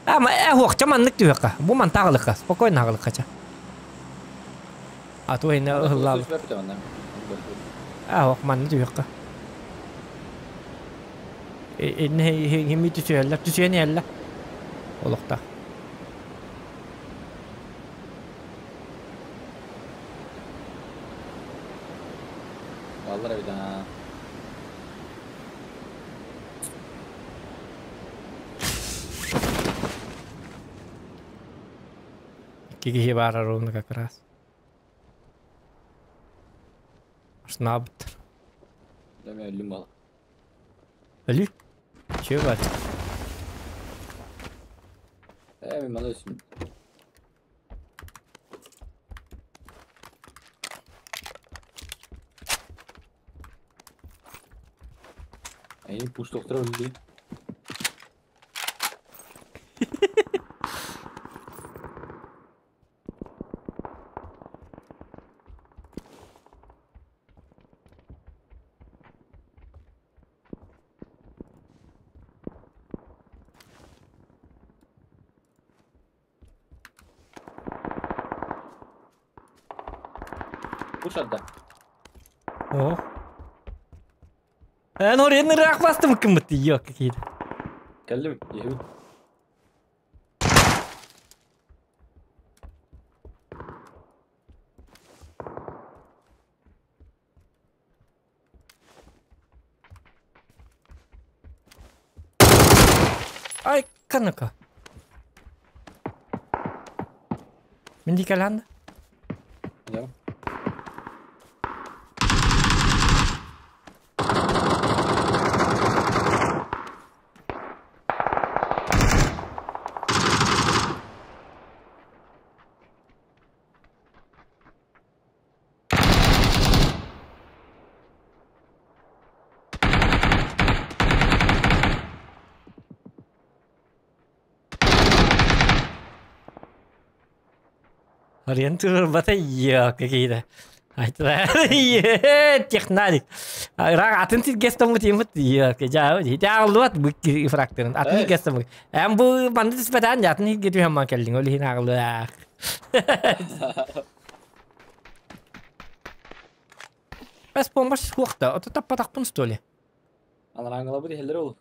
А, хуохча маннык түһүөххэ. Бу мантаа аҕалыхха, спокойно аҕалыхха ча. А то инне ыһыллаабыт. А, хуох манны түһүөххэ. Инне хими түсүһэллэр, түсүөн иһэллэр. Олохтоох. Баллар эбит аа. Киһи баар ровно как раз. Ашнаабыттар. Дәме өлүм бала. Өлүү? Чүө бар. Э, мен мана өсүм. Эй, пуш доктор өлдү. Пуш отда. О. Эн орен ыраах бастым кыммыт yok какие-то. Кэллим, иһэбин. Ай, канака. Мин дикалан. Да. Ориентироваться какие-то. Технарик. Rak атын тит гестамы тимут yok. Ja, ja алуат бу фракторын. Атын гестамы. Эм бу банды түспәтән атын хит гетү һәм келдиң. Ол хин агылы. Бәс бомба суақта. Ото таппатақпын столе. Анан аңгала бу дихелер ол.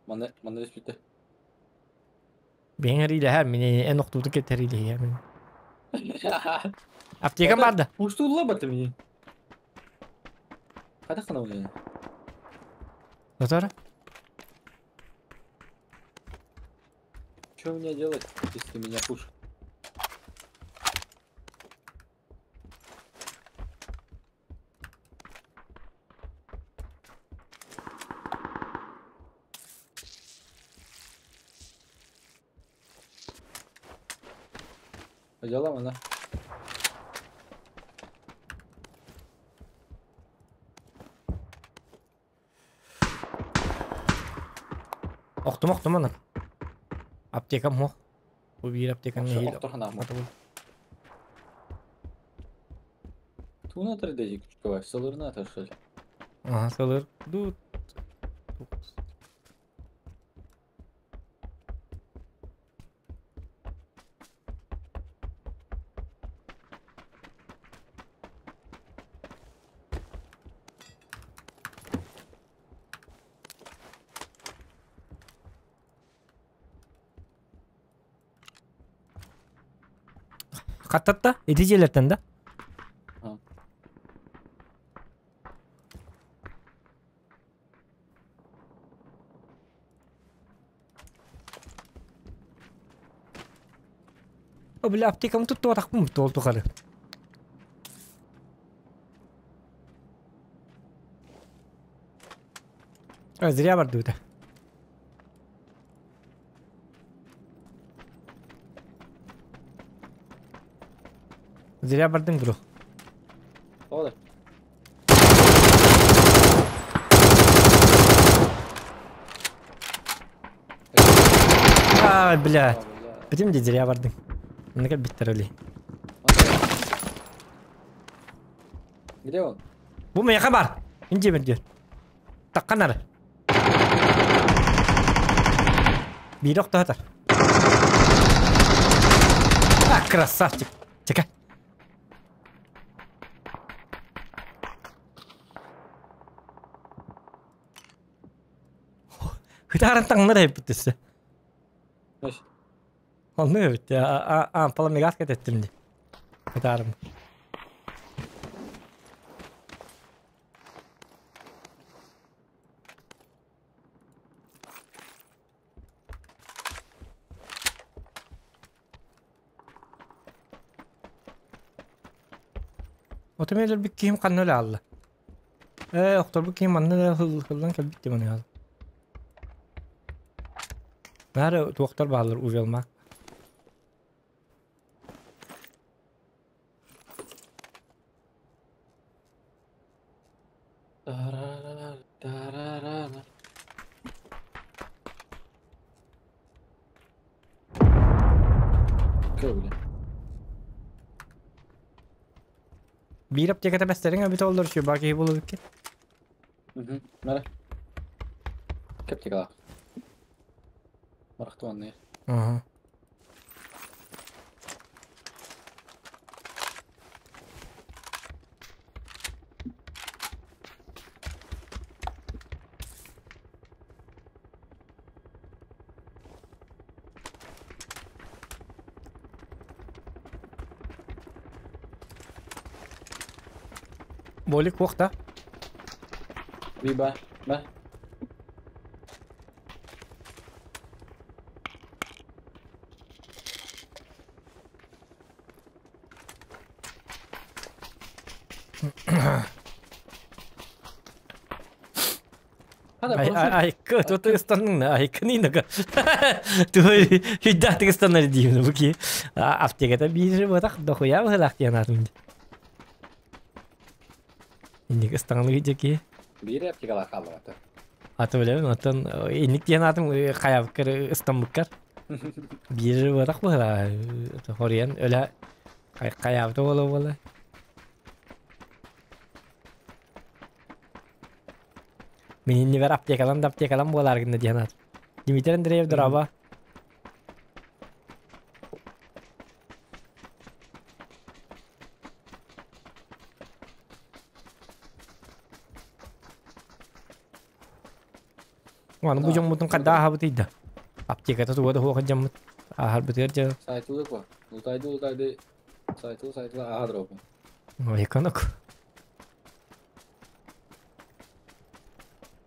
Маны маны түспүттэ. Бен риле һәм мин эн октуду кетер риле һәм. Аптека барды. Пуштулла баты мени. Кайда кана ол? Дотора? Что мне делать, если меня пуш? Взяла она. Октум октум аны. Аптекам хох. Бу бир аптеканы хил. Октор хана. Туна 3D күчкө сылырына ташыл. Ага, сылыр. Ду. Каттатта, эти жерлерден да. О, бля, аптекам тут туатақпын толту қары. А, зря барды өте. Зря бардың, бро. Ода. Ай, блядь. Бітім де зря бардың. Мына биттер өлей. Где он? Бу меха бар. Инже бір Таққан ары. Бір оқты атар. А, красавчик. Чека. Хытарын таңнар әйіп бүттісі. Оны өтті. А, паламегас кететтім де. Хытарым. Отом өлөрбүт киһим ханна өлө аалла? Ээ, охторбут киһим манна да хыллан кэлбит дии маныаха. Наары туохтар бааллар ужалмаак. Тарарара. Көбүлэ. Биир аптеката бэстэриҥ эбит оллор сүбаа киһи буолубут ки. Мара. Кэптикалаах. Марахтуанны. Ага. Болик уохта. Биба. Ба. Айкы, тут ыстанның айкы нинага. Туй хиддахтык ыстаннар диибин бу ки. Аптеката биир батах дохуя быһылаах диэн аатым. Инник ыстаҥалыгы дьэки. Биир аптекалаах хааллаҕата. Аты билэбин, оттон инник диэн аатым хайабыккар ыстаммыккар. Биир батах быһылаа хоруйан өлө хайабыта буола буола. Мин иннибэр аптекалан да аптекалан буолаар гынна диэн аат. Дмитрий Андреев дорообо. Аны бу дьоммутун хадда аһабытый да. Аптеката туга да хуоха дьоммут. Аһарбытыгар дьэ. Сайтылы ко. Лутайды лутайды. Сайтылы сайтылы аха дропы. Ой, конок.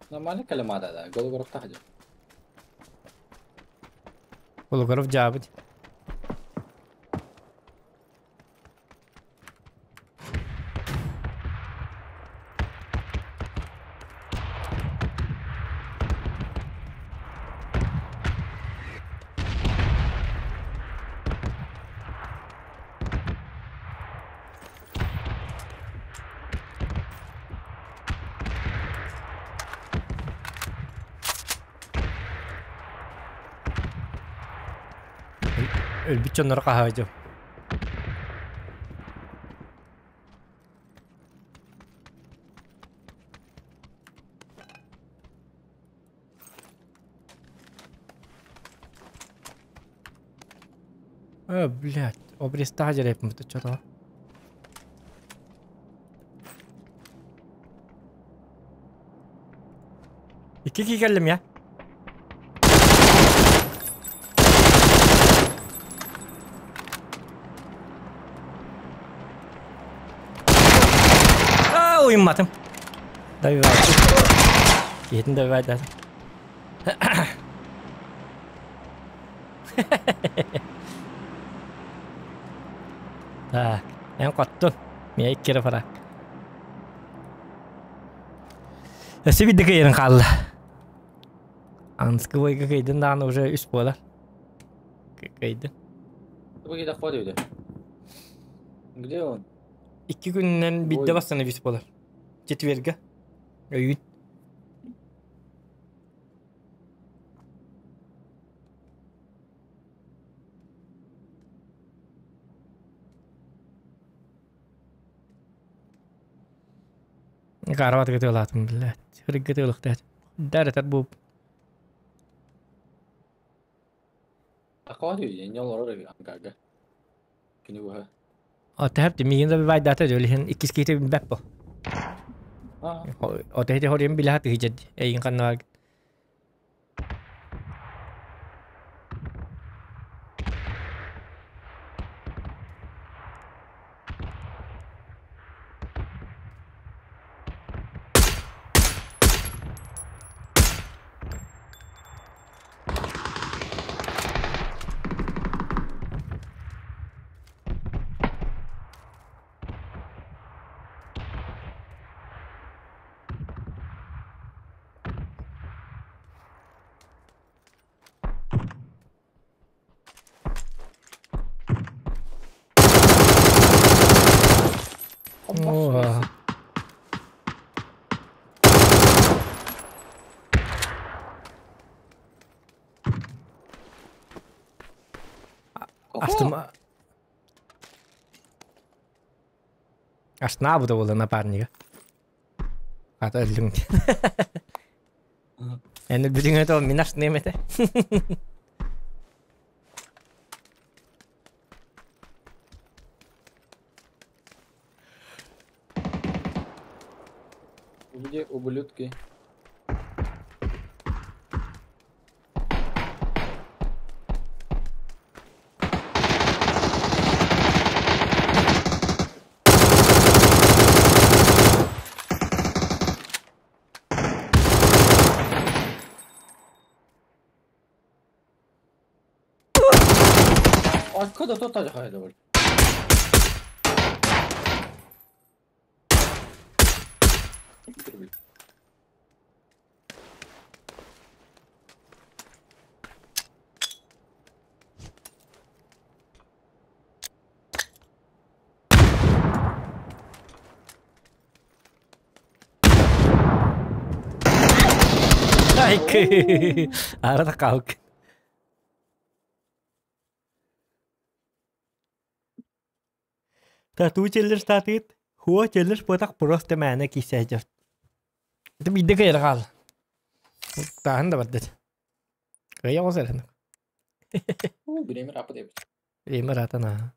Нормально калимада да. Гологоров тахадя. Гологоров жаабыт. Өлбүт дьоннору хаһаайдым. Э, блядь, обрезта дерепмит что-то. Икки ки кэллим я. Аа, уйматым. Добивай. Киһитин добивай Так, эн коттун. Мия иккире фарак. Өссө бидде кыйырын хаалла. Анскы бойга кыйдын даҕаны уже үс буолар. Кыйдын. Бу киһи тахпат үһү. Где он? Икки күнүнэн бидде бастана үс буолар. Четверга. Өйүн. Карават гытыалаатым, блядь. Хыргытыалыктаат. Дәрэтэр бу. Тахпат үһү, не олорор эбит ангарга. Күнү быһа. О, тэһэп миигин да байдата дөлүһүн иккис киһи бэп бу. О, тэһити хорим билэһэ тыһыжад. Эйин ханна О. Астыма. Астына буолла напарнига. Ата өллүҥ. Эн бүтүҥ это мин астыныам этэ. Где ублюдки? Откуда тут хайда Айкы. Арада калк. Тату челлер статыт. Хуа челлер потак просто мәне кисә жар. Это бидде кайра кал. Таһын да бардыр. Кая осар. Время рапа деп. Время ратана.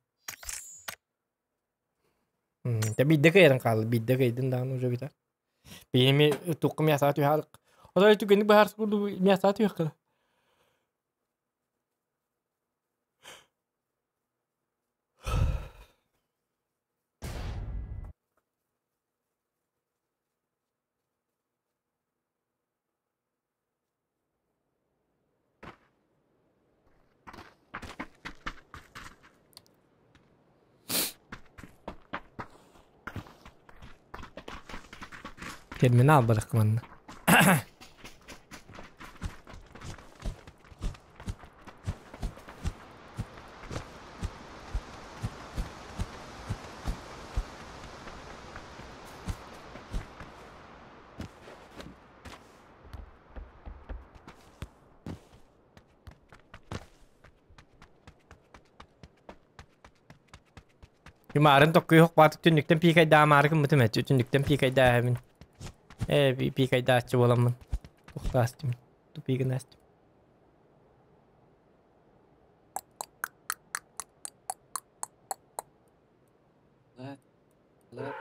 Та бидде кайран кал, бидде кайдын дан уже битер. Бейми туқым ясат юхалык. Ода түгенник бахар курду ясат юхкы. Терминал барык манна. Юмарын токкуй хокпатык түннүктен пикайда амарыкын мытым этчи түннүктен пикайда әмин. Пикайда ачы боламын. Тухтастым. Тупигин астым. Let.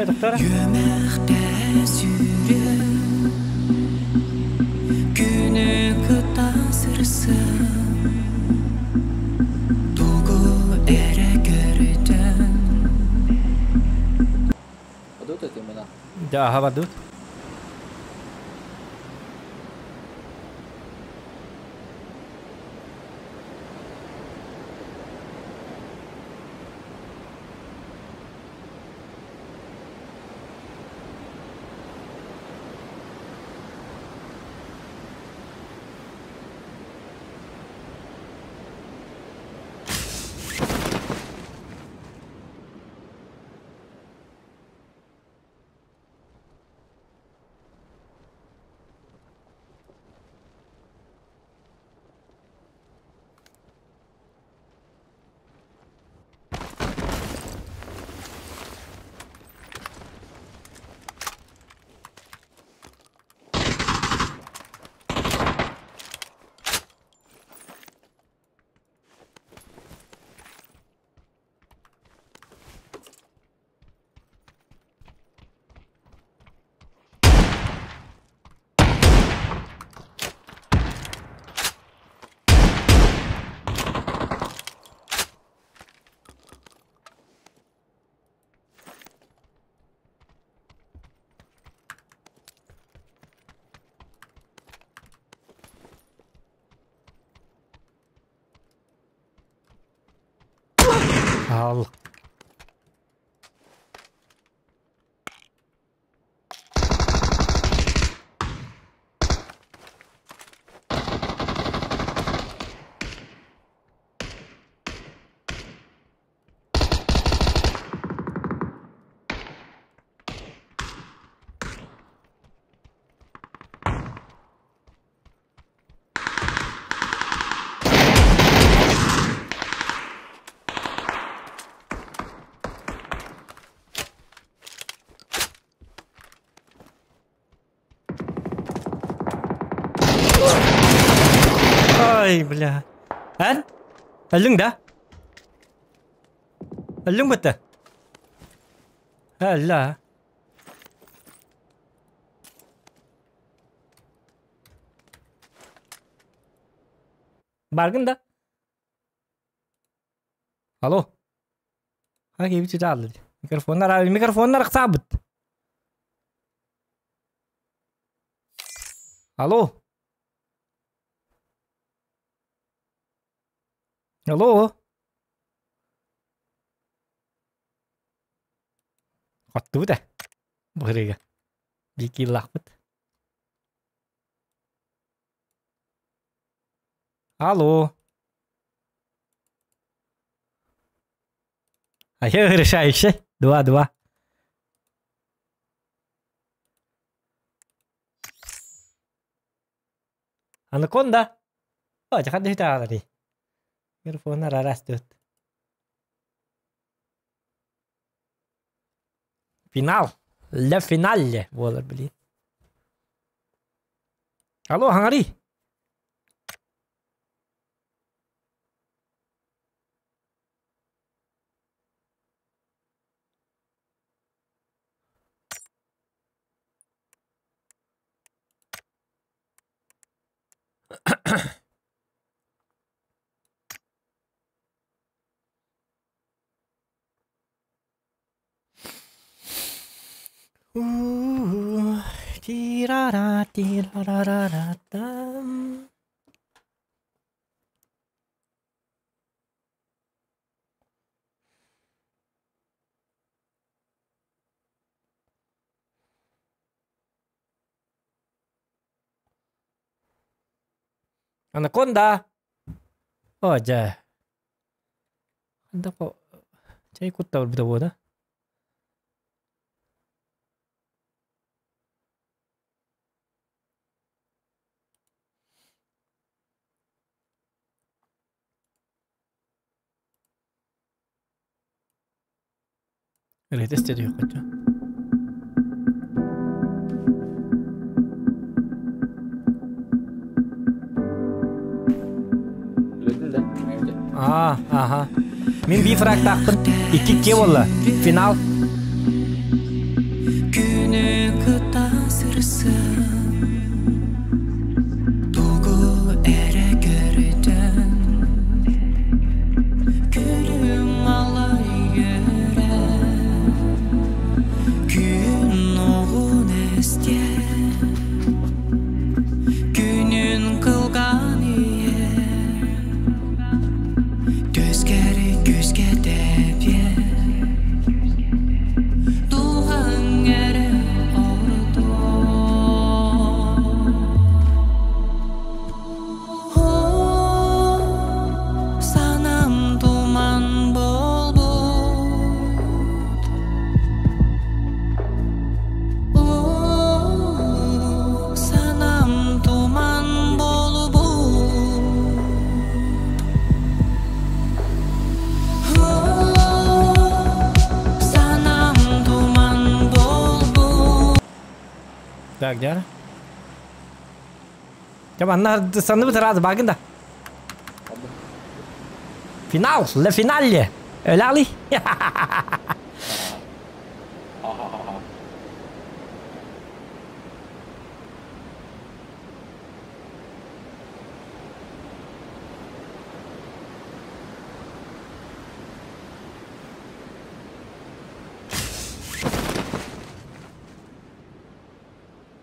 Доктор. Падут это имена? Да, ага, падут. Ал. Ай, бля. Эн? Өллүҥ да? Өллүҥ бытты. Өллө. Баргын да? Алло. Ha киһи чычааллы. Микрофоннар микрофоннар ыксаабыт. Алло. Алло. Хоттубут э. Бу Биир кииллаахпыт. Алло. А я решающий. 2-2. Анаконда. О, хадды хитаалари. Микрофоннар араас тут. Финал. Le finale буолар блин. Алло, хаҥари. Тирара тирарара там. Анаконда. О, дьэ. Ханна чэй куттабыр буода. Ырыта истэ түһүөххэ. Аа, аха. Мин биир фрагтаахпын. Икки икки буолла. Финал. Күнү кыта сырсын Тугу эрэ көрүтэн Күлүм алай үөрэ Күн оҕун эстиэ Күнүн кылган ийэ Көскәри күскә тэбиэ Дууһаҥ эрэ ордуо Санам туман буолбут Санам туман буолбут Санам туман буолбут Так, где? Дьэ манна санныбыт ыраас баагын да. Финал, le finale. Өлали.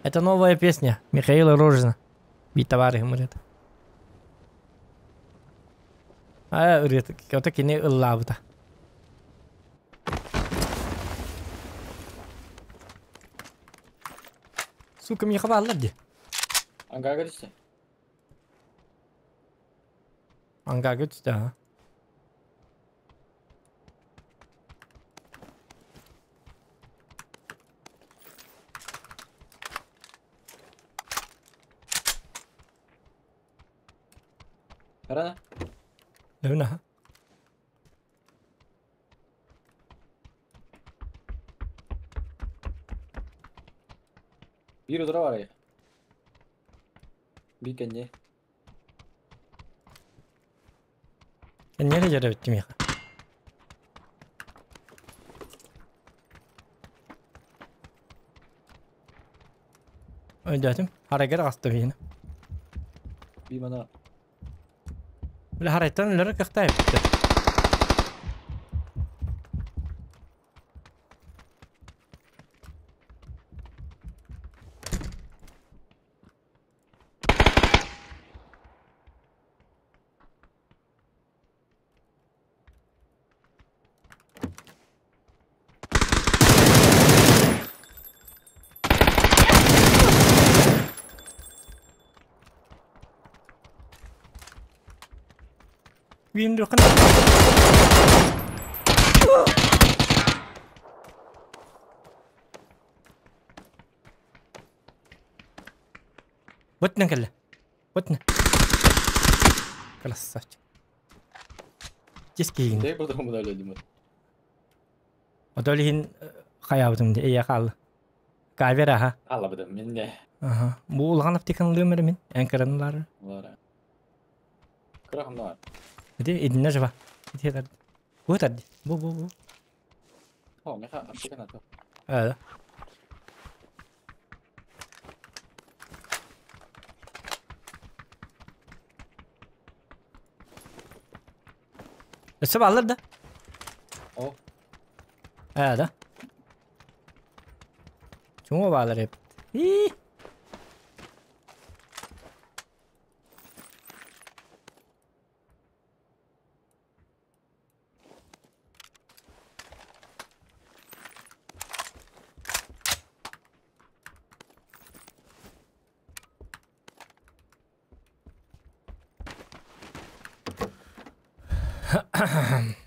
Это новая песня Михаила Рожина. Бит товарищ говорит. А, ырыат, ото кини ыллаабыта. Сука, мне хабаллар ди. Ангарга түсті. Ангарга түсті, а. Рана. Лүнә. Bir udara var ya. Bir kendi. Nereye göre ya? Öldürdüm. Hareket astım yine. Bir bana. Böyle hareketten ölürük kıhtayıp bitti. Wim dokan. Botna kalla. Botna. Красавчик. Тескейин. Дай потом удалили. Одолин хаябытым ди эя хал. Кавера ха. Алабыдым мен де. Аха. Бу улган аптеканы лымыр мен. Энкаранлар. Лара. Кырахымдар. Иди, иди нажива. Иди тар. Бу тар. Бу бу бу. О, меха аптеканы то. А. Өссө баллар да. О. А, да. Чуңа баллар эп. И.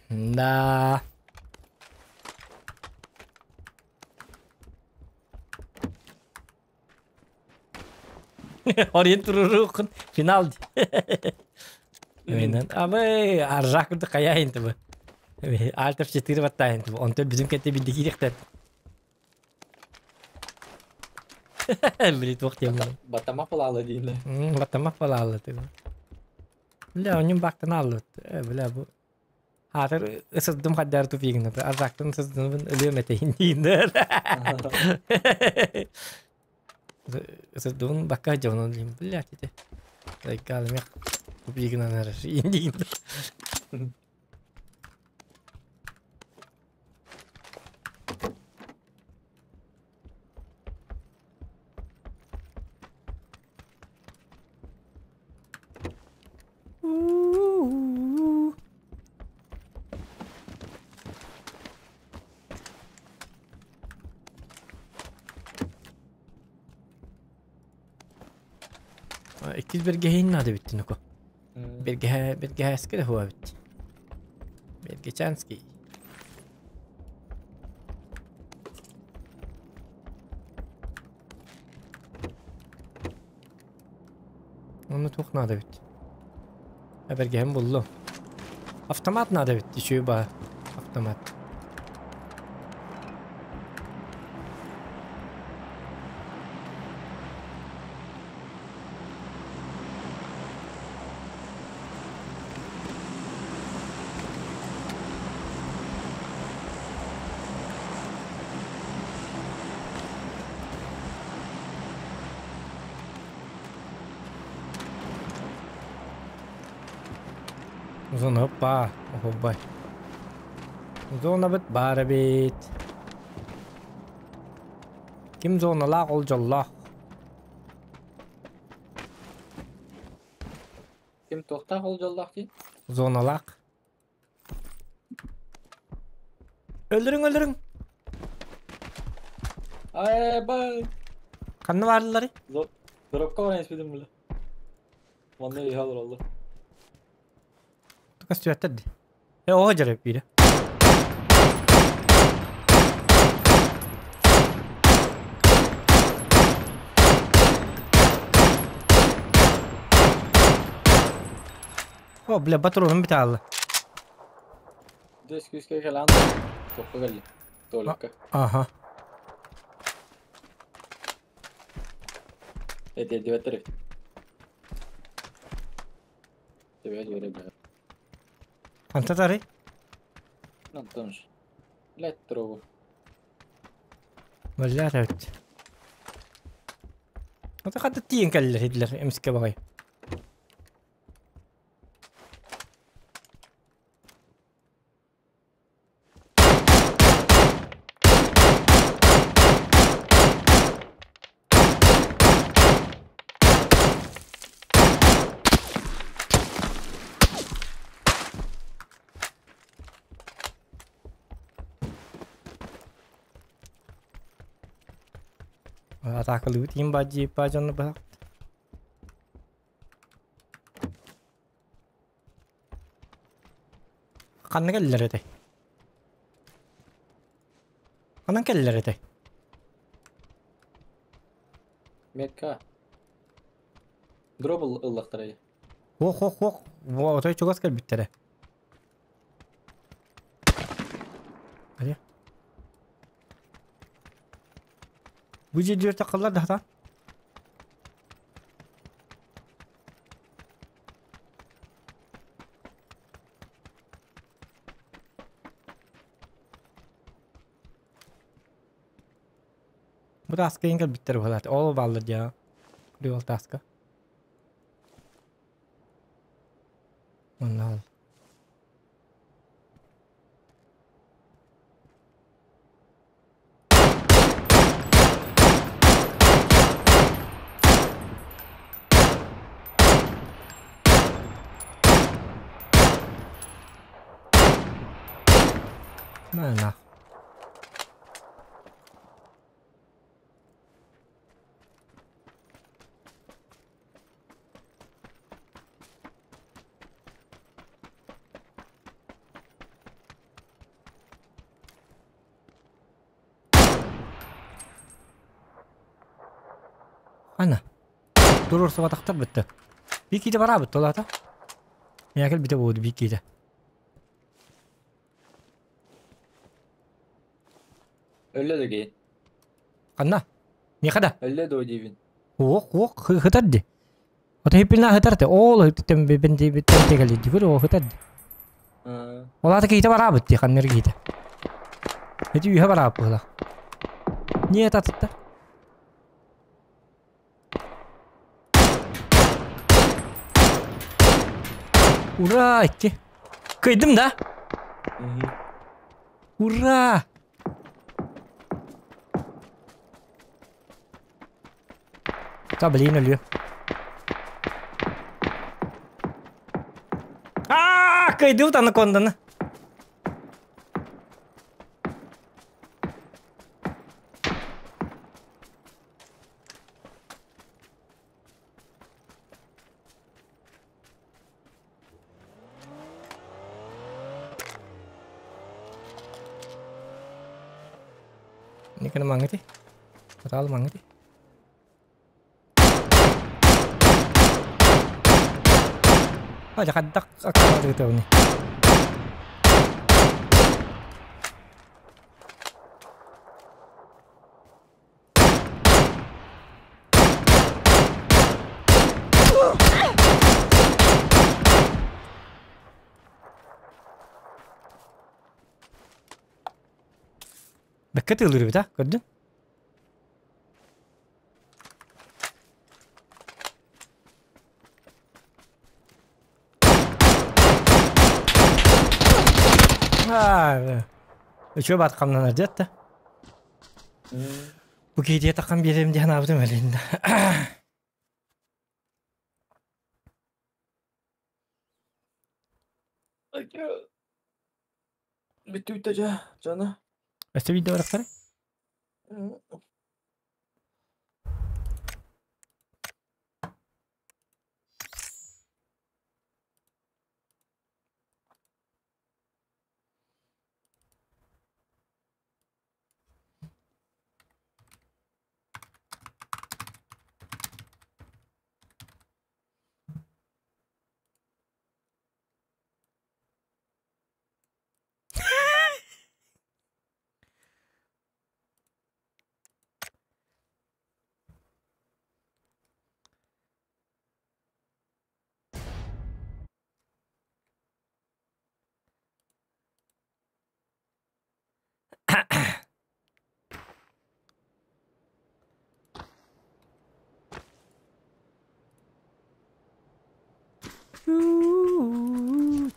Да. Ориентурурукун финал. Менен абы аржакты каяйын тыбы. Alt F4 баттайын тыбы. Онто bizim кетте бидди киректет. Билит вакт емин. Батама палалы дейин. Батама палалы тыбы. Бля, onun бактын алды. Бля, бу Хатыр ысыздым хаддар тупигин. Аржактын ысыздым өлөм этейин дейин. Ысыздым бакка жонун дейин. Бля, тете. Айкалым тупигин анар дейин. Иккис бергеһин нады битти нуко. Бергеһэ бергеһэскэ хуа битти. Бергечанский. Оны тух надо битти. Бергеһем буллу. Автомат надо битти, чуй ба. Автомат. Зона опа, опа. Зона бит бары бит. Ким зоналаах ол жоллоох. Ким тоқтақ ол жоллоох дей? Зоналаах. Өлдүрүң, өлдүрүң. Ай, бай. Ханна бааллары? Дропка баран испитим бile. Манна иһэ олороллор. Көстүбэттэр дии. Э, оҕо дьарык биирэ. О, бля, патроным бүтэ Дөс күүскэ кэлэн тохха кэлли. Туалекка. Ага. Этиэрдибэттэр эбит. Төбө үөрэ бля. Хантан Антон ж. Блядь, трогу. Бэллээр эбит. Ото хата тиийэн кэллэр иһиллэр эмискэ баҕайы. Атаакалыыбыт иин баадьыйпаа дьонно быһах. Ханна кэллэр этэй? Ханан кэллэр этэй? Метка. Дроп ыллахтара. Ох, ох, ох. Отой чугас кэлбиттэрэ. Hadi. Бу дьиэ тахаллар да хата. Бу тааска иҥ кэлбиттэр буолаат. Ол бааллар дьаа. Күрүөл тааска. Онно На. Ана. Туруорсубатахтар бүтте. Бикиде барабыт толата. Миякел бите буду бикиде. Өллө да кей. Ханна? Миэхэ да? Өллө дуо диибин. Уох, уох, хытар ди. Ото хиппина хытар те. Ол тем бен ти бен тегали ди. Көрө о хытар ди. Ол ата киһитэ бараабыт ди ханнар киһитэ. Эти үһэ бараабыт быһыылаах. Нет атыттар. Ура, икки. Кыйдым да? Ура! Та блин өлүө. Аа, кыйдыбыт анаконданы. Ini kena mangeti. Total mangeti. Ah, jakaddak akala dito ni. Бэккэ тыылыр эбит, а? Көрдүн? Үчүө баат хамнанар диэтте. Бу киһитиэ таххан биэриэм диэн аабытым элиннэ. Бүттүбүт да дьэ, дьоно. Өссө биирдэ барахтары?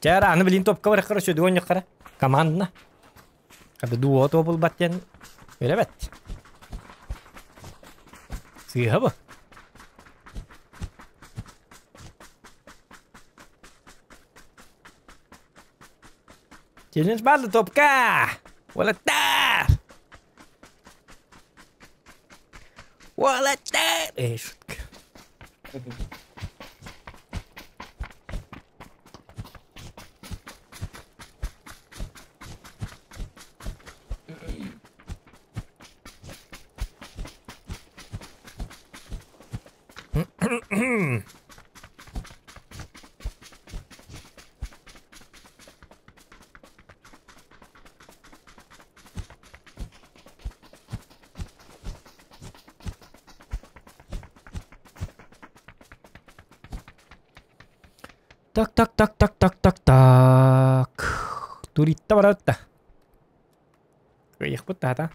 Чэ, аны билин топка бараххара сөдү онньоххара. Командна. Хады дуо тобулбат диэн үлэбэт. Сыыһа бу. Челлендж баар да топка! Уолаттар! Уолаттар! Эй, шутка. Так, так, так, так, так, так, так. Туриста баратта. Кыйыхпыт таата.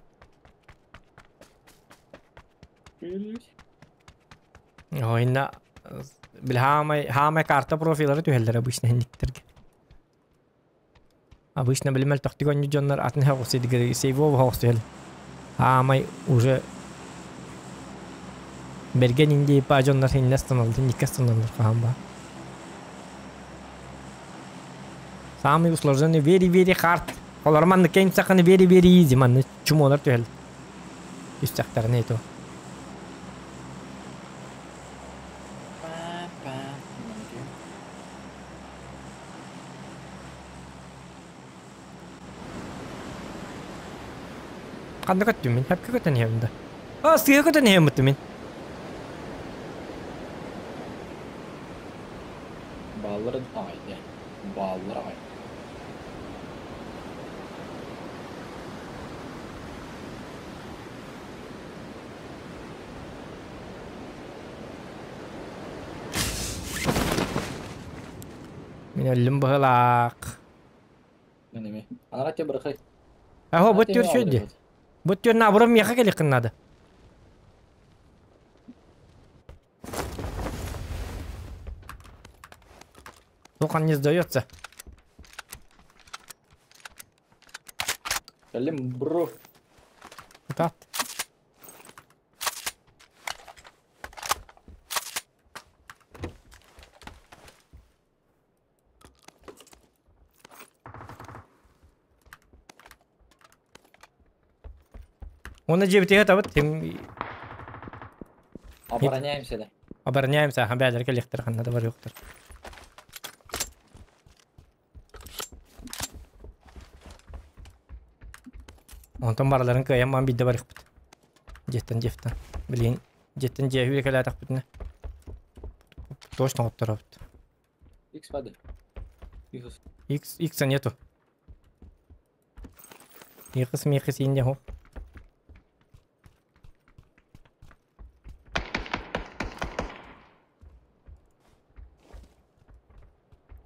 Ойна бил хаамай хаамай карта профилары түһэллэр обычно хинниктерге. Обычно билимел тохтик онню дьоннор атын хаҕус сейвов хаҕус түһэл. Хаамай уже Берген инди па дьоннор хиннес таналды, никкес таналдыр хаам ба. Самый усложненный very very hard. Олар манны кейм сақаны very very easy манны чумолар түһэл. Үстәхтәрне ito. Ханна көттүм мин, хәпкә көтөн иһэм да. А, сыа көтөн иһэм бутtu мин. Баллар ай, баллар ай. Мин өллүм быһылаах. Мен эми. Анара те бырахай. Ахо, бу түр шөйдү. Бу түр набурым меха келиккин надо. Только он не сдается. Кэллим бро. Тат. Оны жебитеге табыт, тем Обороняемся да. обороняемся, ага, бәлер келектер, ханна да бар жоқтыр. Онтон бараларын кыайан ман бидде бар ихпит. Жеттен жефтен. Билин, жеттен же хүре келе атақ Точно оттырабыт. X бады. X. X, X нету. Михас, Михас, инде хо.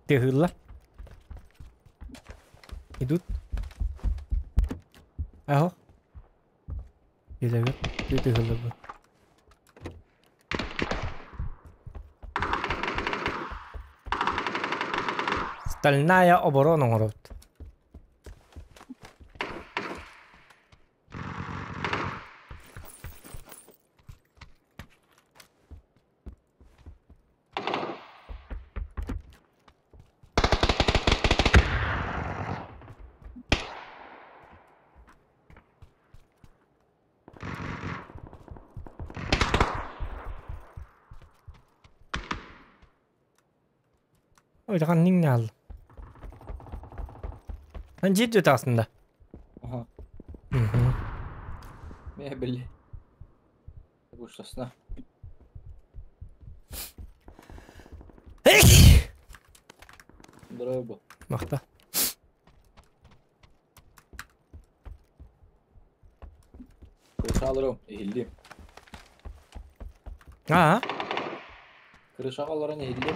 Тыгылла. Идут. Ахо. Иләбе, тыгылла бу. Стальная оборона оҥоробут. Ой, ниңне алды. Ан жет астында. Ага. Мгм. Мебель. Буштасына. Браво. Мақта. Крыша алырым. Ehildim. А, Крыша алырын ehildim.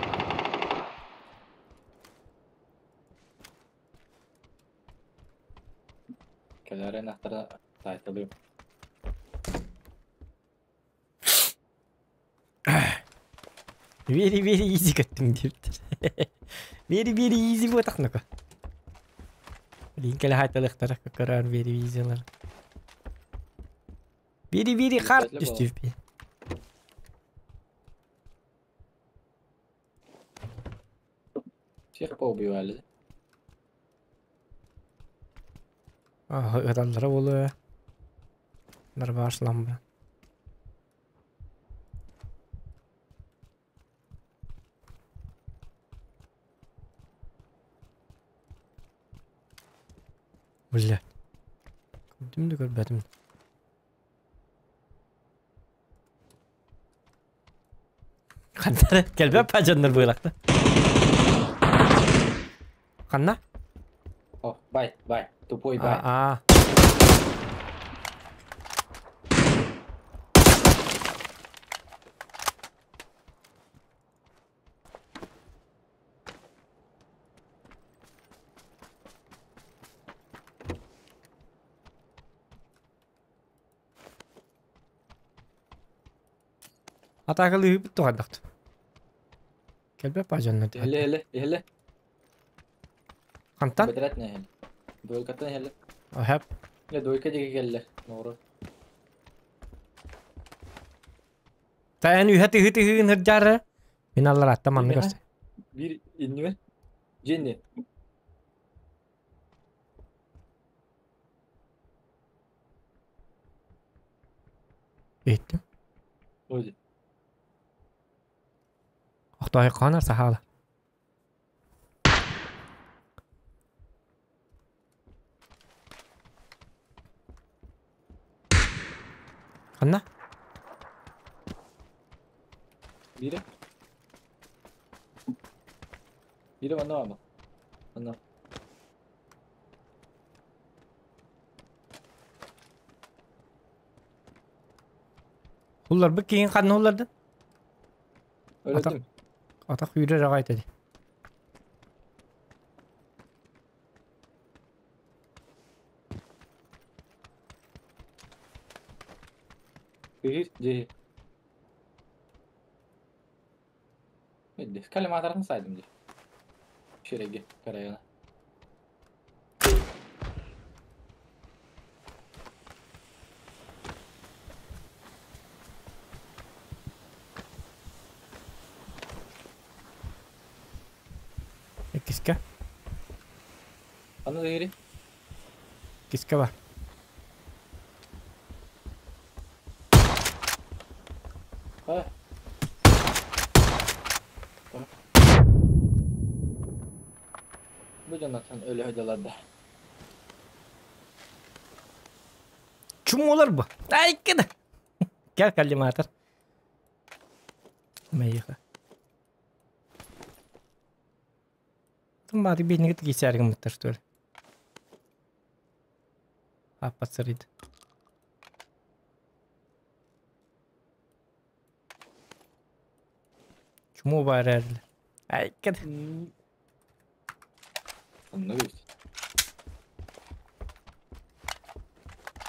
Кэлэрин ахтара тайталыым. Very very easy көттүм диэбиттэр. Very very easy буотахнака. Билин кэлэ хайталыктара көрөр very easy-лар. Very very hard түстүп. Всех поубивали. Ыталлара буолуо. Нарбаашлам. Бля. Көрдүм да көрбөтүм. Ханна кэлбэп пажаннар быылакта. Ханна? О, бай, бай, тупой бай. А. Атакалыы туһадахт. Кэлбэп пажаннар. Иһэлэ, иһэлэ, иһэлэ. Хантан? Бэдэрэтнэ иһэлэ. Дуойкаттан иһэлэ. Хэп. Илэ дуойка диэки кэллэ. Нору. Та эн үһэ тыһы тыһыын хырдьаары. Мин аллар атта манны көрсө. Биир иннибэр. Дьиэнни. Иһиттим. Ой. Охтоой ханар сахала. Ханна? Биирэ. Биирэ манна баама. Манна. Улларбыт киһин ханна уллардын? Өлөтүм. Атах үүрэр аҕай этэ. Кыһыр дьиэ. Коллиматорын сайдым дии. Шереги карайына. Иккиске. Аны дэгири. Иккиске бар. А. Бу дьоннортон өлө сылдьаллар да. Чумолар бу. Айкы да. Кел коллиматор. Мейха. Тумбары бейнеге тигисәргем буттар, что ли? Аппацарид. Чуму бар әрлі. Айкы да. Онно бит.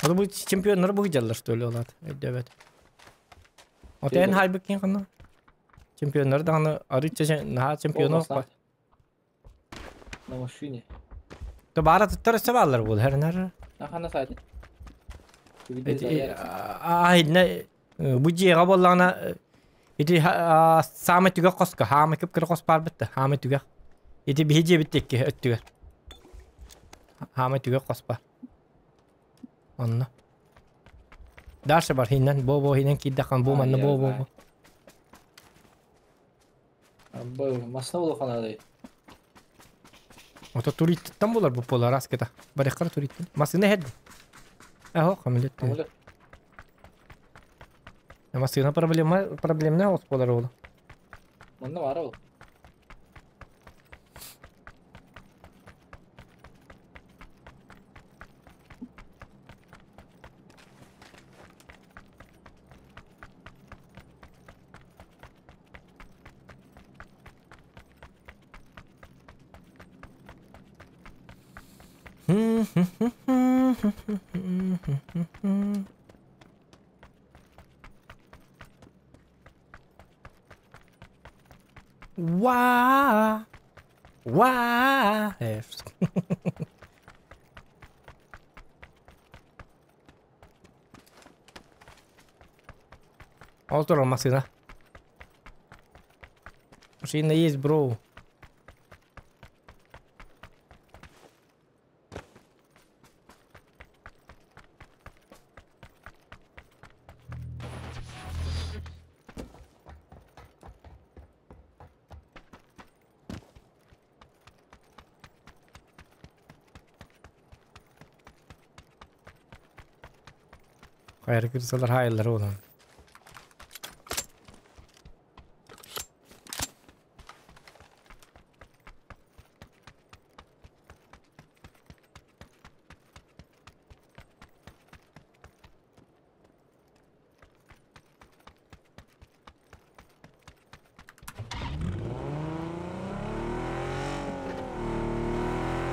Ол бу чемпионнар бу жаллар, что ли, олар. Өйдөбөт. Отен хайбык кин кана. Чемпионнар дагы арыча наха чемпионов бар. На машине. То бара туттар өссө баалар бул хернер. Ахана сайды. А не бу жега боллагана ити саамы түгө коска, хаамы көп кир кос бар битте, хаамы түгө. Ити биһи жебит текки өттүгөр. Хаамы түгө кос бар. Онно. Дальше бар хиннен бо-бо хиннен киддахан бу манна бо-бо. Бу масна улахана Ото туриттан булар бу полар аскета. Бареккар туриттан. Масына хед. Ахо, хамилет. Масына проблема проблемна ос болар ол. Манна бар ол. Ва! Ва! Ол турар массыына. Машина есть, бро. Хайыр кырсалар хайылар олан.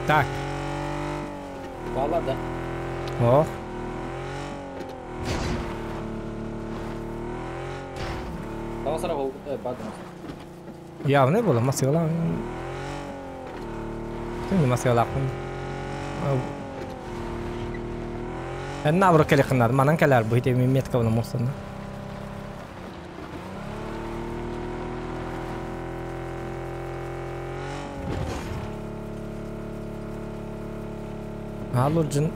Так. Баалар да. Ох. Таҕасара бол баар Явно было масыла. Ты масыалаахпын. Эн наоборот кэлиэххин манан кэлээр бу ити метка мустан. Алло, джин.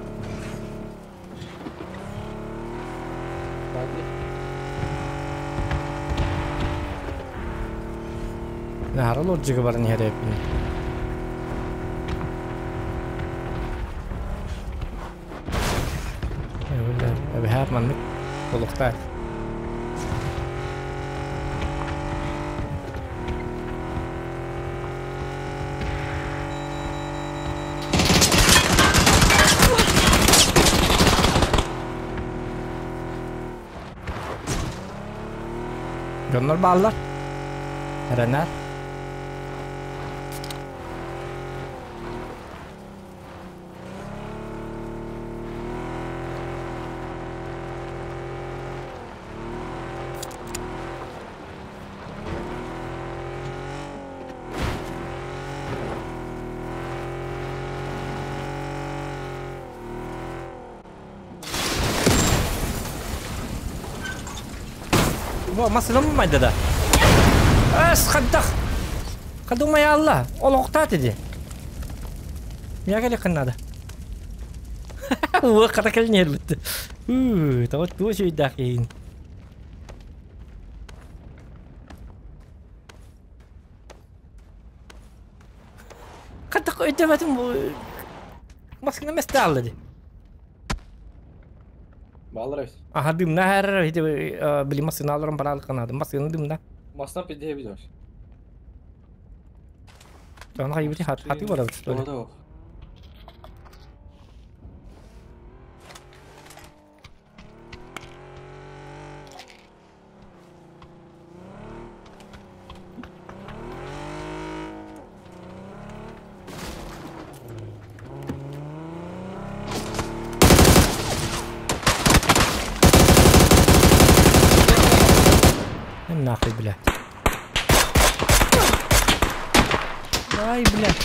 Нахара лоджига баран иһэр эппин. Эбэһээт маннык олохтаах. Дьоннор бааллар. Эрэнэр. Во, масыным майдада. Эс, хаддах. Хадума я Алла. Ол оқтат иди. Я кэлэ кыннада. Уа қата кэлнер бітті. Тауат туа шөйдақ ейін. Хаддах өйтемәтім маскына мәсті алды ди. Баалар эбит. Аха дымна хәрәр хити били масына алырым барал канады. Масына дымна. Масынан пидде бит. Аны хайбити хат хати бар что ли? О, Нахуй, блядь. Ай, блядь.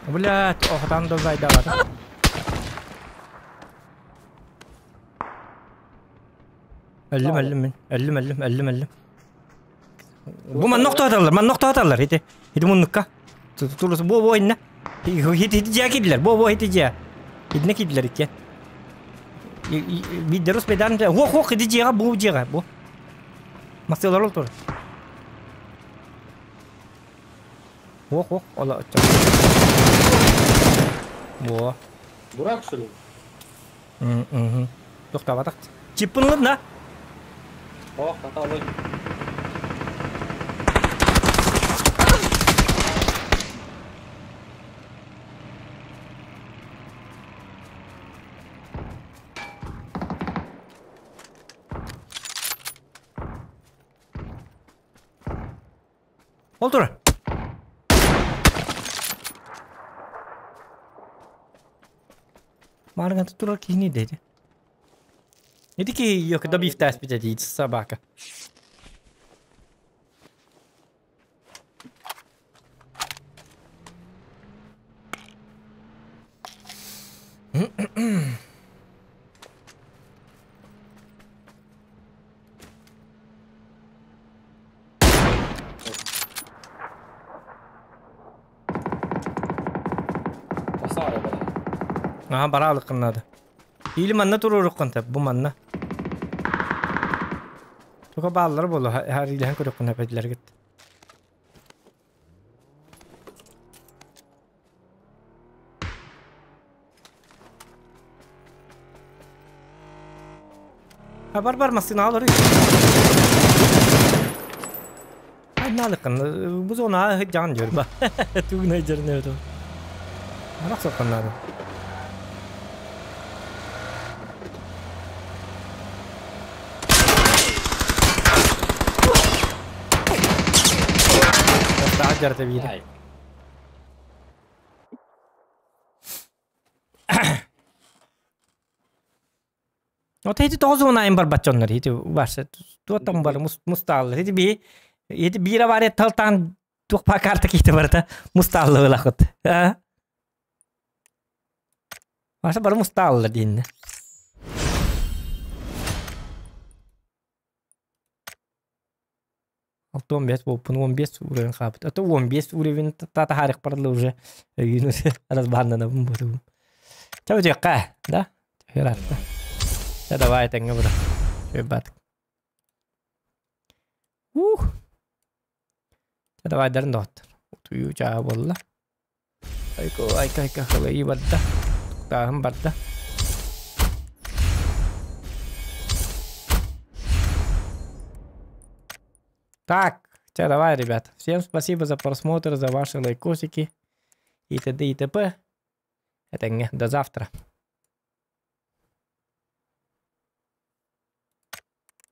Блядь, ох, там давай, давай. Өллүм, өллүм мин. Өллүм, өллүм, өллүм, өллүм. Бу манна охтооталлар, манна охтооталлар. Ити, ити муннукка. Турус бу бу инна. Хити хити жаа кидилер, бу бу хити жаа. Итне кидилер икки. Бидерус бедан, хох хох ити жаа бу жаа бу. Масылар ол тур. Хох хох, ола. Бу. Дурак, что ли? Угу. Тоқтабатақ. Чиппын на. Ох, хата алай. Ол турар. Маарыҥҥа турар киһини диэти. Ити киһи ее когда бифтаспит эти собака. Aha бараалыккыннады. Или манна туруоруккун тэп, бу манна. Туга бааллар болу, хар илэһэн көрөккүн эпэдилэргит. Ha бар бар массыына алар. Айналыккын бу зона жан жөр ба. Тугунай жерне өтө. Арак сокканнары. Жарты бири. Вот эти тоже он айым бар бачоннар, эти ваши, туотан бар мустааллар. Эти би, эти бира бар талтан туох карта кийте барта мустааллы булахыт. Ваша бар мустааллар дейин. Алты 15 болуппун, 15 уровень хаапыт. Это 15 уровень тата харик барлы уже. Үйүнү разбаннана бу. Чау жакка, да? Хератта. Да давай тэҥҥэ бура. Бат. Ух. Давай дарын доттор. Утую чаа болла. Айко айка айка халай барда. Тахым барда. Так, все, давай, ребят. Всем спасибо за просмотр, за ваши лайкосики и т.д. и т.п. Это не до завтра.